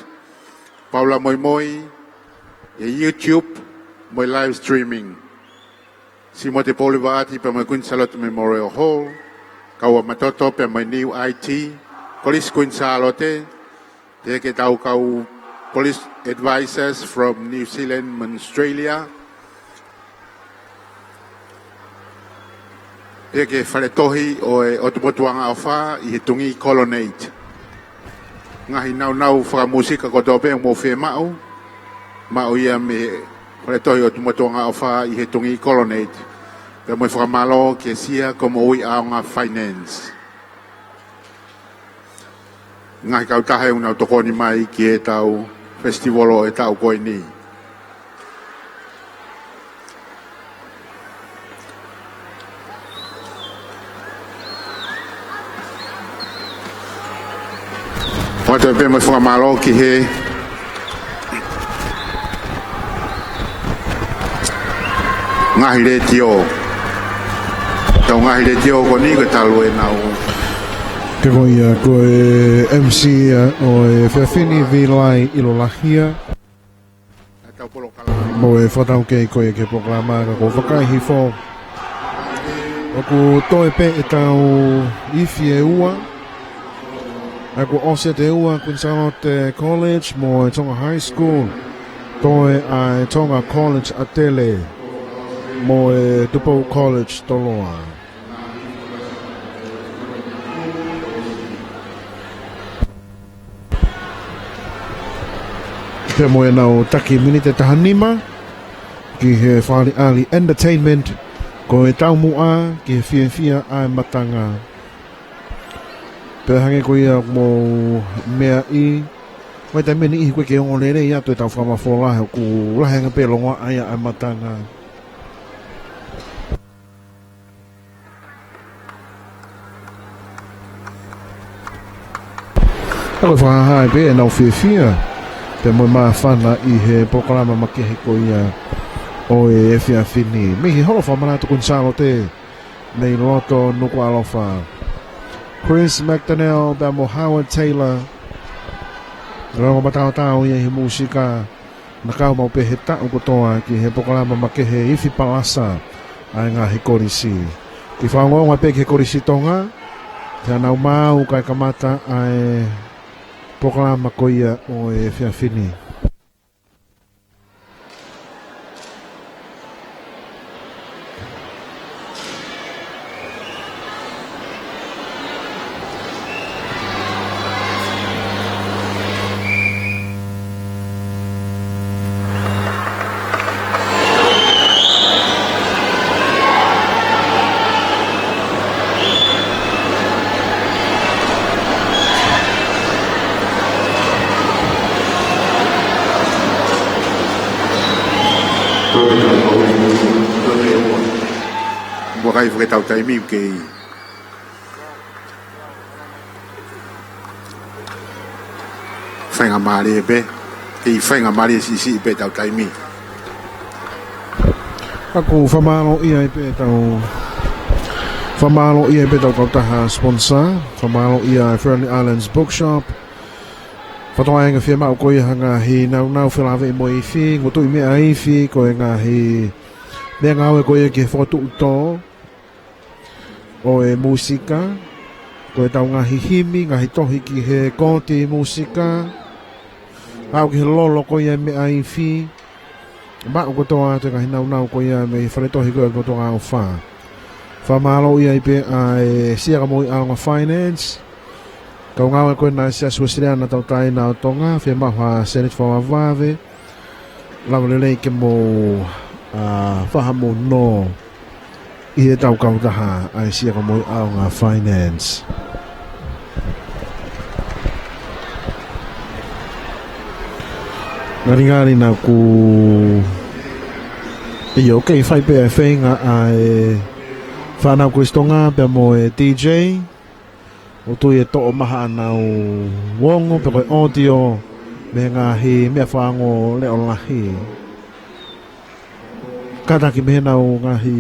Paula Moimoi, ʻi he YouTube, mo e live streaming. Simote Poulivaati pea mo e Queen Sālote Memorial Hall, Kauamātoto pea mo e Niu I T, Kolisi Queen Sālote, pea ki he tau kau police advisors from New Zealand mo Australia, pea ki he fale tohi ʻo e ʻOtu Motu Angaʻofa ʻi he Tungī Colonnade. Ngaahi naunau fakamūsika kotoa pē ʻoku mou fiemaʻu, maʻu ia mei he fale tohi ʻOtu Motu Angaʻofa ʻi he Tungī Colonnade. Pea mo e fakamālō ki he Sia ko Moʻui ʻAonga Finance. Ngaahi kautaha ʻoku nau tokoni mai ki he tau festival ʻo e taʻu ko eni. ʻOatu pē mo e fakamālō ki he ngaahi letiō. Tau ngaahi letiō ko eni ko e talu ʻenau. Pea ko ia ko e M C ia ʻo e efiafi ni, Vilai ʻIlolahia. Mo e fakataukei ko ia ki he polokalama ka ko e vakai hifo. ʻOku toe pē ʻetau ifi ʻe ua. ʻA ia kuo ʻosi ʻa e ua, Queen Sālote College mo e Tonga High School. Toe ʻa e Tonga College ʻAtele mo e Tupou College Toloa. Pea mo ʻenau taki miniti ʻe taha nima ki he fakaʻaliʻali entertainment, ko e taumuʻa ki he fiefia ʻa e matanga. Pea hangē ko ia ʻoku mou meaʻi, ʻi he taimi ni ʻoku ʻikai ke ongo lelei atu ʻetau fakamafola he ʻoku lahi ange pē e longoaʻa ia ʻa e matanga. Ka ko e fakahā pē ʻenau fiefia pea mo e māfana ʻi he polokalama makehe ko ia ʻo e efiafi ni. Mei he holo fakamanatu Queen Sālote mei loto Nukuʻalofa, Chris McDonnell pea mo Howard Taylor. Rongo mataotao ia ʻi he mūsika. Naʻa nau kau maʻu pē he taʻu kotoa ki he polokalama makehe ifi palasa ʻa e ngaahi kolisi. Kiʻi fakaongoongo pē ki he Kolisi Tonga, te nau maʻu kae kamata ʻa e polokalama ko ia ʻo e efiafi ni. Muʻa kae fai ʻetau taimi ke faingamālie pē, ke faingamālie siʻisiʻi pē ʻetau taimi. ʻOku fakamālōʻia ai pē ʻetau, fakamālōʻia ai pē ʻetau kautaha sponsor, fakamālōʻia e Friendly Islands Bookshop. Fakatokangaʻi e fiemaʻu ko ia ha ngaahi nāunau felāveʻi mo e ifi, ngutuʻi meʻa ifi, ko e ngaahi meʻangāue ko ia ki he fokotuʻu tō ʻo e mūsika, ko ʻetau ngaahi himi, ngaahi tohi ki he kōti mūsika, aʻu ki he lolo ko ia e meʻa ifi, maʻu kotoa atu e ngaahi nāunau ko ia mei he fale tohi ko ia ʻo e Tongatapu. Fakamālōʻia ai pē ʻa e Siakamoʻuʻaonga Finance, kau ngāue ko ena ʻa e Siasi Uēsiliana Tauʻatāina ʻo Tonga, fiemaʻu ha sēniti fakavavevave, lava lelei ke mou, ā, fakamoʻoni ʻi heʻetau kautaha ʻa e Siakamoʻuʻaonga Finance. Ngalingali naʻa ku, ʻio, ʻoku kei fai pē ʻa e feinga ʻa e fānau Kolisi Tonga pea mo e D J, ʻo tui e toʻo mai haʻanau ongo pe ko e ʻōtio mei he ngaahi meʻa fakaongo leʻo lahi. Kātaki mei heʻenau ngaahi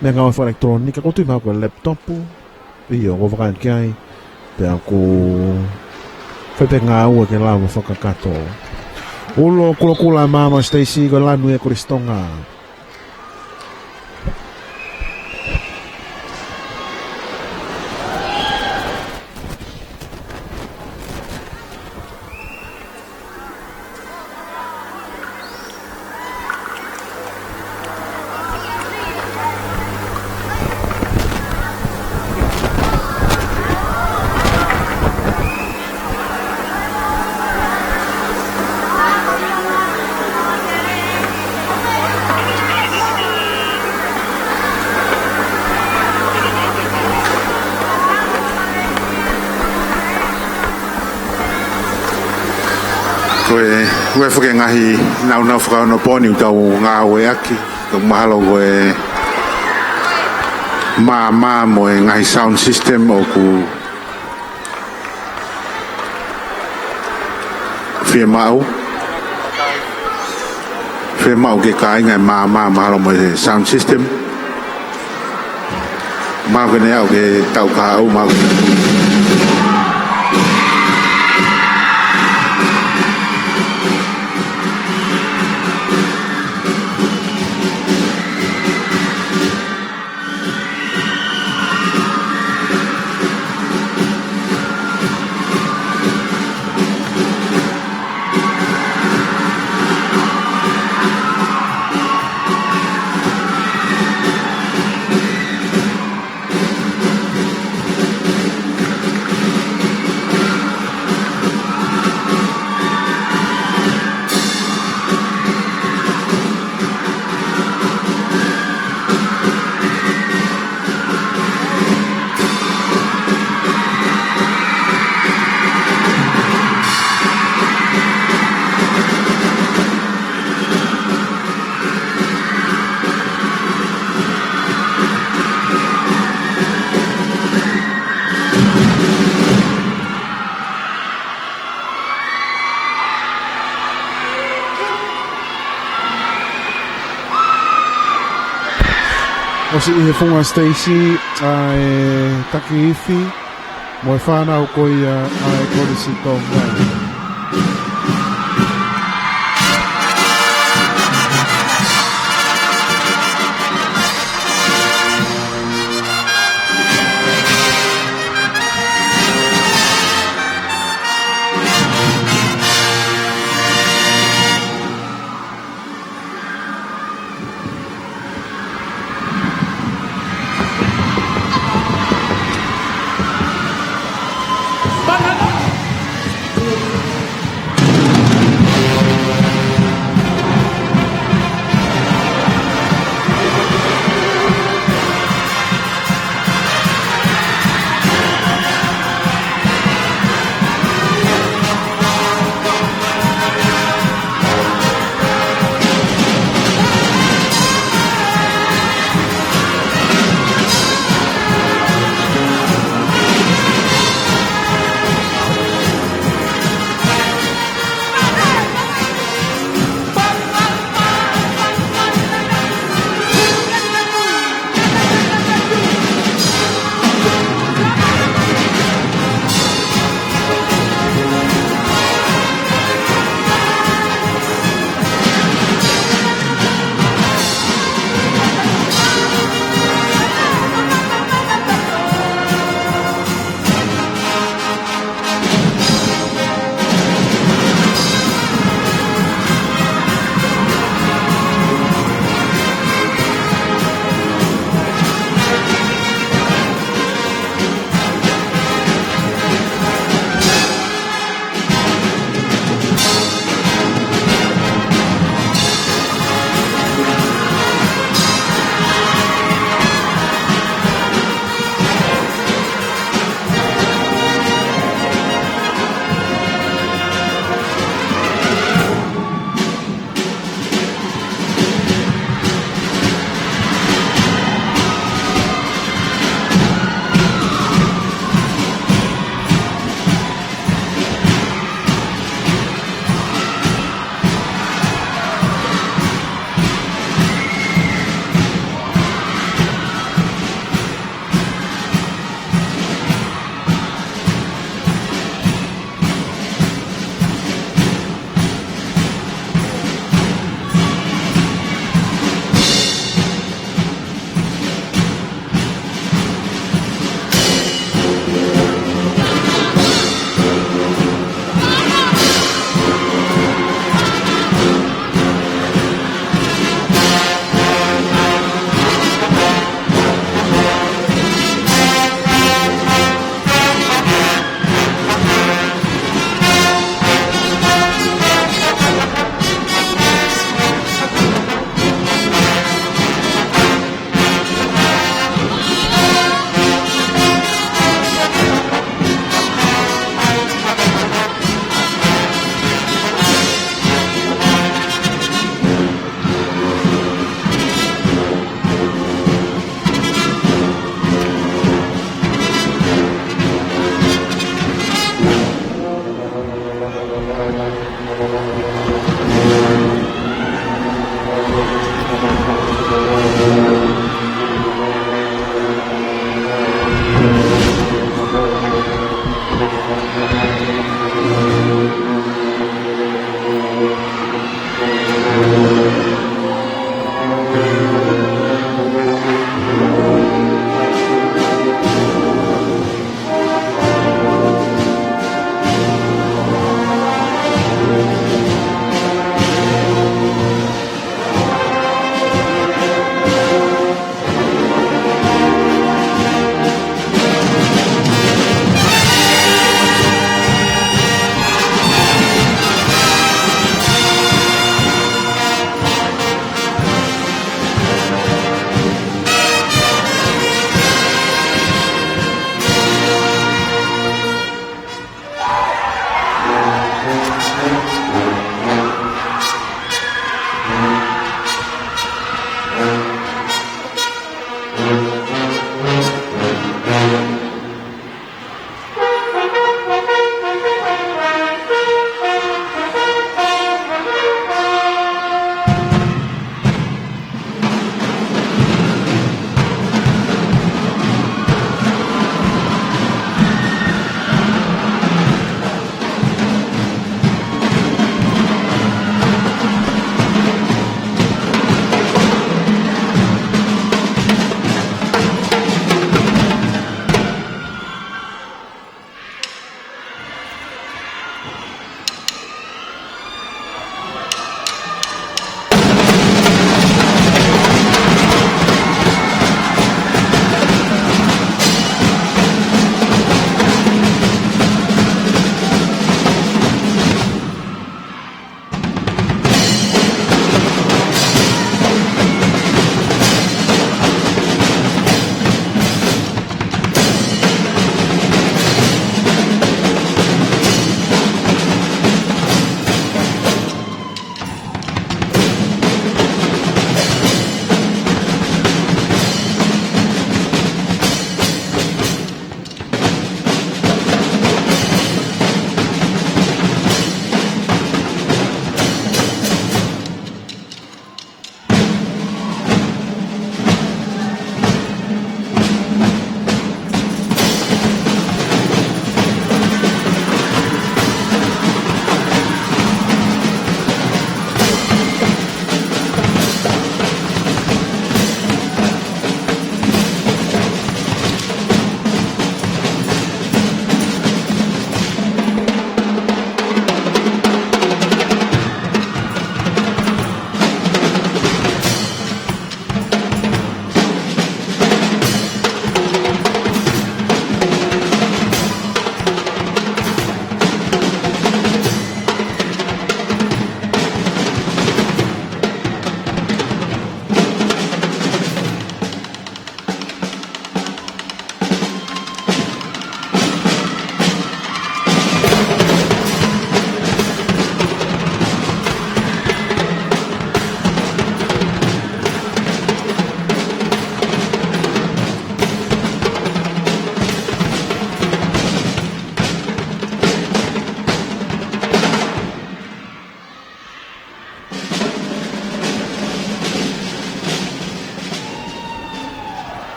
meʻangāue fakaʻelekitulōnika, ʻoku ou tui mahalo ko e laptop, ʻio, ʻoku ou vakai ki ai, pea ʻoku fai pē ngāue ke lava fakakakato. Ulo kulokula ʻa e maama Stacy, ko e lanu e Kolisi Tonga. Ko e, ko e fakaʻuhinga e ngaahi nāunau fakaonopōni ʻoku tau ngāueʻaki, ʻoku mahalo ko e maama mo e ngaahi sound system ʻoku fiemaʻu. Fiemaʻu ke kāinga e maama mahalo mo e sound system. Mahalo ko ʻene aʻu ki he taʻu kahaʻu mahalo. ʻOsi ʻi he funga Stacy ʻa e taki ifi mo e fānau ko ia ʻa e Kolisi Tonga.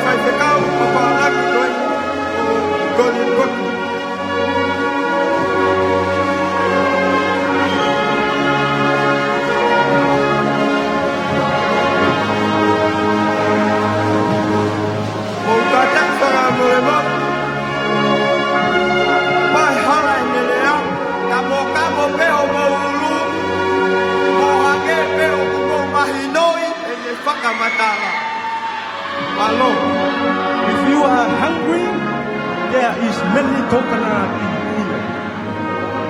Faifekau Papālangi ko ē, ko Gordon Cook. Mou kātaki fakamolemole. Mai hala ʻene lea, kamokamo pē hoʻomou ʻulu, mou hangē pē ʻoku mou mahinoʻi ʻene fakamatala. Mālō. If you are hungry, there is many coconut in here.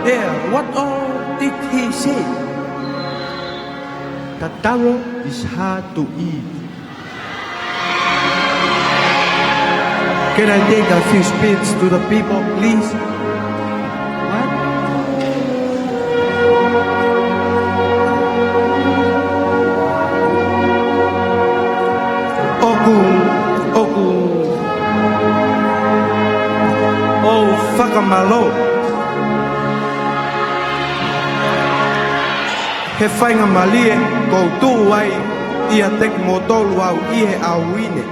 There, what all did he say? Tatalo is hard to eat. Can I take a few spits to the people, please? What? ʻOku, ʻoku ou fakamālō he faingamālie kuo u tuʻu ai ʻiate kimoutolu au ʻi he ʻaho ni.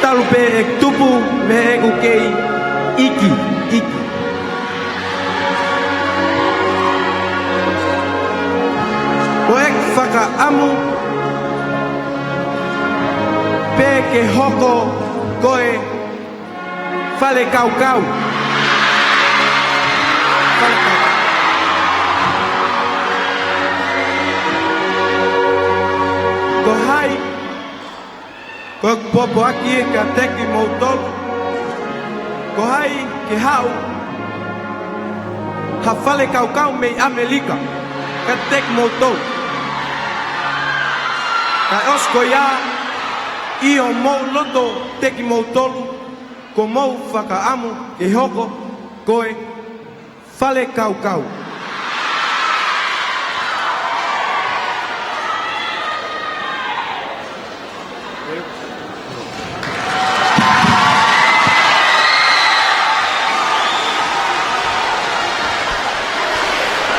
Talu pē ʻeku tupu mei heʻeku kei iiki, iiki. Ko ʻeku fakaʻamu pē ke hoko ko e falekaukau. Falekaukau. Ko hai, ko ʻeku pōpoaki kiate kimoutolu, ko hai ke haʻu ha falekaukau mei ʻAmelika kiate kimoutolu? Kae ʻosi ko ia, ʻi hoʻomou loto kiate kimoutolu, kuo mou fakaʻamu ke hoko ko e falekaukau.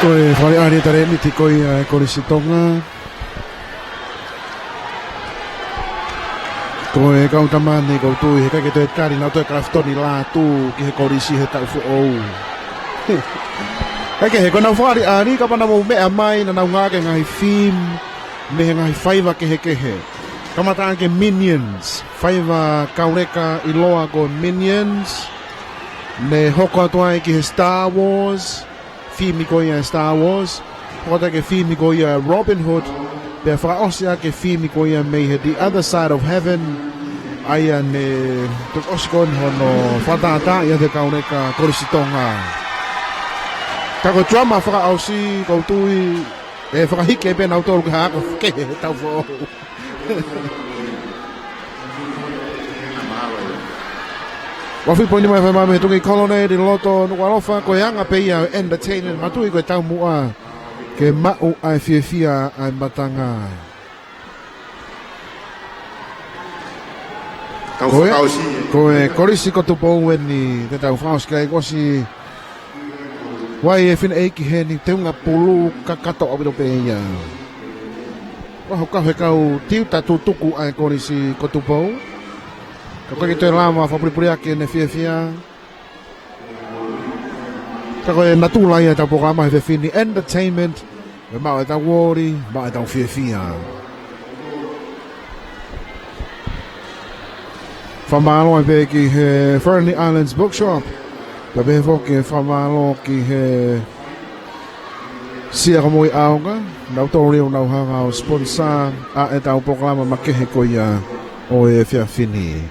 Ko e fakaʻaliʻali e talēniti ko ia ʻa e Kolisi Tonga. Ko e kau tama ni ʻoku ou tui he ʻikai ke toe tali naʻa nau toe kalafitoni lātū ki he kolisi he taʻu foʻou. Kae kehe, ko ʻenau fakaʻaliʻali, kapau naʻa mou meʻa mai, naʻa nau ngāueʻaki e ngaahi theme mei he ngaahi faiva kehekehe. Kamata ʻaki e Minions, faiva kauleka ʻiloa ko e Minions. Ne hoko atu ai ki he Star Wars, theme ko ia e Star Wars, hoko atu ki he theme ko ia Robin Hood, pea fakaʻosi ʻaki e theme ko ia mei he The Other Side of Heaven, ʻa ia ne toki ʻosi ko eni hono fakatātā ʻiate kimoutolu kauleka Kolisi Tonga. Ka ko e drama fakaʻosi, ʻoku ou tui ʻe fakahiki pē nautolu ki ha ako kehe he taʻu foʻou. Ua fitu poini mai fai mai mei he Tuʻi Koloneli Loto Nukuʻalofa, ko e anga pē ia ʻo e entertainment, manatuʻi ko e taumuʻa ke maʻu ʻa e fiefia ʻa e matanga. Tau Ko e, fakaʻosi. Ko e Kolisi ko Tupou eni, te tau fakaʻosi ki ai. Kuo ʻosi ʻi ai e fineʻeiki heni, teunga pulu kakato ʻaupito pē ia. Kuo kau he kau tiuta tutuku ʻa e Kolisi ko Tupou. Ka ʻoku ʻikai ke toe lava fakapulipuliʻaki ʻene fiefia. Ka ko e natula ia ʻetau polokalama he efiafi ni, entertainment, ʻe maʻu ʻetau ʻoli, maʻu ʻetau fiefia. Fakamālō ai pē ki he Fernley Islands Bookshop. Pea pehē foki e fakamālō ki he Sia Kamui ʻAonga, nautolu ʻoku nau hanga ʻo sponsor ʻa ʻetau polokalama makehe ko ia ʻo e efiafi ni.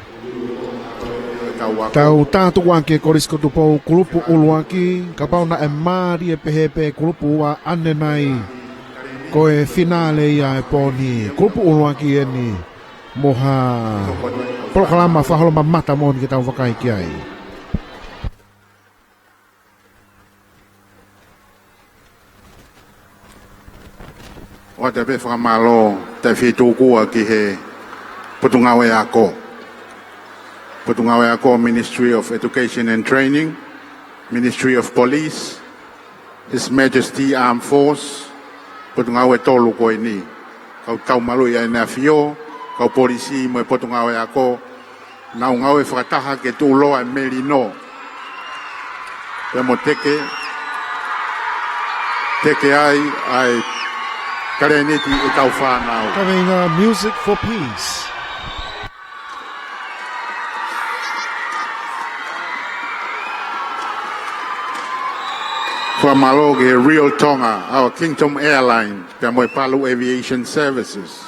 Tau tātuku ʻaki e Kolisi ko Tupou kulupu ʻuluaki, kapau naʻe mālie pehē pē kulupu ua ʻanenai, ko e finale ia e pō ni, kulupu ʻuluaki eni, mo ha polokalama fakaholomamata moʻoni ke tau vakai ki ai. ʻOatu pē fakamālō taʻefitūkua ki he Potungāue Ako. Potungāue Ako, Ministry of Education and Training, Ministry of Police, His Majesty Armed Force, Potungāue tolu ko eni. ʻetau maluʻi ʻa ʻEne ʻAfio, kau polisi mo e Potungāue Ako, nau ngāue fakataha ke tuʻuloa e melino. Pea mo teke, teke ai ʻa e kalēniti ʻetau fānau. Kaveinga Music for Peace. Fakamālō ki he Real Tonga, Our Kingdom Airline, pea mo e Palu Aviation Services,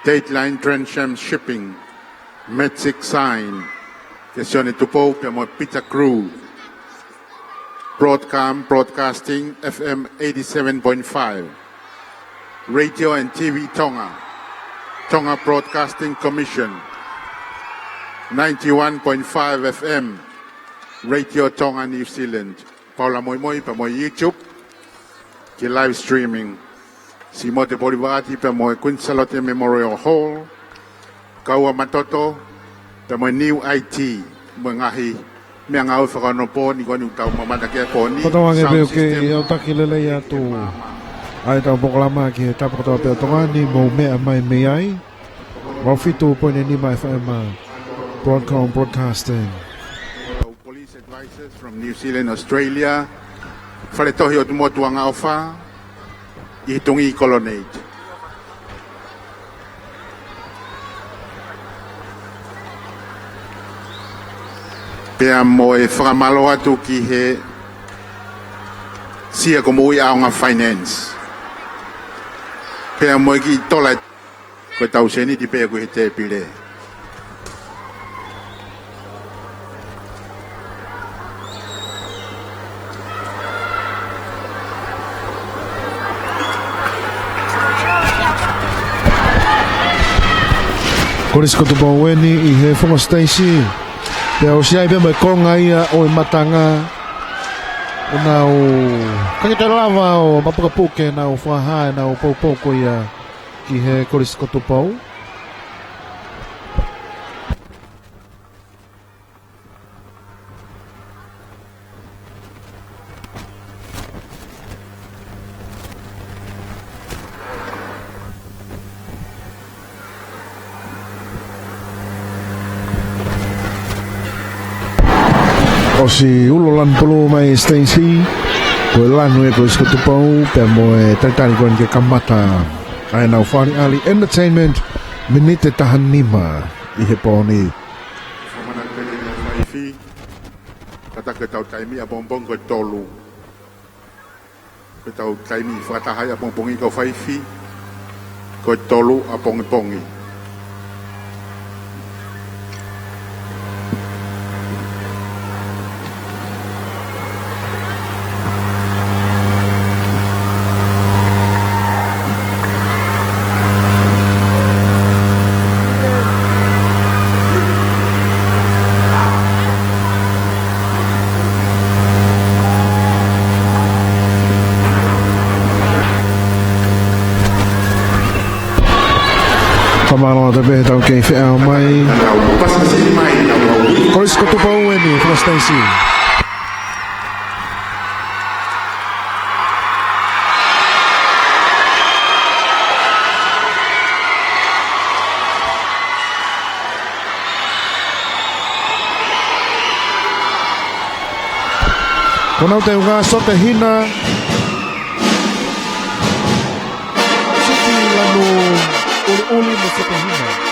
Dateline Transshipping, Magic Sign, ki he Sione Tupou, pea mo e Peter Crew, Broadcom Broadcasting, F M eighty-seven point five, Radio and T V Tonga, Tonga Broadcasting Commission, ninety-one point five F M, Radio Tonga New Zealand, Paula Moimoi, pea mo e YouTube, ki he live streaming. Simote Polivaati pea mo e Queen Salote Memorial Hall, Kaua Matoto, pea mo e New I T, mo e ngaahi meʻangāue fakaonopō ni ko eni ʻoku tau mamata ki ai he pō ni. Kotoa ange sound pē ʻoku system, ʻalu taki lelei atu ʻa ʻetau polokalama ki he tapa kotoa pē ʻo Tonga ni, mou meʻa mai mei ai. Valu fitu poini nima F M, Broadcom Broadcasting. Police advisors from New Zealand, Australia, Fale Tohi ʻo Tumotu Angaʻofa, ʻi he Tungi Colonnade. Pea mo e fakamālō atu ki he Sea Komuʻi ʻAonga Finance. Pea mo e kiʻi tola ko e tau sēniti pē ʻoku ʻi he tēpile. Kolisi ko Tupou eni ʻi he Fuga Siteisi. Pea ʻosi ai pē mo e konga ia ʻo e matanga, ʻoku nau kakete lava ʻo mapukepuke ʻenau fakahā ʻenau poupou ko ia ki he Kolisi ko Tupou. ʻOsi ulo lanu pulu mai Siteisi, ko e lanu ē Kolisi ko Tupou, pea mo e talitali ko eni ke kamata ʻa ʻenau fakaʻaliʻali entertainment, miniti taha nima ʻi he pō ni. Fakamanatu pē ʻe he kau faifi, kātaki ʻetau taimi ʻapongipongi ko e tolu. Ko ʻetau taimi fakataha ʻapongipongi kau faifi, ko e tolu ʻapongipongi. Fakamālō atu pē heʻetau kei feʻao mai. Kolisi ko Tupou eni, Fuga Siteisi. Ko ʻenau teunga Sote Hina, Siti Lanu ʻUliʻuli mo Sote Hina.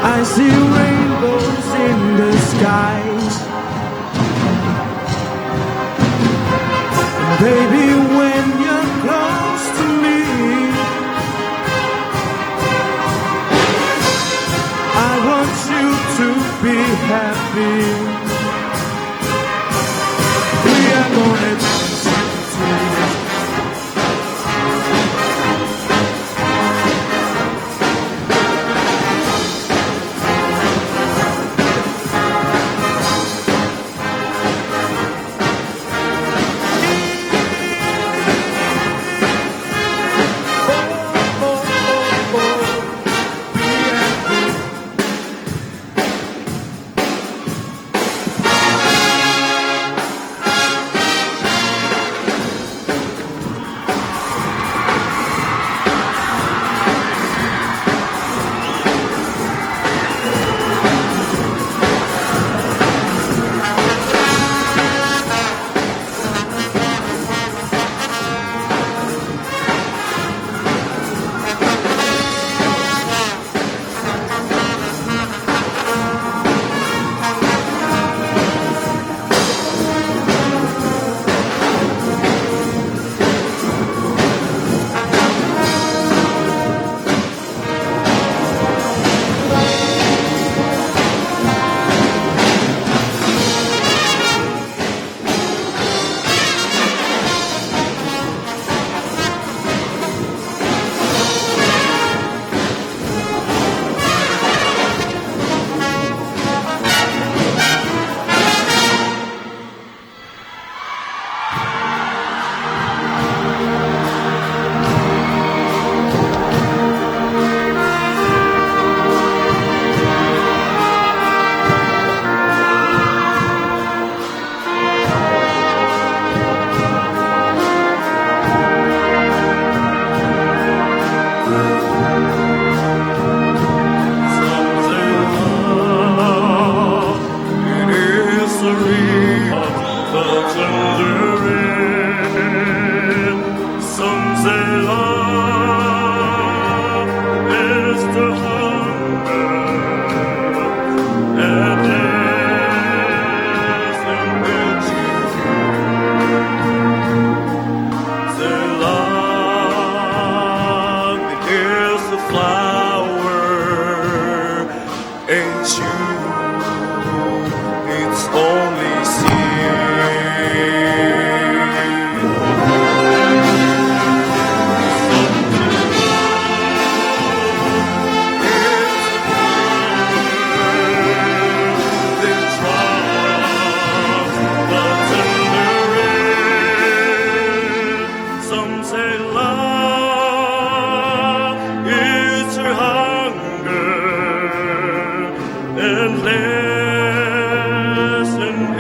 I see rainbows in the skies. Baby, when you're close to me, I want you to be happy. We are gonna dance until Flower, it's you, it's only sin. Some say love is her hunger, and less and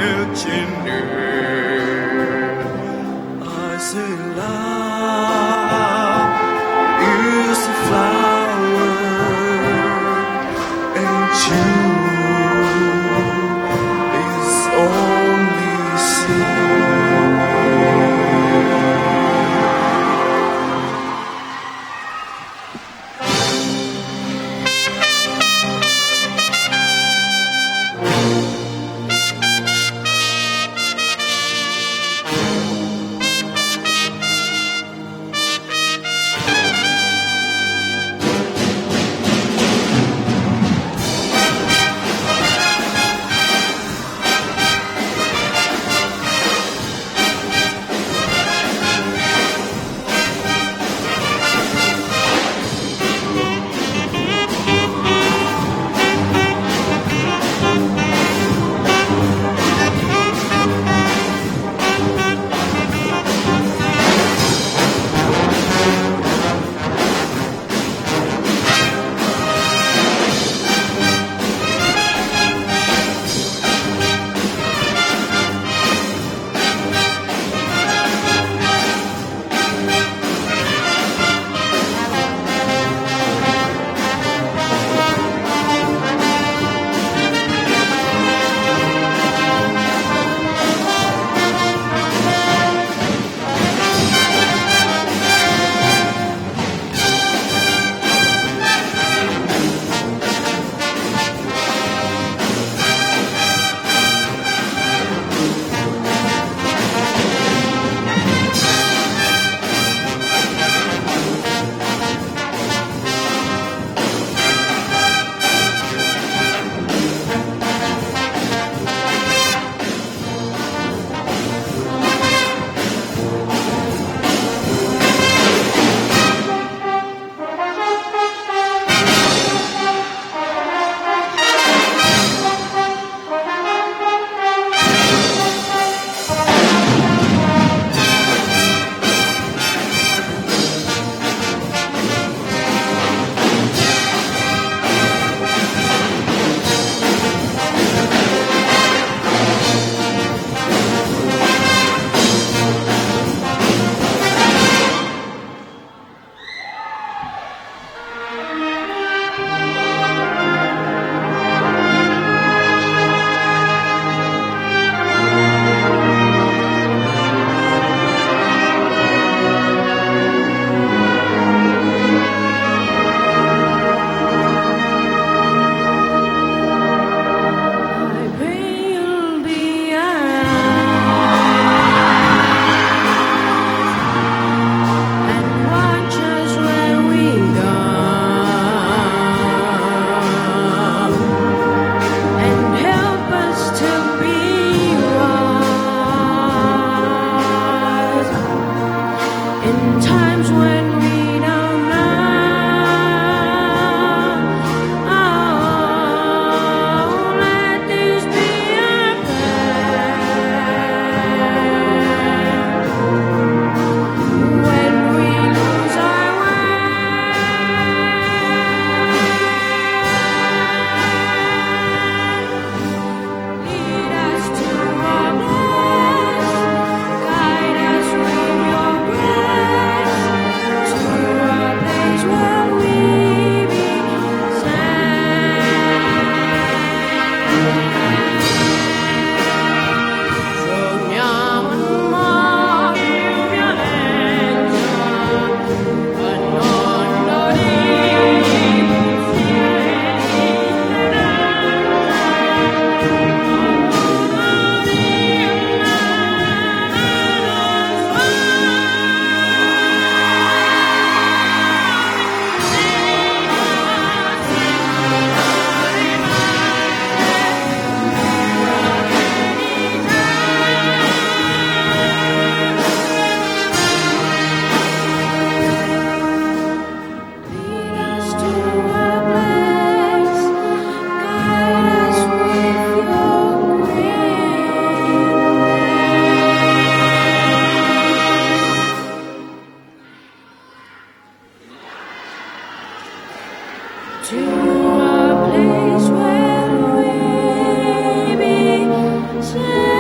To a place where we be safe.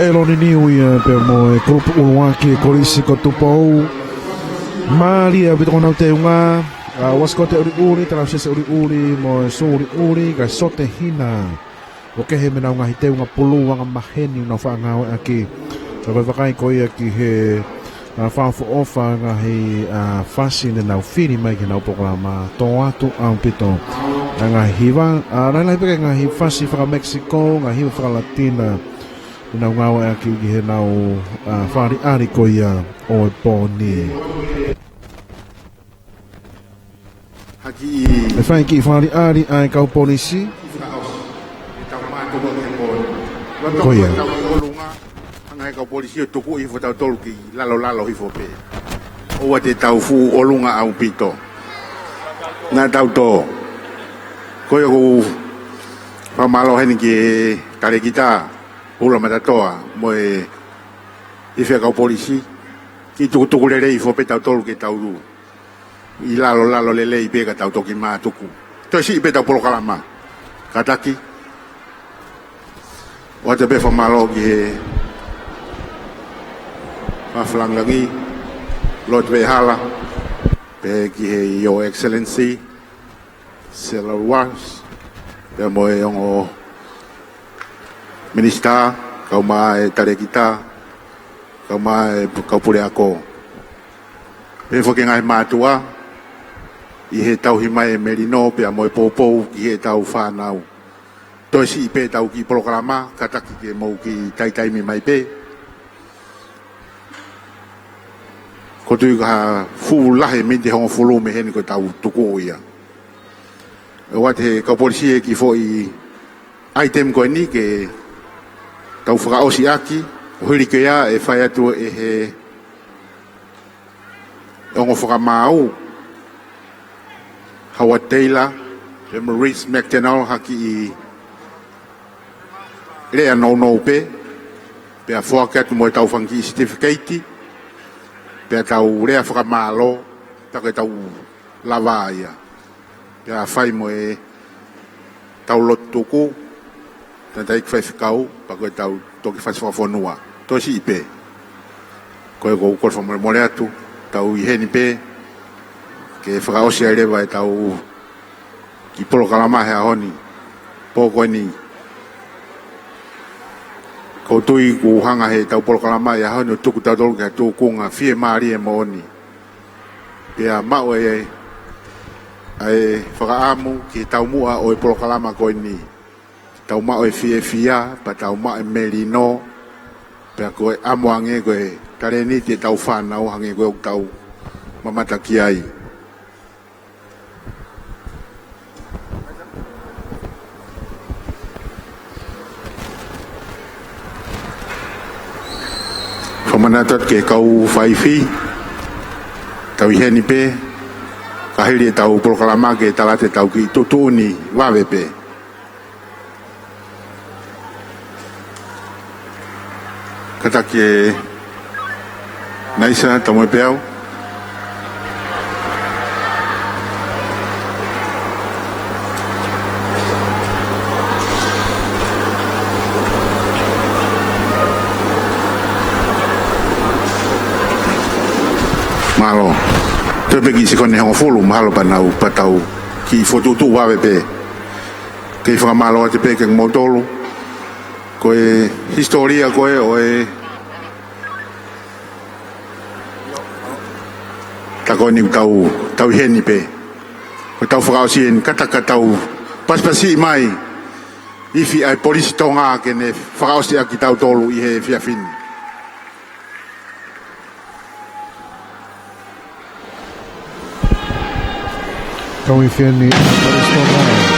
ʻEloni Niuia pea mo e kulupu ʻuluaki e Kolisi ko Tupou. Mālie ʻaupito ʻenau teunga, ʻa Uasikote ʻUliʻuli, Talausese ʻUliʻuli, mo e Sū ʻUliʻuli, kae Sote Hina. ʻOku kehe mei heʻenau ngaahi teunga pulu anga maheni ʻoku nau faʻa ngāueʻaki. Ka ko e vakai ko ia ki he, ʻa, fakaʻofoʻofa ngaahi, ʻa, fasi ne nau fili mai ki heʻenau polokalama, tō atu ʻaupito ʻa e ngaahi hiva, ʻa, lahilahi pē ki he ngaahi fasi faka-Mexico, ngaahi hiva faka-Latina ne nau ngāueʻaki ki heʻenau, ʻa, fakaʻaliʻali ko ia ʻo e pō ni. Haki ʻe fai e kiʻi fakaʻaliʻali ʻa e kau polisi. Ko ia. Hanga ʻe he kau polisi ʻo tuku hifo tautolu ki lalolalo hifo pē. ʻOua te tau fuʻu ʻolunga ʻaupito. Naʻa tau tō. Ko ia ʻoku ou fakamālō heni ki he Talēkita Hula Matatoa mo e ʻEiki Fekau Polisi. Kiʻi tukutuku lelei hifo pē tautolu ke tau ʻi lalo, lalo lelei pē ka tau toki mātuku. Toe siʻi pē ʻetau polokalama. Kātaki. ʻOatu pē fakamālō ki he Fafalangilangi, Lord Veʻehala, pea ki he Your Excellency, Sela Uas, pea mo e ongo minisitā, kae ʻumaʻā e talēkita, kae ʻumaʻā e kau puleako. Pea foki ngaahi mātuʻa, ʻi he tauhi mai e melino, pea mo e poupou ki heʻetau fānau. Toe siʻi pē ʻetau kiʻi polokalama, kātaki ke mou kiʻi taitaimi mai pē. ʻOku ou tui ko ha fuʻu lahi e miniti ʻe hongofulu mei heni ko ʻetau tuku ia. ʻOatu ʻe he kau polisi e kiʻi foʻi item ko eni ke tau fakaʻosi ʻaki, ʻo hili ko ia ʻe fai atu ʻe he ongo fakamaau, Howard Taylor, pea mo Reece McDonald ha kiʻi lea nounou pē, pea foaki atu mo ʻetau fanga kiʻi certificate, pea tau lea fakamālō, pea ko ʻetau lava ia. Pea fai mo ʻetau lotu tuku, tangataʻeiki faifekau, pea ko ʻetau toki fasi fakafonua. Toe siʻi pē. Ko ia ʻoku ou kole fakamolemole atu, tau ʻi heni pē, ke fakaʻosi ai leva ʻetau kiʻi polokalama he ʻaho ni. Pō ko eni. ʻOku ou tui kuo hanga heʻetau polokalama ʻi he ʻaho ni ʻo tuku tautolu ki ha tūkunga fiemālie moʻoni. Pea maʻu e, ʻa e fakaʻamu ki he taumuʻa ʻo e polokalama ko eni. Tau maʻu e fiefia, pea tau maʻu e melino, pea ko e ʻamu ange ko e talēniti ʻetau fānau hangē ko ʻetau mamata ki ai. Fakamanatu atu ki he kau faifi, tau ʻi heni pē, ka hili ʻetau polokalama ke tala atu ʻetau kiʻi tuʻutuʻuni vave pē. Kātaki e Naisa, tau mo e peau. Mālō. Toe pē kiʻi sekoni ʻe hongofulu, mahalo pea nau, pea tau kiʻi fokotuʻutuʻu vave pē. Kei fakamālō atu pē kia moutolu. Ko e hisitōlia ko ē ʻo e tā ko eni ʻoku tau, tau ʻi heni pē. Ko ʻetau fakaʻosi eni, kātaki ke tau pasipasi mai. Ifi ʻa e polisi Tonga ke ne fakaʻosi ʻaki kitautolu ʻi he efiafi ni. Tau ʻi heni ʻa e polisi Tonga.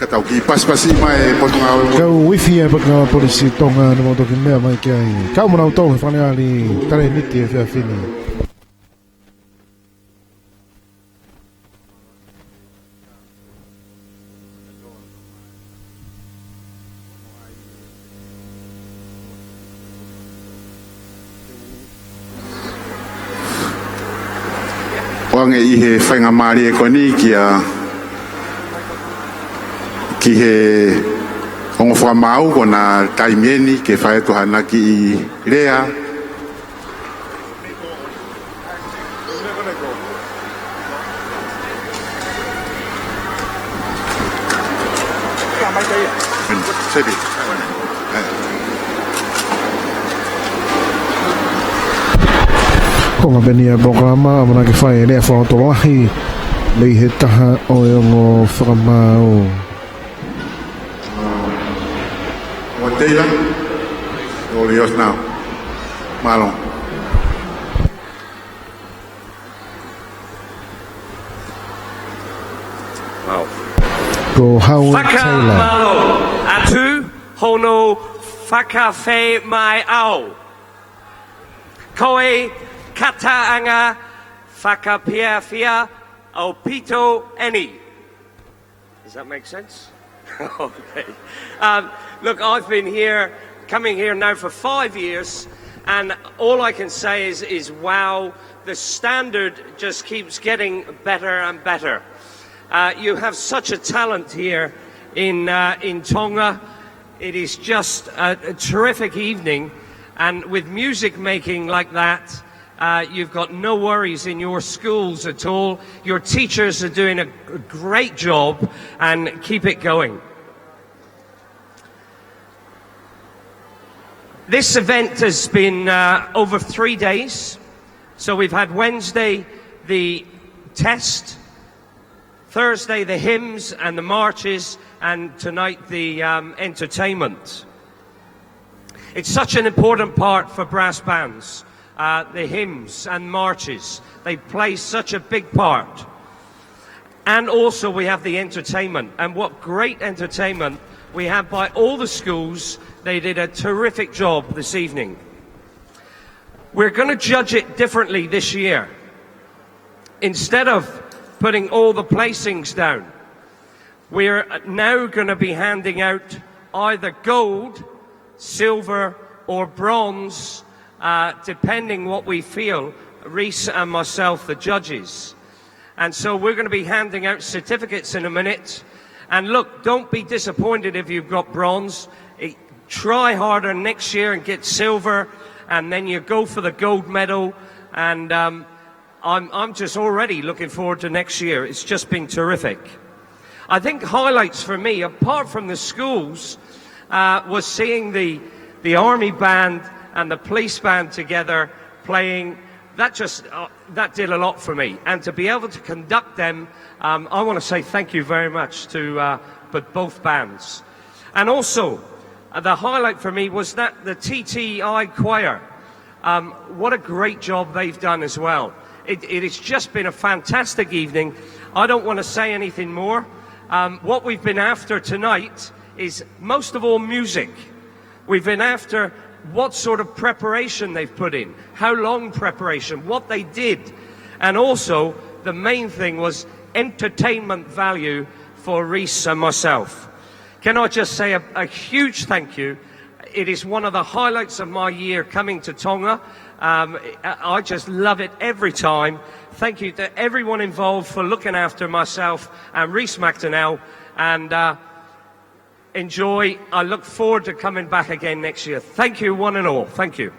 Ka tau kiʻi pasipasi mai e Potungāue. Kau ifi e Potungāue Polisi Tonga, naʻa mau toki meʻa mai ki ai. Kau mo nautolu he fale ali talēniti he efiafi ni. ʻOange ʻi he faingamālie ko eni kia, ki he ongo fakamaau ko ʻena taimi eni ke fai atu haʻana kiʻi lea. Ko e ngaahi peni ʻa e polokalama, ʻamanaki ke fai e lea fakaʻotua lahi mei he taha ʻo e ongo fakamaau. Mo Teila, o Lios nau. Mālō. Wow. Ko Howard Taylor. Fakamālō atu hono fakafeʻao. Ko e kātaʻanga fakafiefia ʻaupito eni. Does that make sense? Okay. Um, look, I've been here, coming here now for five years, and all I can say is, is wow, the standard just keeps getting better and better. Uh, you have such a talent here in, uh, in Tonga. It is just a, a terrific evening, and with music making like that, uh, you've got no worries in your schools at all. Your teachers are doing a, a great job, and keep it going. This event has been, uh, over three days. So we've had Wednesday, the test, Thursday, the hymns and the marches, and tonight, the, um, entertainment. It's such an important part for brass bands, uh, the hymns and marches. They play such a big part. And also, we have the entertainment. And what great entertainment we have by all the schools. They did a terrific job this evening. We're gonna judge it differently this year. Instead of putting all the placings down, we're now gonna be handing out either gold, silver, or bronze, uh, depending what we feel, Reese and myself, the judges. And so we're gonna be handing out certificates in a minute. And look, don't be disappointed if you've got bronze. It, try harder next year and get silver, and then you go for the gold medal. And, um, I'm, I'm just already looking forward to next year. It's just been terrific. I think highlights for me, apart from the schools, uh, was seeing the, the army band and the police band together playing. That just, uh, that did a lot for me. And to be able to conduct them, um, I wanna say thank you very much to, uh, but both bands. And also, uh, the highlight for me was that the T T I choir, um, what a great job they've done as well. It, it has just been a fantastic evening. I don't wanna say anything more. Um, what we've been after tonight is most of all music. We've been after what sort of preparation they've put in, how long preparation, what they did, and also the main thing was entertainment value for Reese and myself. Can I just say a, a huge thank you? It is one of the highlights of my year coming to Tonga. Um, I, I just love it every time. Thank you to everyone involved for looking after myself and Reese McDonnell. And, uh, enjoy. I look forward to coming back again next year. Thank you, one and all. Thank you.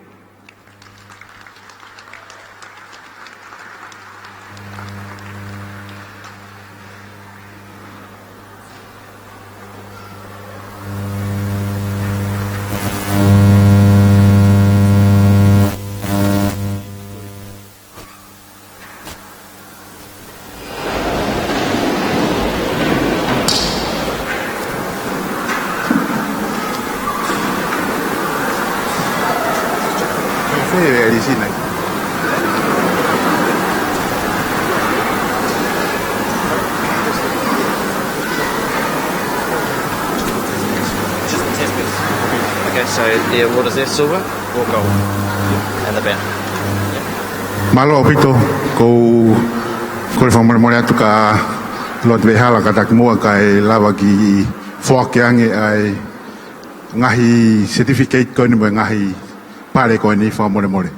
The award is there, silver, gold, and the banner. Mālō ʻaupito, ʻoku ou kole fakamolemole atu kia Lord Vehala kātaki muʻa kae lava ke foaki ange ʻa e ngaahi certificate ko eni mo e ngaahi pale ko eni, fakamolemole.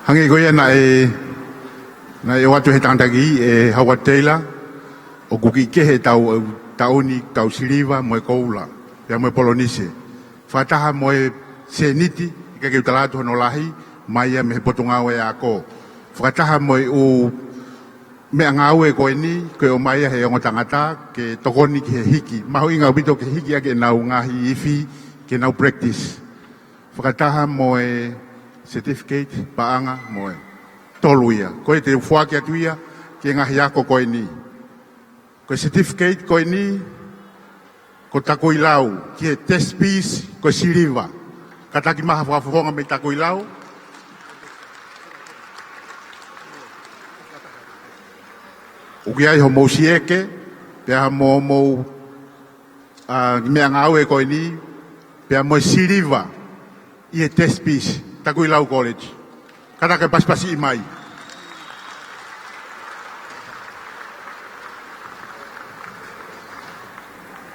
Hangē ko ia naʻe, naʻe ʻoatu ʻe he tangataʻeiki, ʻe Howard Taylor, ʻoku kiʻi kehe ʻetau, ʻetau taʻu ni, tau siliva mo e koula, pea mo e polonise. Fakataha mo e sēniti, ʻikai ke u tala atu hono lahi, mai ia mei he Potungāue Ako. Fakataha mo e ʻū meʻangāue ko eni, ko e ʻomai ia ʻe he ongo tangata, ke tokoni ki he hiki. Mahuʻinga ʻaupito ke hiki ʻaki ʻenau ngaahi ifi, ke nau practice. Fakataha mo e certificate, paʻanga, mo e tolu ia. Ko ia te u foaki atu ia, ki he ngaahi ako ko eni. Ko e certificate ko eni, ko Takuilau, ki he test piece, ko e siliva. Kātaki mai ha fakafofonga mei Takuilau. ʻOku ʻi ai hoʻomou sieke, pea mo hoʻomou, ʻa, meʻangāue ko eni, pea mo e siliva, ʻi he test piece, Takuilau College. Kātaki ke pasipasiʻi mai.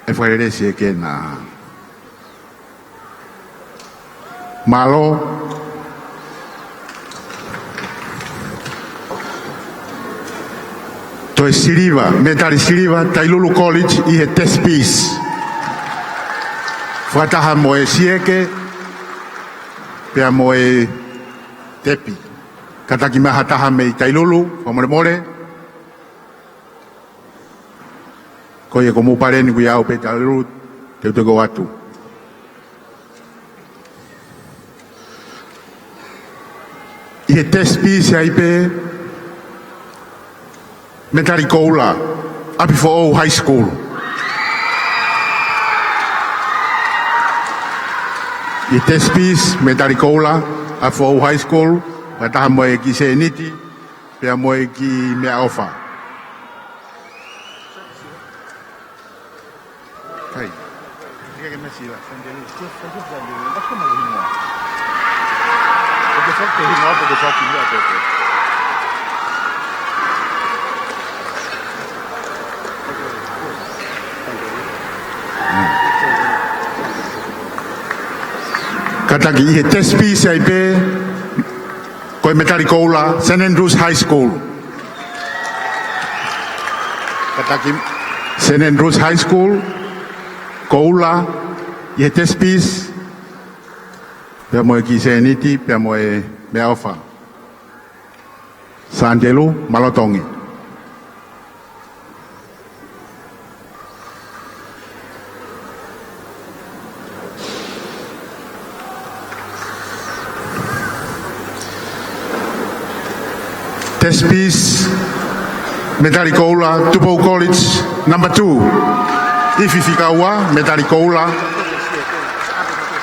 ʻE fakalelesi ʻe kena. Mālō. Toe siliva, mētali siliva, Tailulu College ʻi he test piece. Fakataha mo e sieke, pea mo e tepi. Kātaki mai ha taha mei Tailulu, fakamolemole. Ko ia ko hoʻomou pale eni, ko ia ʻoku pē Tailulu, te u toki ʻoatu. ʻI he test piece ai pē, mētali koula, ʻApifoʻou High School. ʻI he test piece, mētali koula, ʻApifoʻou High School, fakataha mo e kiʻi sēniti, pea mo e kiʻi meʻaʻofa. Kai. Kātaki ʻi he test piece ai pē, ko e mētali koula, Saint Andrew's High School. Kātaki Saint Andrew's High School, koula, ʻi he test piece, pea mo e kiʻi sēniti, pea mo e meʻaʻofa. Sāntelu Malotongi. Test piece, mētali koula, Tupou College, number two. ʻIfi fika ua, mētali koula,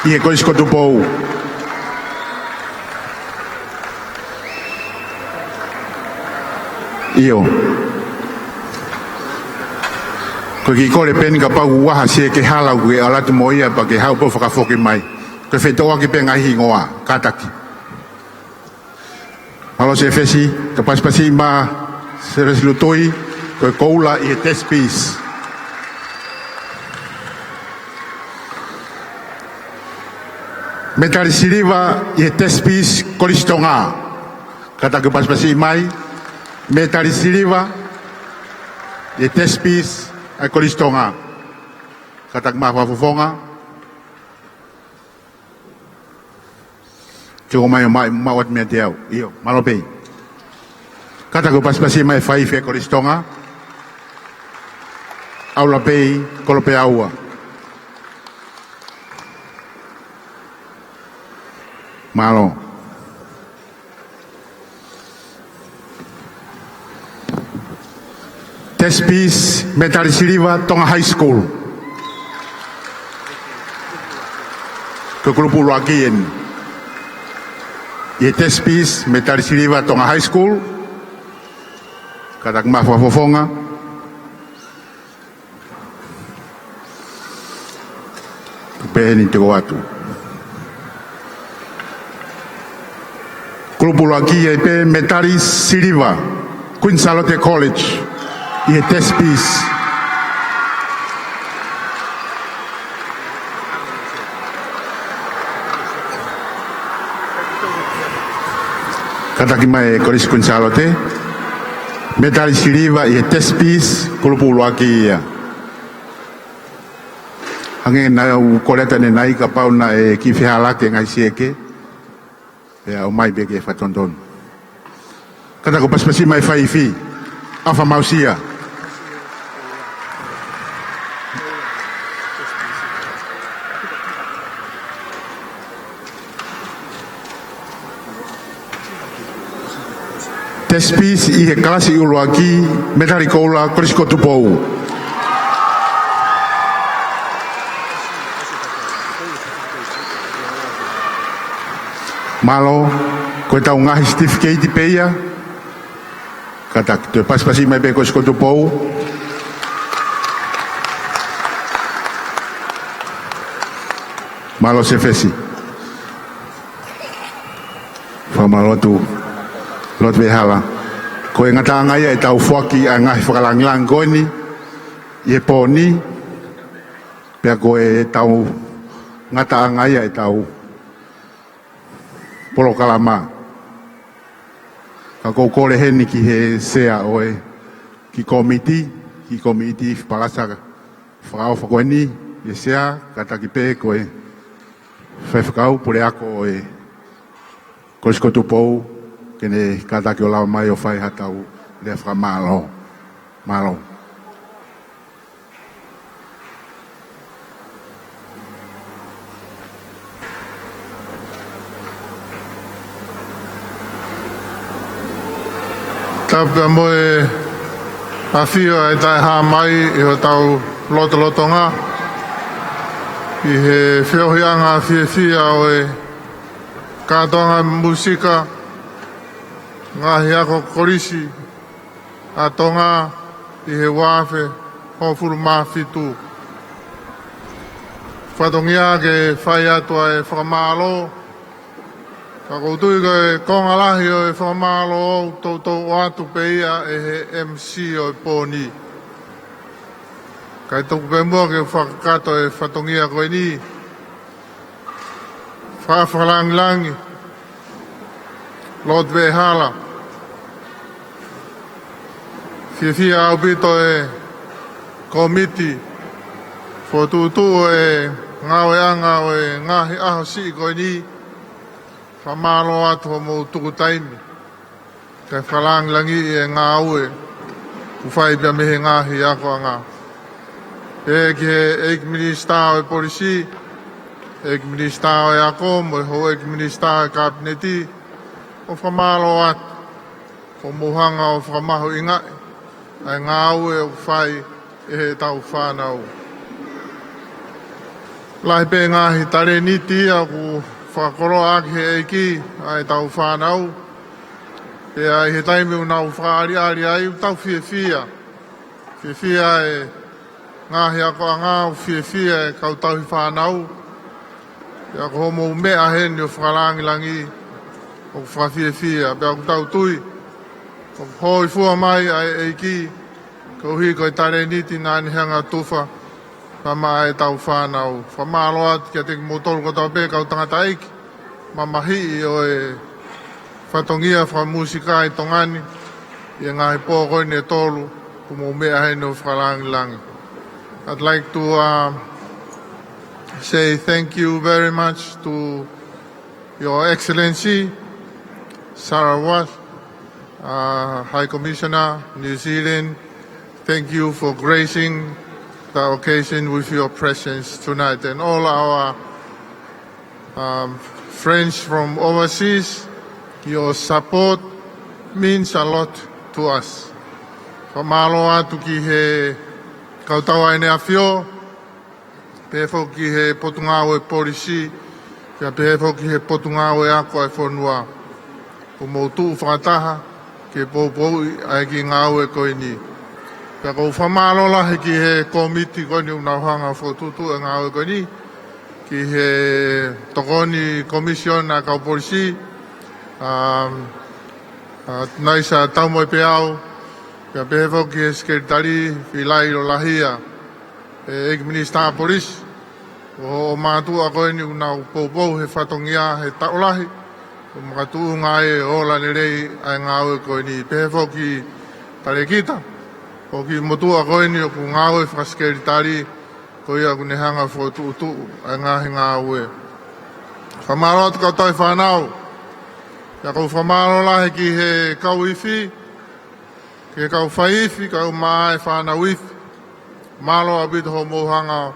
ʻi he Kolisi ko Tupou. ʻIo. Ko e kiʻi kole pē eni kapau ʻoku ʻi ai ha sieke hala ʻoku ke ʻalu atu mo ia pea ke haʻu pē ʻo fakafoki mai. Ko e fetōʻaki pē ngaahi hingoa, kātaki. Mālō Sēfesi, ka pasipasi mai Sēfesi Lutui, ko e koula ʻi he test piece. Mētali siliva ʻi he test piece, Kolisi Tonga. Kātaki pasipasi mai, mētali siliva ʻi he test piece, ʻa e Kolisi Tonga. Kātaki mai ha fakafofonga. Ke ʻomai ʻo mai, maʻu atu meiate au. ʻIo, mālō pē. Kātaki ʻo pasipasi mai fai fē Kolisi Tonga. ʻAula pē, kolo pē ʻaua. Mālō. Test piece, mētali siliva, Tonga High School. Ko e kulupu ʻuluaki eni. ʻI he test piece, mētali siliva, Tonga High School. Kātaki mai ha fakafofonga. Pē Eni te ko atu. Kulupu ʻuluaki ʻe pē metali siliva, Queen Sālote College, ʻi he Test Piece. Kātaki mai e Kolisi Queen Sālote, metali siliva ʻi he Test Piece, kulupu ʻuluaki ia. Hangē naʻa ku koleta ʻanenai kapau naʻe kiʻi fehālaaki e ngaahi sieke, pea ʻomai pē ke fakatonutonu. Kātaki ʻo pasipasi mai faifi, ʻa fakamāusia. Test Piece ʻi he kalasi ʻuluaki, metali koula, Kolisi ko Tupou. Mālō, ko ʻetau ngaahi certificate pē ia. Kātaki, toe pasipasi mai pē Kolisi ko Tupou. Mālō Sefesi. Fakamālō atu, Lord Vehala. Ko e ngataʻanga ia ʻetau foaki ʻa e ngaahi fakalāngilangi ko eni ʻi he pō ni, pea ko ʻetau ngataʻanga ia ʻetau polokalama. Ka ʻoku ou kole heni ki he sea ʻo e kiʻi kōmiti, kiʻi kōmiti palasa fakaʻofa ko eni, ʻi he sea, kātaki pē ko e faifekau puleako ʻo e Kolisi ko Tupou, ke ne kātaki ʻo lava mai ʻo fai haʻatau lea fakamālō. Mālō. Tapu mo e ʻafio ʻa e Taʻehāmai ʻi hotau lotolotonga, ʻi he feohiʻanga fiefia ʻo e kātoanga mūsika, ngaahi ako kolisi ʻa Tonga ʻi he ua afe hongofulu mā fitu. Fatongia ke fai atu ʻa e fakamālō, ka ʻoku ou tui ko e konga lahi ʻo e fakamālō ʻoku toutou ʻoatu pē ia ʻe he M C ʻo e pō ni. Kae tuku pē muʻa ke fakakakato e fatongia ko eni. Fakafakalāngilangi, Lord Vehala. Fiefia ʻaupito e kōmiti fokotuʻutuʻu e ngāueʻanga ʻo e ngaahi ʻaho siʻi ko eni. Fakamālō atu hoʻomou tuku taimi kae fakalāngilangiʻi e ngāue ʻoku fai pea mei he ngaahi akoʻanga. Pea ki he ʻEiki Minisitā ʻo e Polisi, ʻEiki Minisitā ʻo e Ako, mo e houʻeiki minisitā ʻo e Kapineti, ʻoku fakamālō atu hoʻomou hanga ʻo fakamahuʻingaʻi ʻa e ngāue ʻoku fai ʻe heʻetau fānau. Lahi pē ngaahi talēniti ia ʻoku fakakoloa ʻaki ʻe he ʻEiki ʻa ʻetau fānau. Pea ʻi he taimi ʻoku nau fakaʻaliʻali ai ʻoku tau fiefia. Fiefia e ngaahi akoʻanga, ʻoku fiefia e kau tauhi fānau. Pea ko hoʻomou meʻa heni ʻo fakalāngilangi ʻoku fakafiefia. Pea ʻoku tau tui ʻoku hōifua mai ʻa e ʻEiki koeʻuhi ko e talēniti naʻa ne hanga ʻo tufa maʻa ʻetau fānau. Fakamālō atu kiate kimoutolu kotoa pē kau tangataʻeiki mamahiʻi ʻo e fatongia fakamūsika ʻi Tonga ni ʻi he ngaahi pō ko eni ʻe tolu kuo mou meʻa heni ʻo fakalāngilangi. I'd like to, um, say thank you very much to Your Excellency Sarah Watt, uh, High Commissioner, New Zealand. Thank you for gracing the occasion with your presence tonight, and all our, um, friends from overseas. Your support means a lot to us. Fakamālō atu ki he kau tau ʻa ʻEne ʻAfio, pehē foki ki he Potungāue Polisi, pea pehē foki ki he Potungāue Ako ʻa e fonua. Kuo mou tuʻu fakataha ke poupouʻi ʻa e kiʻi ngāue ko eni. Pea ʻoku ou fakamālō lahi ki he kōmiti ko eni ʻoku nau hanga ʻo fokotuʻutuʻu e ngāue ko eni, ki he tokoni komisiona kau polisi, ʻa, ʻa Tunaisa Taumoepeau, pea pehē foki ki he sekelitali, Filai Lolahia, ʻEiki Minisitā Polisi, ʻo, ʻo mātuʻa ko eni ʻoku nau poupou he fatongia he taʻu lahi, ʻo makatuʻunga ai e ola lelei ʻa e ngāue ko eni, pehē foki ki Talēkita, ʻo ki motuʻa ko eni ʻoku ngāue fakasekelitali, ko ia ʻoku ne hanga fokotuʻutuʻu ʻa e ngaahi ngāue. Fakamālō atu kau tauhi fānau. Pea ʻoku ou fakamālō lahi ki he kau ifi, ki he kau faiifi, kau mai fānau ifi. Mālō ʻaupito hoʻomou hanga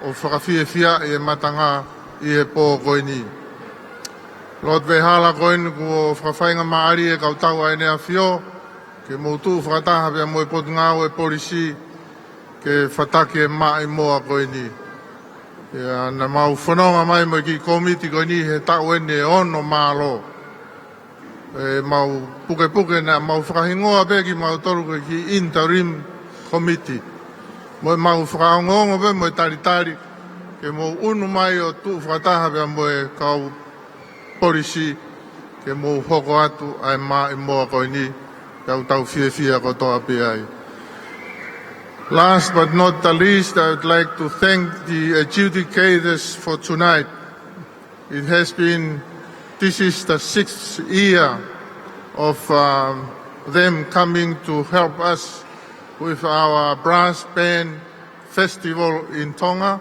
ʻo fakafiefia ʻi he matanga ʻi he pō ko eni. Lotu veʻehala ko eni kuo fakafaingamālie ʻe he kau tau ʻa ʻEne ʻAfio, ke mou tuʻu fakataha pea mo e Potungāue Polisi, ke fataki e maʻimoa ko eni. ʻIa, naʻa mau fononga mai mo e kiʻi kōmiti ko eni he taʻu eni ʻe ono mālō. ʻE mau pukepuke naʻa mau fakahingoa pē kimautolu ko e kiʻi interim committee. Mo ʻemau fakaongoongo pē mo e talitali, ke mou ʻunu mai ʻo tuʻu fakataha pea mo e kau polisi, ke mou hoko atu ʻa e maʻimoa ko eni, pea ʻoku tau fiefia kotoa pē ai. Last but not the least, I would like to thank the adjudicators for tonight. It has been, this is the sixth year of, um, them coming to help us with our brass band festival in Tonga.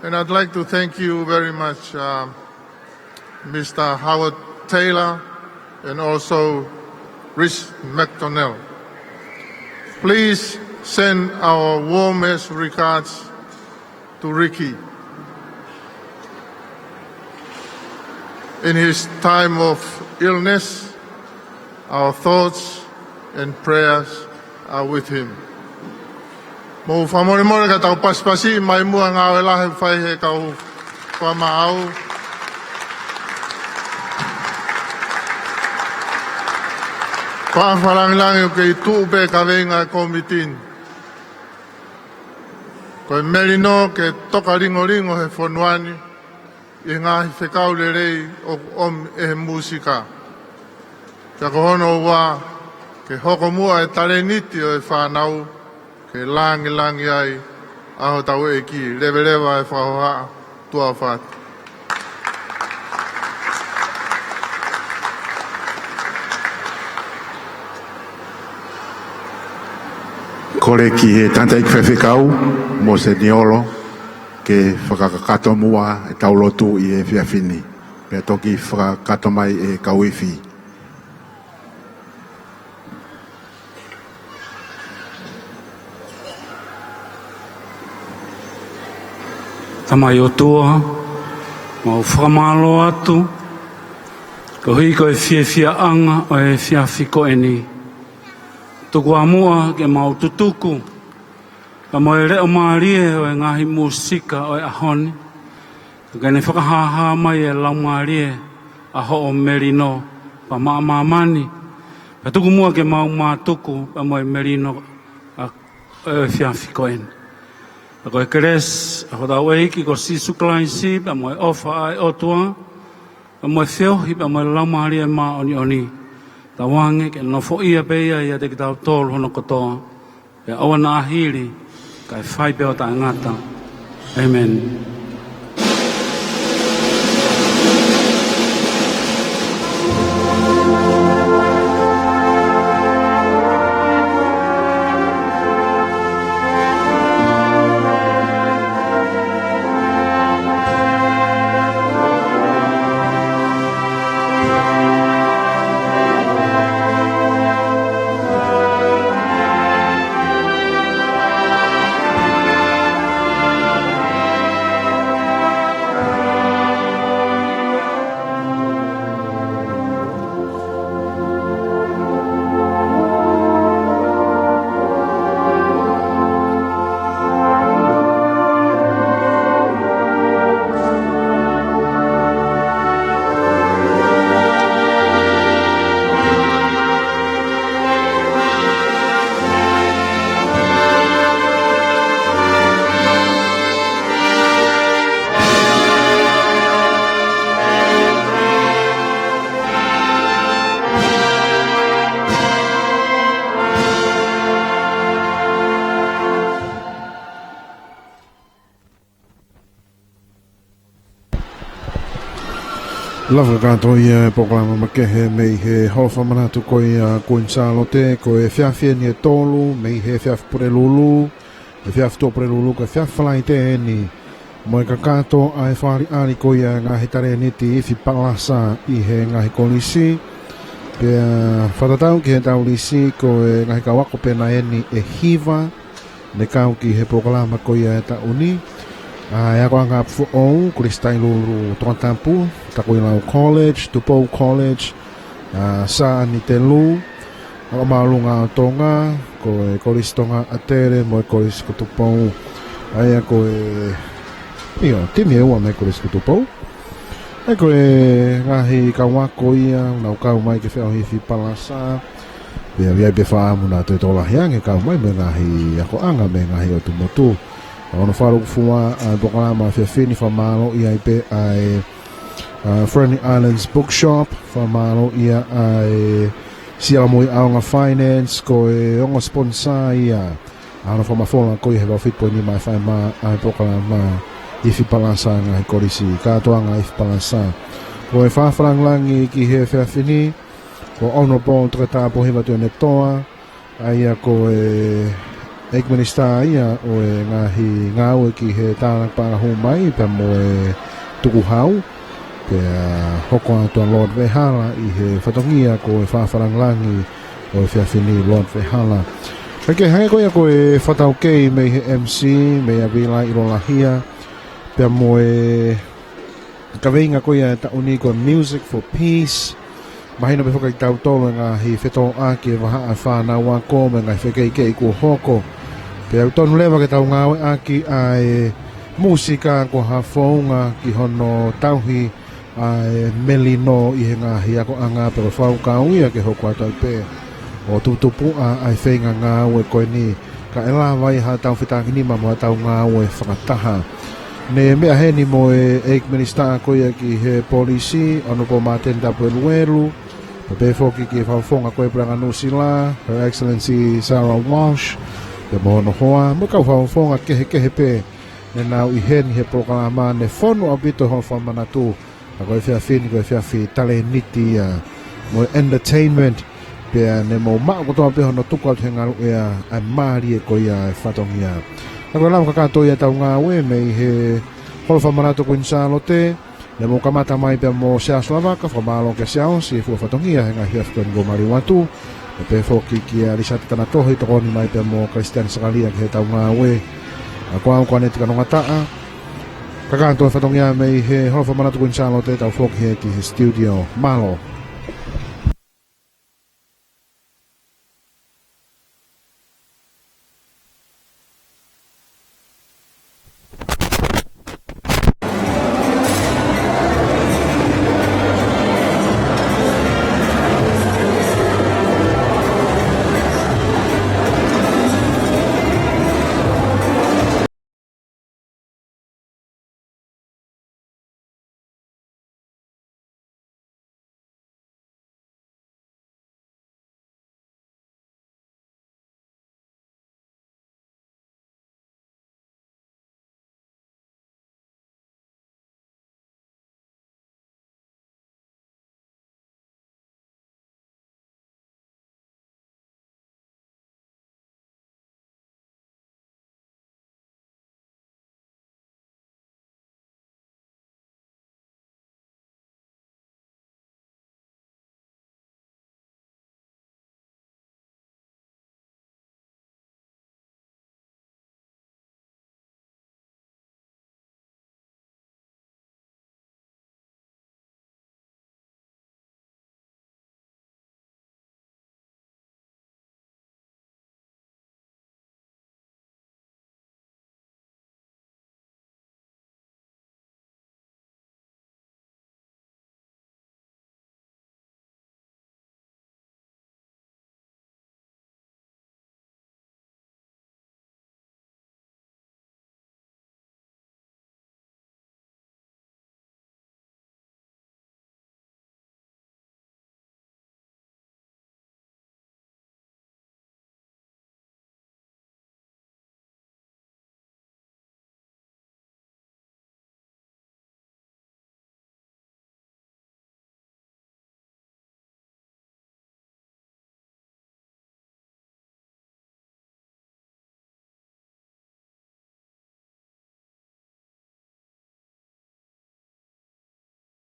And I'd like to thank you very much, um, Mister Howard Taylor and also Rich McDonnell. Please send our warmest regards to Ricky. In his time of illness, our thoughts and prayers are with him. Mou fakamolemole ka tau pasipasi mai muʻa ngāue lahi fai he kau fakamaau. Fakalāngilangi ʻoku kei tuʻu pē kaveinga e kōmiti ni. Ko e melino ke toka lingolingo he fonua ni, ʻi he ngaahi fekau lelei ʻoku ʻomi ʻe he mūsika. Pea ko hono ua, ke hoko muʻa e talēniti ʻo e fānau, ke lāngilangi ai ʻa hotau ʻEiki. Leveleva e fakahohaʻa, tuʻa ʻofa atu. Kole ki he tangataʻeiki faifekau, Mose Niolo, ke fakakakato muʻa ʻetau lotu ʻi he efiafi ni. Pea toki fakakakato mai e kau ifi. Tamai ʻOtua, mau fakamālō atu, koeʻuhi ko e fiefiaʻanga ʻo e efiafi ko eni. Tuku ā muʻa ke mau tutuku, pea mo e leʻo mālie ʻo e ngaahi mūsika ʻo e ʻaho ni, ke ne fakahāhā mai e laumālie ʻa hoʻo melino pea maʻa māmani. Pea tuku muʻa ke mau mātuku pea mo e melino ʻa, ʻo e efiafi ko eni. Pea ko e kelesi ʻa hotau ʻEiki ko Sīsū Kalaisi, pea mo e ʻofa ʻa e ʻOtua, pea mo e feohi, pea mo e Laumālie Māʻoniʻoni, tauange ke nofoʻia pē ia ʻiate kitautolu hono kotoa, pea ʻoua naʻa hili, kae fai pē ʻo taʻengata. ʻĒmeni. Lava kakato ia e polokalama makehe mei he holofa manatu ko ia Kuini Sālote, ko e efiafi eni ʻe tolu mei he efiafi Pulelulu, efiafi Tuʻapulelulu, ko e efiafi Falaite eni. Mo e kakato ʻa e fakaʻaliʻali ko ia e ngaahi talēniti ifi palasa ʻi he ngaahi kolisi. Pea fakatatau ki heʻetau lisi, ko e ngaahi kau ako pē eni ʻe hiva ne kau ki he polokalama ko ia e taʻu ni. ʻA e akoʻanga foʻou, Kolisi Tailulu Tongatapu, Takuilau College, Tupou College, ʻa Saʻani Telu, ʻa Māʻolunga ʻo Tonga, ko e Kolisi Tonga ʻAtele mo e Kolisi ko Tupou. ʻA ia ko e, ʻio, timi ʻe ua mei he Kolisi ko Tupou. ʻA ia ko e ngaahi kau ako ia naʻa nau kau mai ke feʻao he ifi palasa. Pea ʻi ai pē fakaʻamu naʻa toe tokolahi ange kau mai mei he ngaahi akoʻanga mei he ngaahi ʻotu motu. ʻA hono fakalūkufua ʻa e polokalama he efiafi ni, fakamālō ai pē ʻa e, ʻa, Friendly Islands Bookshop, fakamālō ai ʻa e Sialamui ʻAonga Finance, ko e ongo sponsor ia ʻa hono fakamafola ko ia he valu fitu poini nima FM ʻa e polokalama ifi palasa ngaahi kolisi, kātoanga ifi palasa. Ko e fakafakalāngilangi ki he efiafi ni, ko Honourable Toketā Pōhiva Tuʻiʻonetoa, ʻa ia ko e ʻEiki Minisitā ia ʻo e ngaahi ngāue ki he tānaki paʻanga hū mai pea mo e tukuhau, pea hoko atu ʻa Lord Vehala ʻi he fatongia ko e fakafakalāngilangi ʻo e efiafi ni, Lord Vehala. Kae kehe, hangē ko ia ko e fakataukei mei he M C, Meʻa Vila ʻIlolahia, pea mo e kaveinga ko ia e taʻu ni ko e Music for Peace. Mahino pē foki kiate kitautolu e ngaahi fetōʻaki e vahaʻa e fānau ako mo e ngaahi fekeʻikeʻi kuo hoko. Pea ʻoku tonu leva ke tau ngāueʻaki ʻa e mūsika ko ha founga ki hono tauhi ʻa e melino ʻi he ngaahi akoʻanga, pea ko e fakakaukau ia ke hoko atu ai pē ʻo tuputupuʻa ʻa e feinga ngāue ko eni, kae lava ai haʻatau fetākinima mo haʻatau ngāue fakataha. Ne meʻa heni mo e ʻEiki Minisitā ko ia ki he Polisi, Honourable Martin Tapueluelu, pea pehē foki ki he Fakafofonga ko ia e Puleʻanga Nuʻusila, Her Excellency Sarah Walsh, pea mo hono hoa, mo e kau fakafofonga kehekehe pē ne nau ʻi heni he polokalama. Ne fonu ʻaupito e holofa manatu, ʻa ko e efiafi ni ko e efiafi talēniti ia mo e entertainment, pea ne mou maʻu kotoa pē hono tuku atu he ngaluʻea ʻa e mālie ko ia e fatongia. Ka ko e lava kakato ia ʻetau ngāue mei he holofa manatu Kuini Sālote, ne mou kamata mai pea mo Siaosi Lavaka, fakamālō kia Siaosi he fuʻu fatongia he ngaahi efiafi ko eni kuo maliu atu. Pea pehē foki kia Lisa Tanatohi, tokoni mai pea mo Kalisitiane Sakalia ki heʻetau ngāue. ʻA ko au ko Aneti Kanongataʻa. Kakato e fatongia mei he holofa manatu Kuini Sālote, tau foki heni ki he studio. Mālō.